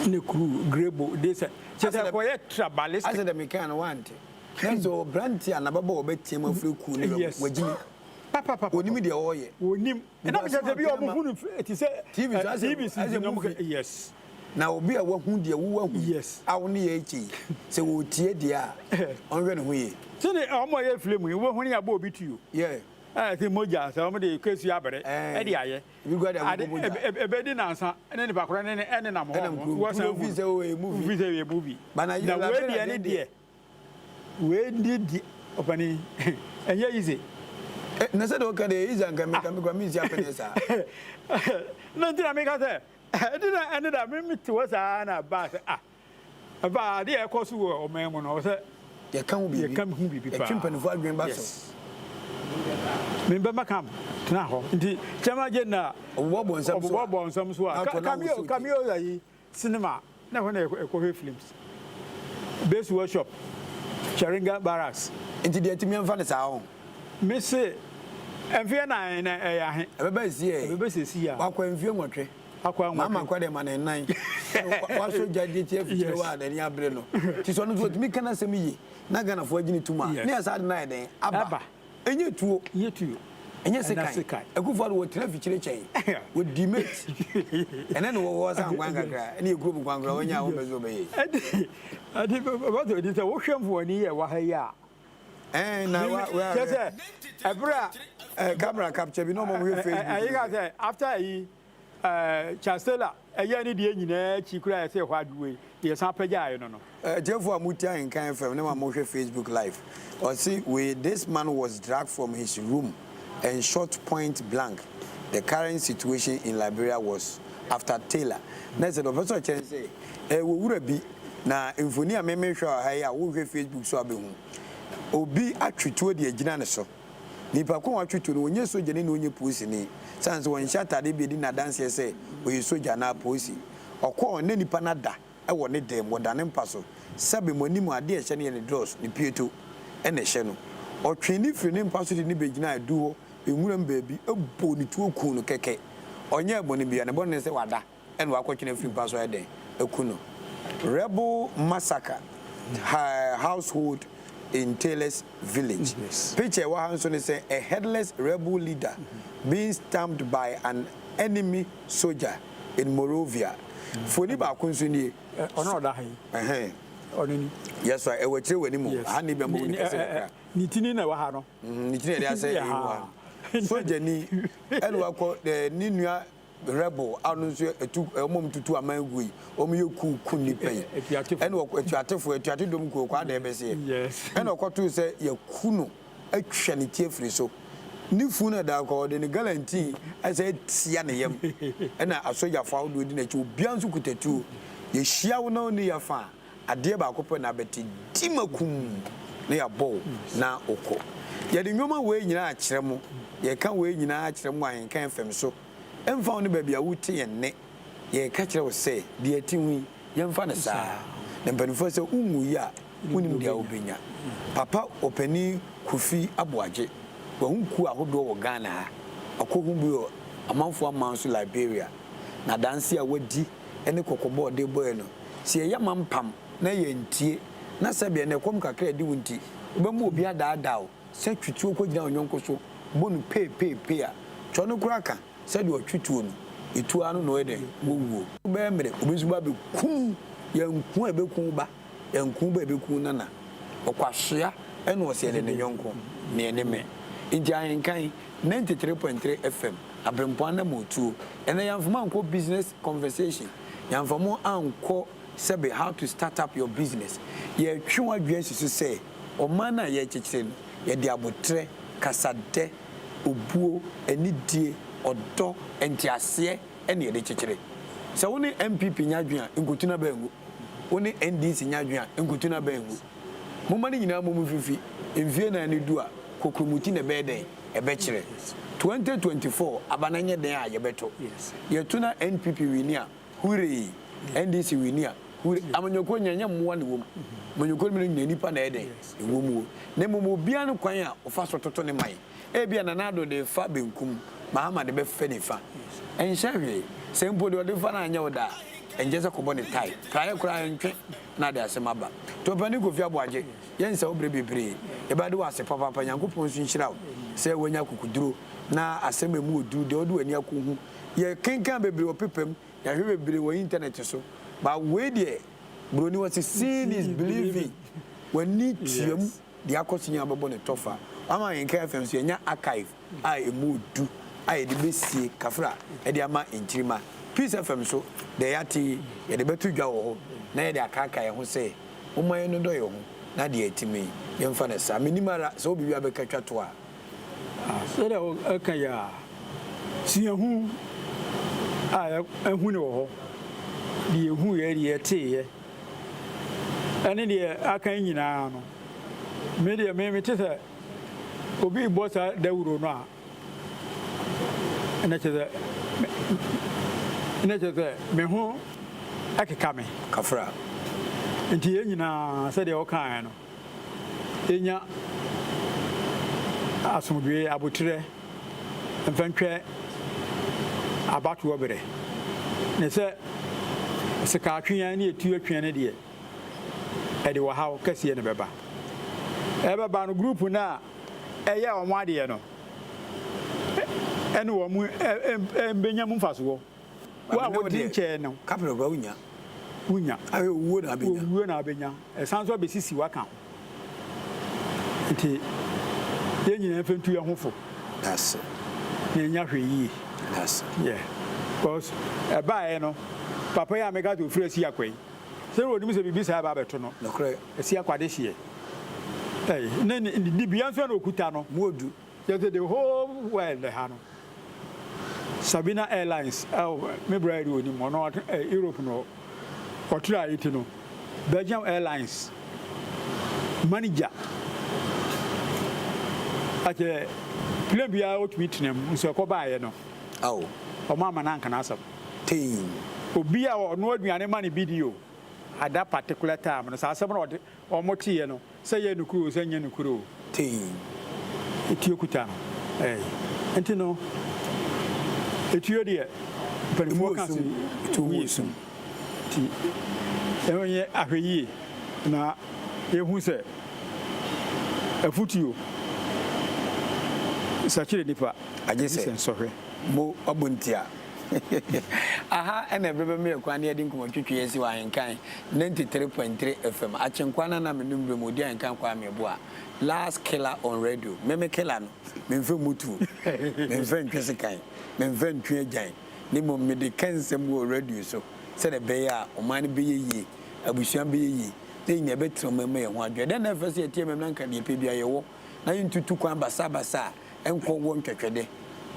ne kuru grebo de sɛ kyɛ sɛ kɔyɛ tribalistic. Asɛ dɛ mekae no woante. Nanso ɔbrante a n'ababaawa bɛteam afrɛ kuo no yɛ wagyimi. Ɔnim deɛ ɔreyɛ. Ɔnim. Ɛna mekyɛ sɛ bi a ɔmo hu no te sɛ TV so asɛ asɛ movie. Yes. Na obi a wahu deɛ wo wahu a wo ne yɛ rekyɛ yi sɛ ɔretie deɛ a ɔnhwɛ ne ho yie. Sɛdeɛ ɔmo a yɛ film yi wobɛhu ne yɛabɔ obi tuo. Yeah. Ɛɛ sɛ mogya sɛ ɔmo de kɛsu abere ɛde ayɛ. Ade ɛbɛdi nansa ne nipa korɔ ne ne nam hɔ wɔsan hu sɛ ɛyɛ movie fi sɛ ɛyɛ movie na wei deɛ ne deɛ wei di di ɔpani ɛnyɛ easy. Na sɛ deɛ ɔka deɛ easy anka mi ka mi kura mi nsi apɛnɛ saa. Na nti na mi ka sɛ ɛdi na ɛne da mi mi te hɔ saa na ba sɛ ah. Ɛba a, adeɛ a ɛkɔ so wɔ ɔman mu no, ɛwɔ sɛ yɛka ho biribi. Yɛka ho biribi paa. Yɛtwe mpanimfoɔ adwene ba so. Yes. Me bɛma camp tena hɔ. Nti Chairman General. Ɔbobɔ nsɛm so a. Ɔbobɔ nsɛm so a. Cameo cameo ayi cinema na ɛhɔ na yɛkɔhwɛ films. Base workshop Charinga Barracks. Nti deɛ ɛtumi ɛmfa no saa ho. Me se mfeɛ nan na ɛyɛ ahe? Ɛbɛba esi ɛ. Ɛbɛba sesi a. Wakɔ mfeɛ nwɔtwe. Akɔ anwɔtwe. Mama kɔ deɛ ma ne nan. Wasɔ gya de ti afikyire hɔ a n'ani abere no. Ti sɛ ɔno nso ɔtumi ka n'asɛm yie na Ghanafoɔ agye ne tom a, ne yɛ saa de no ayɛ dɛn? Aba. Ɛnyɛ tuo. Ɛnyɛ tuo. Ɛnyɛ sekan. Akufo Addo wɔtena afikyire kyɛn. Wɔdi mate. Ɛnɛ na wɔwɔ sa nkwan kakra. Ɛne yɛ kurom nkwan koraa wɔnya a wɔmpɛ sɛ wɔbɛyɛ. Ɛde ɛde bɛtɔ di sɛ wohwɛ mfonin yɛ wɔ ha yi a. Ɛn na wa wa. Kyɛ sɛ ɛberɛ a. Ɛɛ camera capture bi na wɔn hwɛ Facebook. Ɛyi ka sɛ after ɛyi ɛɛ Charles Taylor ɛyɛ ne deɛ nyinaa akyi koraa yɛsɛ ɛhɔ adwo wei yɛsan pagyaeɛ no no. Atiefo a motie Ahenkan FM ne mo a mohwɛ Facebook live, ɔse wei this man was dragged from his room and shot point blank, the current situation in Liberia was after Taylor. Na ɛsɛ deɛ ɔpɛ sɛ ɔkyerɛ ne sɛ ɛwɔ wura bi na mfoni a me mehwɛ wɔ ha yi a wohwɛ Facebook so a bɛhu obi atwe tuo de agyina ne so. Nipa ko a watwe tuo no ɔnyɛ sogyani na ɔnyɛ polisini sane sɛ ɔnhyɛ atadeɛ bi a ɛdi no adanseɛ sɛ ɔyɛ sogya anaa polisi. Ɔkɔɔ na nipa no ada wɔ ne dan mu, ɔda ne mpa so. Sɛbe mo anim adeɛ a ɛhyɛ no yɛ ne drɔs, ne pieto na ɛhyɛ no. Ɔtwee no firii ne mpa so de no bɛgyinaa adu hɔ nwuram baabi, bɔɔ ne tuo kuu no kɛkɛ. Ɔnyɛɛ bɔne biara, ne bɔne ne sɛ wada na wakɔtwe no afiri mpa so ayɛ dɛn? Aku no. Rebel massacre household in Taylor's village. Picture a ɛwɔ ha nso ne sɛ a headless rebel leader being stamped by an enemy soldier in Monrovia. Mfoni baako nso nie. Ɔno ɔda ha yi. Ɛhɛn. Ɔno ni. Yes, right. Ɛwɔ akyire wɔ anim. Ha ne bɛn bɔ ne kɛse kakra. Ne ti ni na ɛwɔ ha no. Ne ti na yɛde asɛ ɛwɔ ha. Sogyani ɛna wakɔ ne nua rebel a ɔno nso etu wɔn a tutu aman gu yi wɔn yɛ kuw ku nipa yi ɛna ɔkɔ atuatefo atuate dɔm kuo kɔ adan bɛseɛ ɛna ɔkɔto sɛ yɛku no atwa ne ti afiri so ne funu na da kɔ ɔde ne galantin ɛsɛ atia ne yam ɛna asogyafo ahodoɔ di n'akyi obiara nso kuta tuo yɛhyia wo na ɔni yɛ fa a adeɛ baako pɛ na abɛte di makum na yɛabɔ wo na wokɔ yɛde nneɛma wei nyinaa akyerɛ mo yɛka wei nyinaa akyerɛ mo ahenkan fam so Ɛmfa ho ne baabi a wote yɛn nne, yɛreka kyerɛ wo sɛ, deɛ ɛte ho yi, yɛmfa no saa. Na mpanimfoɔ sɛ wonwui a, wonnim deɛ wobɛnya. Papa Ɔpanin Kofi Aboagye, wahu kuo ahodoɔ wɔ Ghana ha. Wakɔhu bi wɔ amanfoɔ aman so, Liberia. Na adanseɛ a wadi ne kɔkɔbɔ a ɔde bɔeɛ no, sɛ yɛyɛ mampam na yɛantie, na sɛdeɛ ɛnnɛ ɛkɔm kakra a ɛdi wo nti, wobɛma obi adaadaa wo, Sɛ twe tuo kɔgyina wo yɔnko so bɔ no peepeepee a, kyɛ ɔno koraa ka sɛ deɛ ɔtwe tuo no, etuo ara no na ɔyɛ dɛn? Wɔwuo. Wobɛyɛ mmerɛ, obi nso ba bɛku wo. Yɛnku a ɛbɛku wo ba, yɛnku wo ba a ɛbɛku wo nana. Ɔkwasea na ɔsɛ yɛne ne yɔnko, na yɛne me. Nti Ahenkan 93.3 FM, Aberempɔn Anammɔntuo. Ɛnnɛ yɛamfa mo ankɔ business conversation, yɛamfa mo ankɔ sɛbe how to start up your business. Yɛretwe w'adwene asi so sɛ ɔman no a yɛrekyekyere no, yɛde aboterɛ, kasadɛ, obuo, anidie, ɔdɔ, nteaseɛ na yɛde kyekyere. Sɛ wo ne NPP nyɛ adwene a, nkotu no aba ngu. Wo ne NDC nyɛ adwene a, nkutu no abɛn ngu. Momma ne nyinaa mmom mfifi. Mfie nan no du a, kokromoti na ɛbɛyɛ dɛn? Ɛbɛkyerɛ. 2024 aba no nyɛ dɛn a yɛbɛto. Yɛto na NPP wini a, huree! NDC wini a, huree! Amanyɔkuo nyinaa, ɛnyɛ mmoa na ɛwɔ mu. Amanyɔkuo no mu no nyinaa nnipa na ɛyɛ dɛn? Ɛwɔ mu. Na mmom obiara ne kwan a ɔfa so toto ne man. Ebia Nana Addo de refa benkum, Mahama de bɛfa nifa. Ɛnhyɛ hwee. Sɛ mpo deɛ ɔde fa no anyɛ wo dɛ a, ɛnkyɛ sɛ kɔbɔ no tae. Praeɛ koraa ɛntwe na ade asɛm aba. Tɔpanin Kofi Aboagye, yɛnsa wo berɛ bebree. Yɛbɛde wo ase papaapa. Nyankopɔn nso nhyira wo sɛ woanya akokoduro na asɛm a ɛmu wɔ duru deɛ wode w'ani akɔhu. Yɛkenkan bebree wɔ paper mu, yɛahwɛ bebree wɔ internet so, but wei deɛ Buroni wɔse seeing is believing. W'ani tua mu. Deɛ akɔ so nyinaa bɛbɔ no tɔfa. Wama yɛn Nkae FM so yɛanya archive a ɛmu ɔdu a yɛde bɛsie kafra de ama nkyirimma. Peace FM so, deɛ yɛate yi, yɛde bɛto dwa wɔ hɔ na yɛde akaakae yɛn ho sɛ, momma yɛnnodɔ yɛn ho na deɛ atim yi, yɛmfa no saa. Mennim ara sɛ wowɔ biribi a wobɛka twa to a. Sɛdeɛ woka yi a, suahu a yɛahu no wɔ hɔ, deɛ yɛhuiɛ, deɛ yɛteeɛ, ɛne deɛ aka yi nyinaa no, me deɛ me mete sɛ obi rebɔ saa dawuro no a, na kyerɛ sɛ na kyerɛ sɛ me ho ɛkeka me. Kafra. Nti yɛn nyinaa sɛdeɛ wɔkaeɛ no, yɛnya asomdwoeɛ, aboterɛ mfa ntwɛ abatoɔ berɛ. Ne sɛ sikaatwea ne etuo twea no deɛ, ɛde ɔhaw kɛseɛ na ɛbɛba. Ɛbɛba no, group no a ɛyɛ wɔn adeɛ no, ɛne wɔn bɛnya mu mfasoɔ. Wo a wodi nkyɛɛ no. Kapra koraa wonnya. Wonnya. Ahwɛ owuo na abɛnya. Owuo na abɛnya. Ɛsan nso abɛsisi waka ho. Nti yɛn nyinaa mfa ntu yɛn ho fo. That's it. Na yɛnya hwɛ yie. That's it. Yeah. Because ɛbaeɛ no, papa yi a meka sɛ ofiri Asiakwa yi, sɛ onim sɛ biribi saa ɛba abɛto no. Nokorɛ. Asiakwa adehyeɛ. Ɛy, ne ne dibea nso na okuta no. Mu odu. Kyerɛ sɛ the whole world ha no Sabina Airlines oh me bra yi de onim ɔno ɔte eh, Europe no ɔtra yi ti no Belgium Airlines manager akyɛ plane biara otumi tena mu nso ɛkɔ baayɛ no Ao. ɔmo ama no anka n'asɛm. Tei. Obi a ɔno aduane ma no bi di o at that particular time no saa asɛm no ɔde ɔmo teɛ no Sɛ ɛyɛ nokorɛ o, sɛ ɛnyɛ nokorɛ o. Tei. Etuo kuta no ɛɛ. Nti no, etuo deɛ, mpanimfoɔ ka sɛ etuo mu esum. Nti, ɛnyɛ ahwɛyie na yɛhu sɛ afutuo sakyere nipa agye sɛ nsɔhwɛ. Mo abo ntia. Aha na ɛberɛ bɛma yɛn kwan na yɛde nkɔmmɔtwetwe asi wɔ Ahenkan 93.3 FM, Akyenkwa no na menom berɛ mu, Odi Ahenkan Kwame Yeboah, Last Killer on Radio. Me me killer no, memfa mmu tuo, memfa ntwe sekan, memfa ntwe agyan, na mmom mede ka nsɛm wɔ radio so sɛdeɛ ɛbɛyɛ a ɔman no bɛyɛ yie, abusua bɛyɛ yie, na yɛn nyinaa yɛbɛtena ɔman mu ma yɛn ho adwo. Ɛdɛn na ɛfɛ sɛ yɛte MM na anka deɛ yɛpɛ biara yɛwɔ, na yɛntutu kwan basabasa a nkɔ wɔ ntwɛtwɛdɛ.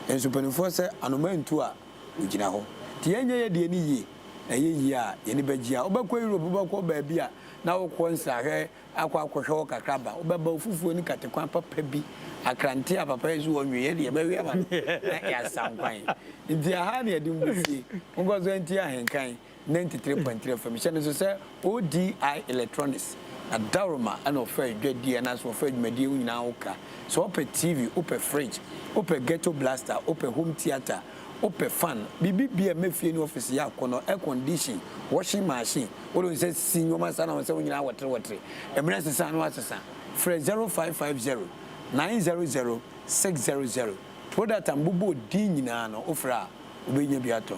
Nanso mpanimfoɔ sɛ anoma ntu a, ɔgyina hɔ. Nti yɛnyɛ yɛ deɛ no yie, na ɛyɛ yie a, yɛn ani bɛgye. A wobɛkɔ Europe, wobɛkɔ baabi a na wokɔ nsrahwɛ akɔ akɔhwɛ hɔ kakra aba. Wobɛba wo fufuo ne katekwan papa bi, akrante a papa yi so wɔ nwe, yɛn deɛ yɛbɛwe ama no na yɛasa nkwan. Nti aha na yɛde mo bɛsie. Monkɔ so ntie Ahenkan. 93.3 FM. Hyɛ no nso sɛ ODI Electronics na Dawroma na ɔfa adwadie anaasɛ ɔfa adwumadie ho nyinaa ho ka. Sɛ wopɛ TV, wopɛ fridge, wopɛ ghetto blaster, wopɛ home theatre, wopɛ fan, biribi bia ɛma fie ne office yɛ akɔnnɔ, air condition, washing machine, wode wo nsa si nneɛma saa na wo nsa ho nyinaa wɔtere wɔtere. Mmerɛ sesa na wasesa. Frɛ 0550 900 600. Product a mebobɔɔ din nyinaa no wofrɛ a wobɛnya bi atɔ.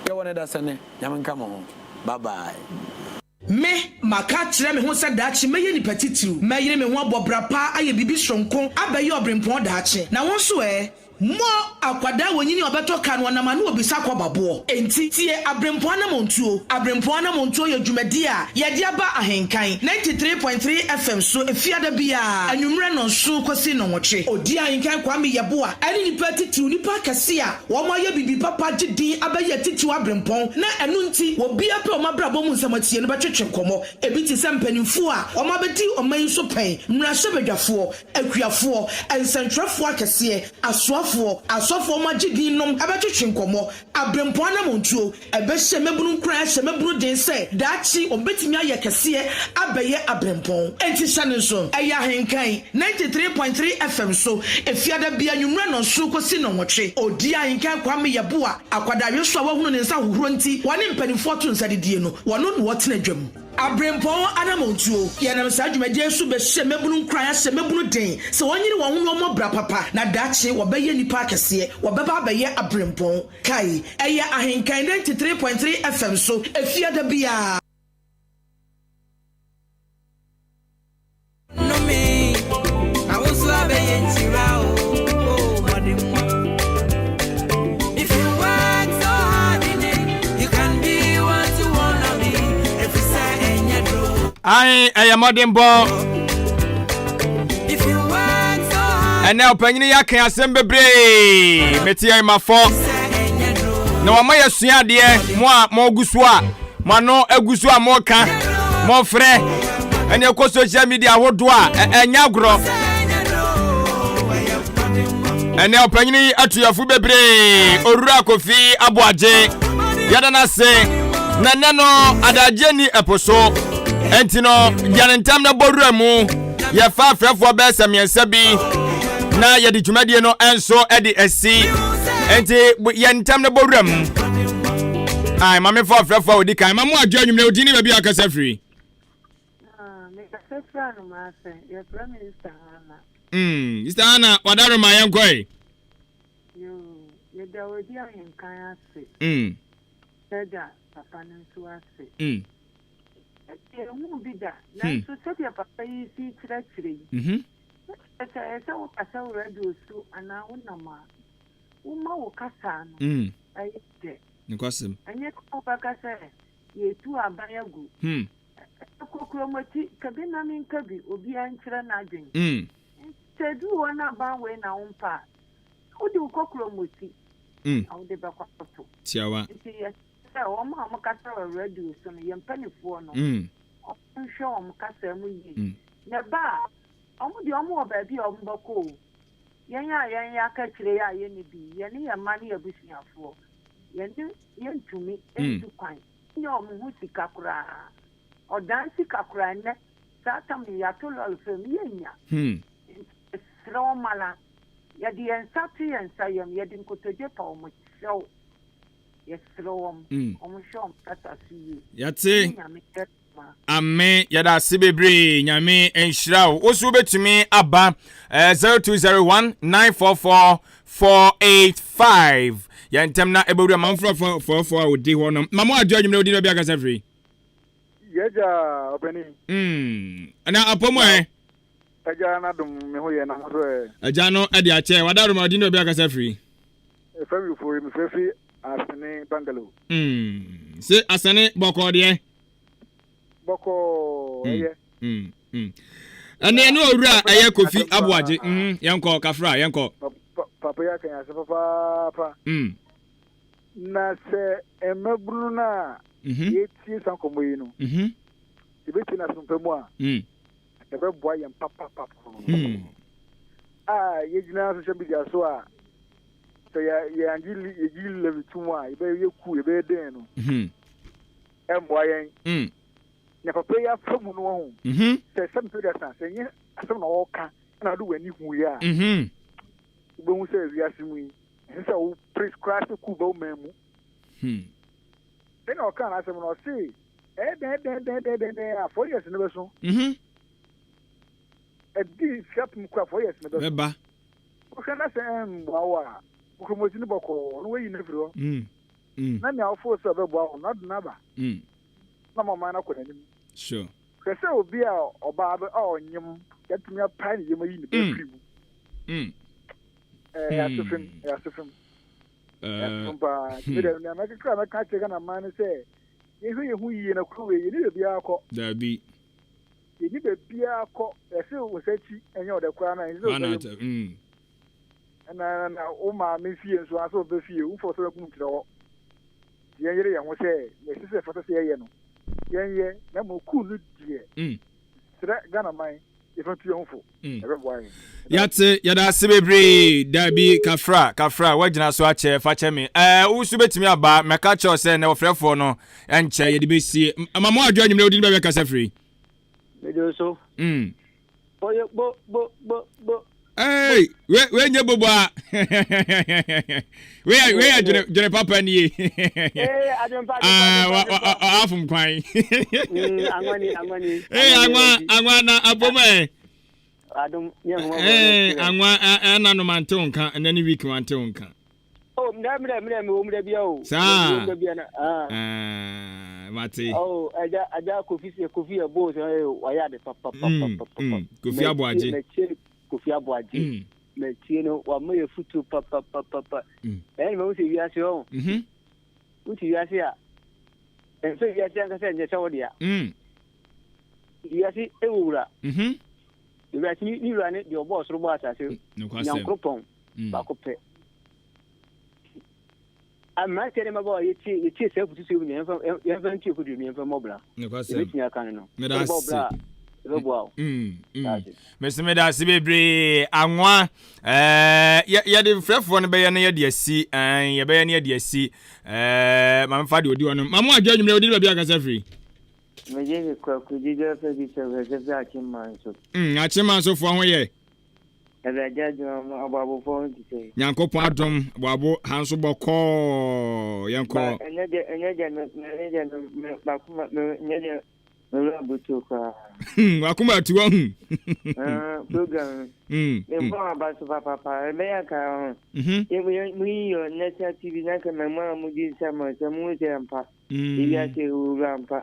Yɛwɔ no dasani, Nyame nka mo ho. Bye bye. Me, maka akyerɛ me ho sɛ daakye mɛyɛ nipa titiriw. Mɛyere me ho abɔ bra pa ayɛ biribi soronko abɛyɛ ɔberempɔn daakye. Na wo nso ɛ? Mo, akwadaa wɔnyini a ɔbɛtɔ car no ɔnam ano obisa kɔba boɔ. Enti, tie Abrempɔn Anamontuo. Abrempɔn Anamontuo yɛ dwumadie a yɛde aba Ahenkan 93.3 FM so Efiada biara anwummerɛ nnɔnson kɔsi nnɔnwɔtwe. Odi Ahenkan Kwame Yeboah ɛne nnipa atitiriw, nnipa akɛse a wɔn ayɛ biribi papa agye din abɛyɛ atitiriw abrempɔn na ɛno nti obiara pɛ wɔn abrabɔ mu nsɛm atie no bɛtwetwe nkɔmmɔ. Ebi te sɛ mpanimfoɔ a wɔn abɛdi ɔman yi so pɛn, mmarahyɛbadwafoɔ, akuafoɔ, nsɛntwerɛfoɔ akɛseɛ, asoafoɔ, asɔfoɔ a wɔagye din nom bɛtwetwe nkɔmmɔ, aberempɔn anammɔntuo, ɛbɛhyɛ mmabunu nkuran ahyɛ mmabunu den sɛ daakye wɔbɛtumi ayɛ kɛseɛ abɛyɛ aberempɔn. Enti hyɛ no nso, ɛyɛ Ahenkan 93.3 FM so, Efiada biara anwummerɛ nnɔnson kɔsi nnɔnwɔtwe. Ɔdi Ahenkan Kwame Yeboah, akwadaa so a wahunu ne nsa ahohorɔ nti wɔne mpanimfoɔ to nsa didie no, wɔno na ɔtena dwam. Aberempɔn anammɔntuo, Yɛnam saa dwumadie yi so bɛhyɛ mmabunu nkuran ahyɛ mmabunu den sɛ wɔnyere wɔn ho na wɔmmɔ bra papa na daakye wɔbɛyɛ nnipa akɛseɛ, wɔbɛba abɛyɛ aberempɔn. Kae, ɛyɛ Ahenkan 93.3 FM so Efiada biara. Ae, ɛyɛ mmɔdenbɔ. Ɛnɛ ɔpanyin yi aka asɛm bebree. Mete yɛn mafɔ. Na wɔma yɛsua adeɛ mo a mogu so a mo ano agu so a moka mofrɛ ɛne ɛkɔ social media ahodoɔ a ɛnyɛ agorɔ ɛnɛ ɔpanyini yi atuyɛfo bebree owura kofi aboagye yɛda no ase na ɛnɛ no adagye ni ɛpo so ɛnti no yɛne ntam na bɔ wura mu yɛfa afrɛfoɔ bɛyɛ sɛ mmiɛnsa bi na yɛde dwumadie no nso de asi nti yɛn ntam no bɔ wura mu ai ma mefa afrɛfoɔ a wɔdi kan ma mo adwo anwummerɛ wodin ne baabi a akasa firi Mr. Anna wadaro ma yɛnkɔe yɛda wadi ahenkan ase yɛda papa no nso ase Yɛnhuu bi da, nanso sɛdeɛ papa yi si kyerɛkyerɛ yi, na kyerɛ sɛ ɛyɛ sɛ wokasa wɔ radio so anaa wonam a, woma wo kasa no ɛyɛ dɛ. Nokwasɛm. Ɛnyɛ sɛ wobɛka sɛ yɛretu aban agu. Kokuromoti, ka bi na menka bi, obiara nkyerɛ n'adwene. Nti sɛ ɛduru hɔ na aban wei na wompɛ a, wode wo kokuromoti na wode bɛkɔ akɔto. Tiawa. Nti yɛ Sɛ wɔn a wɔkasa wɔ radio so no, yɛn mpanimfoɔ no, wɔnhwɛ wɔn kasa mu yie. Na ɛba a, wɔn deɛ wɔwɔ baabi a wɔbɛkɔ o. Yɛn a yɛn aka akyire yi a yɛnni bi, yɛne yɛn mma ne yɛn abusuafoɔ, yɛne yɛntumi ntu kwan nyɛ wɔn ho sika koraa. Ɔdan sika koraa nnɛ, saa tam yi yɛato lɔre fam, yɛnnya. Nti yɛsrɛ wɔn ara, yɛde yɛn nsa to yɛn nsa yam, yɛde nkotodwe pa wɔn kyɛw. Yɛsrɛ wɔn, wɔn nhwɛ wɔn kasa so yie. Yɛte. Ɛne Nyame bɛma. Ame yɛda ase bebree Nyame nhyira wo. Wo so wobɛtumi aba eh, 0201 944 485. Yɛn ntɛm na ɛbɛwura ma mfrɔfrɔfrɔfrɔ a wɔdi hɔ no. Ma mo adwo anwummerɛ wodi na bi akasa firi. Yɛgya ɔpanin. Mm. Na apɔ mu ɛ. Agya no adom me ho yɛ na mo so ɛ. Agya no de akyɛ. Wada roma ɔdi na obi akasa firi. Efra mi fori mefrɛ fi Asene Bungalow. Mm. Se Asene bɔkɔɔ deɛ. Bɔkɔɔ mm. ɛyɛ. Mm. Mm. Ɛne ɛne owura ɛyɛ Kofi Aboagye. Mm. Yɛnkɔ kafra yɛnkɔ. Papa yi aka yɛn ase papaapa. Mm. Na sɛ mmabunu no a mhm. yɛtie saa nkɔmmɔ yi no, mhm. yɛbɛtie no asompa mu a, mm. Ɛbɛboa yɛn papapapa. Hmm. A yɛgyina social media so a sɛ yɛ yɛangye yɛgye levy to mu a yɛbɛyɛ ku yɛbɛyɛ dɛn no. Hmm. Ɛmmoa yɛn. Hmm. Na papa yi afa mu no ho. Hmm. Sɛ sɛ mpɛ dasa sɛ nyɛ asɛm na ɔreka na ɔde w'ani hu yɛ a. Hmm. Wobɛhu sɛ wiase mu yi ɛsɛ sɛ wo pere koraa sɛ ku ba wo man mu. Hmm. Sɛnea ɔkaa n'asɛm no ɔse Ɛyɛ dɛn dɛn dɛn dɛn dɛn dɛn a 4 years no bɛso. Mhm. Ɛdi mfe apem kura 4 years no bɛso. Bɛba. Wohwɛ na sɛ ɛmmoa wo a, kokromoti no bɔkɔɔ na wayi no afiri hɔ. Mm. Mm. Na nea wofoo sɛ ɔbɛboa wo no, ade no aba. Mm. Na ma ɔman no akɔ n'anim. Sure. Hwɛ sɛ obi a ɔbaa bɛ a ɔnyem yɛatumi apae ne yam ayi ne ba Mm. afiri mu. Mm. Ɛyɛ asefem, ɛyɛ asefem. Ɛyɛ asefem paa. Nti me deɛ, nea mɛkekra mɛka akyerɛ Ghana man ne sɛ, yɛnhwɛ yɛn ho yie na kuro wei, yɛnni baabiara kɔ. Daabi. Yɛnni baabiara kɔ. Yɛse wo nsa akyi nyɛ ɔdɛ koraa na ɛnsɛ sɛ wo nsa yam. Ɛna na wo maame fie nso anaasɛ wo ba fie, womfa wo nsa bɛkum nkyerɛ hɔ. Nti yɛnyere yɛn ho sɛ, nea ɛsɛ sɛ ɛfata sɛ yɛyɛ no, yɛnyɛ. Na mmom kuu no deɛ, mesrɛ Ghana man, yɛfa ntu yɛn ho fo. Ɛbɛboa yɛn. Yɛate, yɛda ase bebree. Dabi, Kafra, Kafra, woagyina so akyɛ, fa kyɛ me. Ɛɛ, wo nso bɛtumi aba, mɛka kyerɛ wo sɛ nnɛ ɔfrɛfoɔ no nkyɛ, yɛde bɛsie. Ma mo adwo anwummerɛ, wodi ne baabi akasa firi. Mede wo so. Oye bo bo bo bo. Hey, we we nye bobo a. We we yɛ dwene dwene papa nie. Eh, adwene pa adwene pa. Ah, afom kwan. Angwa ni angwa ni. Eh, angwa angwa na abom eh. Adom ne ho. Eh, angwa ana no mante nka, na ne week mante nka. Oh, mmerɛ mmerɛ mmerɛ mewɔ mu da bia o. Saa. Mewɔ mu da bia na. Ah. Ah, mate. Oh, ɛgya agya Kofi Kofi yɛ bo sɛ ɛyɛ wayɛ ade papa papa papa. Kofi Aboagye. Mɛtie Kofi Aboagye. Mɛtie no wama yɛ futuo papa papa papa. Ɛyɛ na mahu sɛ wiase ɔn. Wote wiase a ɛmfa wiase ankasa nyɛ sɛ wo dea. Wiase ɛwɔ wura. Wiase ne wura ne deɛ ɔbɔɔ soro bɔɔ asase. Nyankoropɔn baako pɛ. Mmeranteɛ ne mmabaawa yɛtie yɛtie saa afutusɛm yi nyinaa yɛmfa yɛmfa ntie kodu mu yɛmfa mmɔ bra. Yɛbɛtumi aka no no. Meda Wode bɔ ase. bra a ɛbɛboa wo. Meda ase. Mese meda ase bebree anwa ɛɛ yɛ yɛde frɛfoɔ no bɛyɛ no yɛde asi ɛn yɛbɛyɛ no yɛde asi ɛɛ maame fa deɛ odi hɔ no maame adwo anwummerɛ odi ne baabi akasa firi. Megye de Kwaku Didɔ fɛ bi sɛ ɔkasa firi Akyemman so. Akyemman sofoɔ ho yɛ. Awurade adom a aboabofoɔ ho te sɛn? Nyankopɔn adom aboabo ha nso bɔkɔɔ yɛnkɔ. Ba ɛnyɛ deɛ ɛnyɛ deɛ me me deɛ me me makoma me nyɛ deɛ me wura butu koraa. Hmm wakoma atu wɔ hu. Ah program no. Me bɔ aba so papapa ɛbɛyɛ anka ho. Yɛ mo yi yɔ national TV na nka mɛ mo a mo di nsa mo sɛ mo sɛ ampa. Ewiase ewura ampa.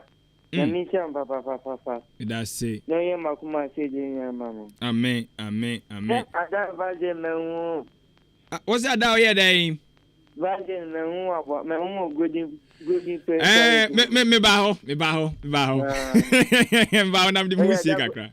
Nyame nhyira mo papapapapa. Medase. Na ɔnyɛ makoma ase den nyinaa ma mo. Amen amen amen. Sɛ ada virgin mahu o. Ah wo sɛ ada ɔyɛ dɛn. Virgin mahu aboa mahu wɔ golden golden pɛ. Ɛɛ me me me ba hɔ me ba hɔ me ba hɔ me ba hɔ na me de mu sie kakra.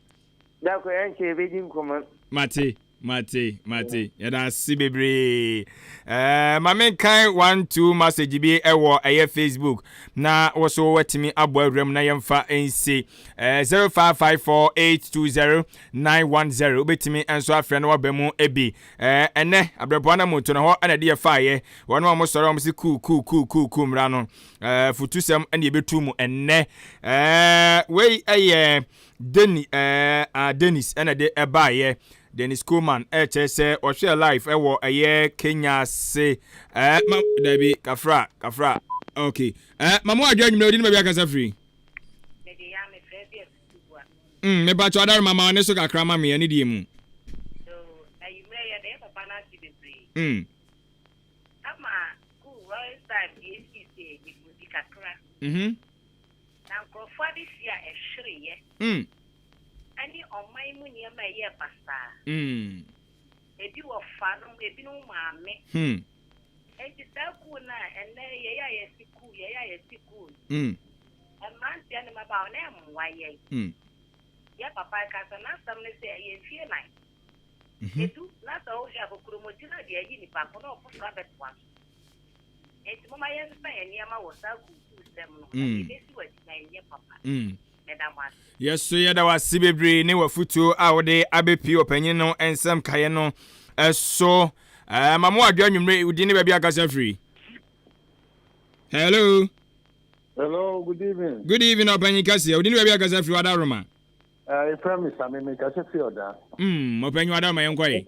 Dako yɛnkyɛ yɛbɛdi nkɔmmɔ. Mate. Mate, mate. Yɛda ase bebree. Eh, ma menkan one two message bi ɛwɔ ɛyɛ Facebook na wo so watumi abɔ awura mu na yɛmfa nsi. Eh, 0554820910 wobɛtumi nso afrɛ no waba mu bi. Eh, ɛnɛ abrɛboa na moto no hɔ ɛna ɛde yɛfaeɛ. Wɔn a wɔsɔre wɔn se kuu kuu kuu kuu kuu mmara no. Eh, futusɛm ɛna yɛbɛtu mu ɛnɛ. Eh, wei ɛyɛ Denny eh, ah, Dennis ɛna de ɛbaeɛ. Dennis Coleman ɛkyerɛ sɛ ɔhwɛ live ɛwɔ ɛyɛ Kenya ase. Eh, ma, dabi, kafra, kafra. Okay. Eh, ma mo adwa anwummerɛ odi ne baabi akasa firi. Mede ya mefrɛ bi atutu bua. Mepa kyɛ ɔdare mama ɔne so kakra ma me ɛne deɛ mu. So, anwummerɛ yɛda yɛ papa no ase bebree. Ama cool royal style deɛ ɛsii sɛ yɛmu di kakra. Na nkurɔfoɔ adehyeɛ a ɛhwereeɛ ne ɔman mu nneɛma a ɛyɛɛ basaa. Ebi wɔfanom, ebinom maame. Enti saa kuw no a ɛnnɛ yɛyɛ a yɛasi kuw, yɛyɛ a yɛasi kuw no, mmeranteɛ ne mmabaawa no, ɛmmoa yɛn. Yɛn papa kasa, n'asɛm ne sɛ ɛyɛ mfie nan. Edu na sɛ wohwɛ a, kokuromoti no de ayi nipa ko na ɔfoforɔ abɛtoa so. Enti momma yɛnsesa yɛn nneɛma wɔ saa kuukuusɛm no ho, na deɛ ɛbɛsi wɔ akyi no ɛnyɛ papa. Meda mo ase. Yɛso yɛda wo ase bebree ne w'afutuo a wode abɛpie ɔpanyin no nsɛm kaeɛ no so. Eh, ma mo adwo anwummere, wo din ne baabi akasa firi. Hello. Hello, good evening. Good evening, ɔpanyin kɛseɛ. Wo din ne baabi akasa firi, Wadaroma. Efra mi Sami, mi kasa fi ɔda. Ɔpanyin Wadaroma, yɛn kɔ yi.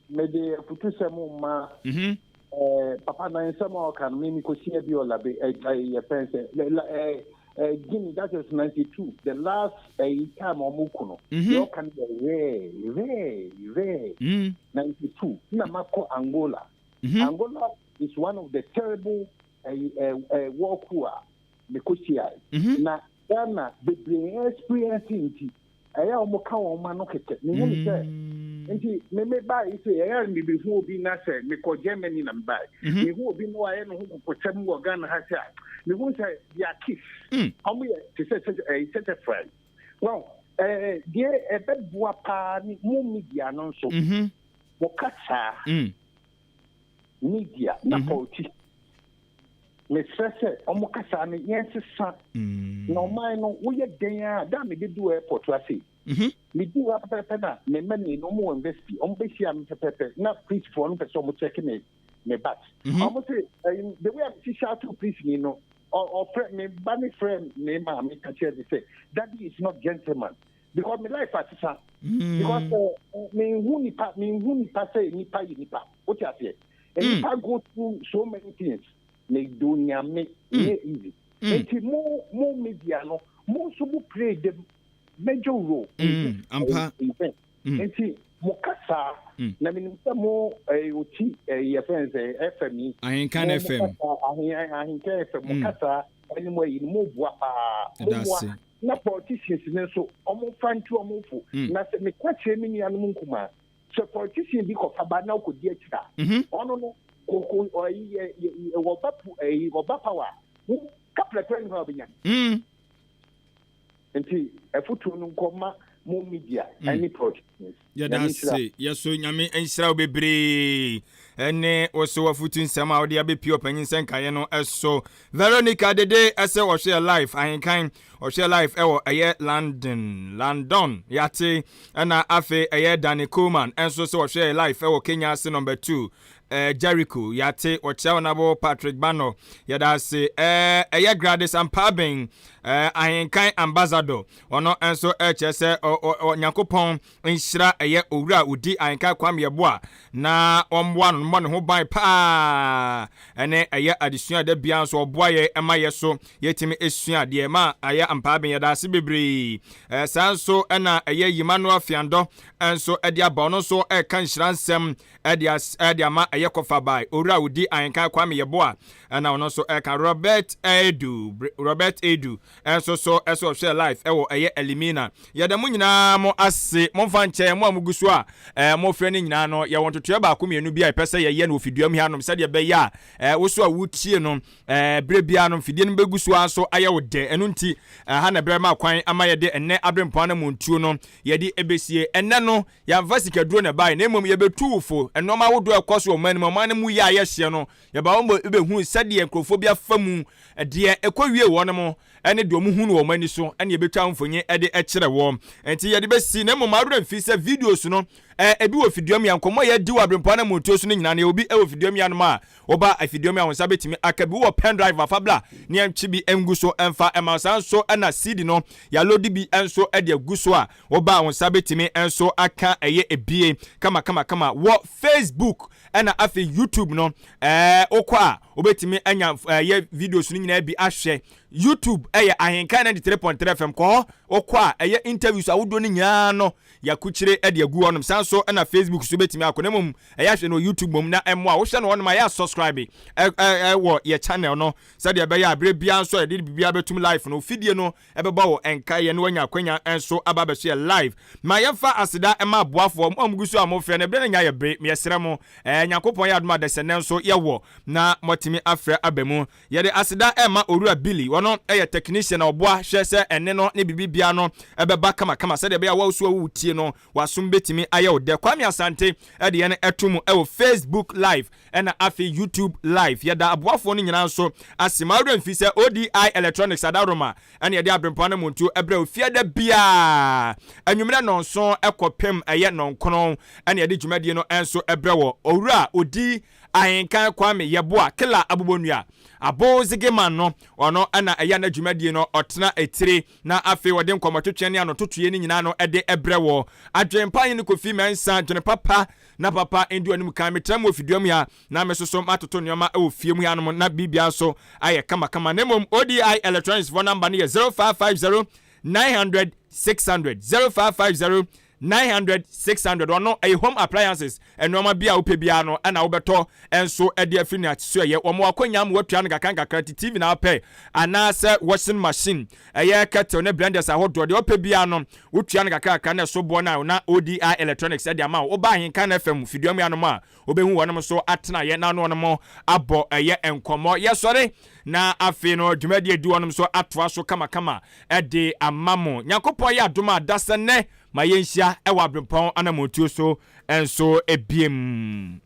Mede afutusɛm rema papa na nsɛm a ɔka no me mekɔsia bi ɔlabe yɛfɛn sɛ Guinea that is 92 the last time ɔmo ku no deɛ ɔka no yɛ rare rare rare 92 na makɔ Angola. Angola is one of the terrible war coup a mekɔsiae na Ghana bebree experience nti ɛyɛ a wɔka wɔn ano kɛkɛ mehu ne sɛ. Nti me me baa yi sɛ ɛyɛ a mebehu obi na sɛ mekɔ Germany na mebae. Mehu obi na wayɛ ne ho kokosɛm wɔ Ghana ha sɛ a, mehu sɛ they are kids. Wɔn yɛ te sɛ sɛ ɛyi sɛsɛ fry. Well, ɛɛ deɛ ɛbɛboa paa ne mo media no nso. Mo kasaa media na politicians. Mesrɛ sɛ wɔn kasaa no yɛnsesa. Na ɔman no woyɛ dɛn a da a mebɛdu airport ha sei. Meduu ha pɛpɛɛpɛ na me mma mmienu, wɔn wɔ university, wɔn bɛhyiaa me pɛpɛɛpɛ na polisifoɔ no pɛ sɛ wɔn check me me bat. Wɔn se ɛyi the way a mesi shout to polisini no, ɔfrɛ me ba ne frɛ me maame ka kyerɛ me sɛ daddy is not gentleman because me life asesa because me nhu nipa me nhu nipa sɛ nipa yɛ nipa wote aseɛ. Nipa go through so many things. Me do nyame nyɛ easy. Nti mo mo media no mo nso mo play the major role in this Ampa. event. Nti mo kasaa na menim sɛ mo oti yɛfrɛ no sɛ FM yi. Ahenkan Mo mo FM. kasaa ahen Ahenkan FM mo kasaa ɛne mo ayi no mo boa paa. Mo Yɛda moa ase. na politicians no nso ɔmo fa ntu ɔmo fo. Na sɛ meka kyerɛ me nuanom nkumaa sɛ politician bi kɔfa ba na ɔkɔdi akyire a ɔno no koko ɔyi yɛ yɛ ɔba pu ɛyi ɔba power a wo kaprɛ kora ni hɔ a ɔbɛnya. Nti afutuo no nkɔ ma mo media ɛne politicians. Yɛda Nyame nhyira. ase. Yɛso Nyame nhyira wo bebree ɛne wo so wafutu nsɛm a wode abɛpie ɔpanyin sɛ nkaeɛ no ɛso. Veronica Dede ɛsɛ ɔhwɛ yɛ live ahenkan ɔhwɛ live ɛwɔ ɛyɛ London London yate ɛna afei ɛyɛ Danny Coleman ɛnso sɛ ɔhwɛ yɛ live ɛwɔ Kenya ase number 2 Jericho yate ɔkyerɛ Honorable Patrick Bano yɛda ase ɛyɛ Gladys Ampaben ahenkan ambassador ɔno nso ɛkyerɛ sɛ Nyankopɔn nhyira ɛyɛ owura a odi ahenkan Kwame Yeboah na ɔmmoa no mmɔ ne ho ban paa ɛne ɛyɛ adesua da bia nso ɔboa yɛ ɛma yɛ so yɛtumi esua adeɛ ma ayɛ Ampaben yɛda ase bebree saa nso ɛna ɛyɛ Yimanoa Fiandɔ nso ɛde aba ɔno nso ɛka nhyira nsɛm ɛde ɛde ama ɛyɛ kɔfa by owura a odi ahenkan Kwame Yeboah ɛna ɔno nso ɛka Robert Edu Robert Edu ɛnso so ɛsɛ ɔhwɛ live ɛwɔ ɛyɛ Elimina. Yɛda mo nyinaa mo ase. Momfa nkyɛn mo a mogu so a ɛɛ mofrɛ no nyinaa no, yɛwɔ ntotoeɛ baako mmienu bi a yɛpɛ sɛ yɛyɛ no wɔ fidua mu hanom sɛdeɛ ɛbɛyɛ a ɛɛ wo so a wotie no ɛɛ berɛ biara no mfidie no bɛgu so ara so ayɛ wo dɛ. Ɛno nti ɛha na ɛberɛ ma kwan ama yɛde ɛnnɛ aberempɔn anammɔntuo no yɛde ɛbɛsie. Ɛnnɛ no yɛamfa sikaduro na ɛbaeɛ na mmom yɛbɛtu wo fo nnoɔma ahodoɔ a ɛkɔ so wɔ ɔman no mu, ɔman no mu yɛ a yɛhyeɛ no Yɛba hɔ ma yɛbɛhunu sɛdeɛ nkurɔfoɔ bi afa mu, deɛ ɛkɔwiee wɔn, ne deɛ wɔhunu wɔ wɔn ani so, ɛne yɛbɛtwa ho mfonyin de kyerɛ wɔn. Enti yɛde bɛsi, na mmom awerɛ mfi sɛ videos no, ebi wɔ fiduamia, nkɔmmɔ a yɛadi wɔ aberempɔn anammɔntuo so no nyinaa no, yɛwɔ bi wɔ fiduamia no mu a, woba afiduamia a wo nsa bɛtumi aka bi. Wowɔ pen drive a, fa bra na yɛntwe bi ngu so mfa mma wo. Saa nso na CD no, yɛalodi bi nso de agu so a, woba a wo nsa bɛtumi nso aka ɛyɛ ebie kamakamakama wɔ Facebook. Ɛna afei YouTube no, ɛɛ wokɔ a wobɛtumi anya ɛyɛ videos no nyinaa bi ahwɛ. YouTube ɛyɛ Ahenkan 93.3 FM kɔ hɔ, wokɔ a ɛyɛ interviews ahodoɔ no nyinaa no yɛakukyire de agu hɔnom. San so ɛna Facebook so wobɛtumi akɔ, na mmom ɛyɛ ahwɛ no wɔ YouTube mmom na ɛmmoa. Wohwɛ no hɔnom a yɛ subscribe ɛwɔ yɛ channel no sɛdeɛ ɛbɛyɛ a berɛ biara nso a yɛde biribiara bɛtum live no fidie no ɛbɛbɔ wo nkaeɛ na wanya akwanya nso aba abɛso yɛ live. Ma yɛmfa aseda mma aboafoɔ, mo a mogu so a mofrɛ no, ɛberɛ no nya yɛ bere, yɛsrɛ mo, ɛɛ Nyankopɔn yɛ adom a dasani nso yɛwɔ na moatumi afrɛ aba mu. Yɛde aseda rema Owura Billy, ɔno yɛ technician a ɔboa hwɛ sɛ ɛnne no ne biribi biara no ɛbɛba kamakama sɛdeɛ ɛbɛyɛ a wo nso a woretie no w'asom bɛtumi ayɛ wo dɛ. Kwame Asante de yɛn to mu wɔ Facebook live ɛna afei YouTube live. Yɛda aboafoɔ no nyinaa nso ase. Ma wo werɛ mfi sɛ ODI Electronics Adaworoma ɛna yɛde aberempɔn anamontuo ɛbrɛ wo fiada biara anwummerɛ nnɔnson kɔpem ɛyɛ nnɔnkron ɛna yɛde dwumadie no nso ɛbrɛ wɔ. Owura Odi Ahenkan Kwame Yeboah Kela Abobonua Abo Zigeman no ɔno ɛna ɛyɛ na dwumadie no ɔtena etire na afei ɔde nkɔmmɔtwetwe ne anototoeɛ no nyinaa no ɛde ɛbrɛ wɔ. Adwenpa Hene Kofi Mensah dwene papa na papa ndi w'anim kan. Metra mu wɔ fidua mu ha, na me nso so matoto nneɛma wɔ fie mu hanom na biribiara nso ayɛ kamakama. Na mmom ODI Electronics foɔ namba no yɛ 0550 900 600, 0550. 900 600. Ɔno ɛyɛ home appliances nnoɔma bi a wopɛ biara no ɛna wobɛtɔ nso ɛde afiri ne so. Ɛyɛ wɔn akɔnya ma watua no kakra nkakra. Ti TV na wopɛ anaasɛ washing machine, ɛyɛ kettle ne blenders ahodoɔ, deɛ wopɛ biara no wotua no kakra kakra na ɛso boɔ no a na ODI Electronics ɛde ama wo. Woba Ahenka no FM fidua mu anom a, wobɛhu wɔnom so atenaeɛ na ano wɔnom abɔ ɛyɛ nkɔmmɔ. Yɛsɔre na afei no dwumadi adi wɔnom so atoa so kamakama ɛde ama mo. Nyankopɔn yɛ adom a, dasɛ nnɛ ma yɛnhyia ɛwɔ aberempɔn anammɔntuo so nso ebiem.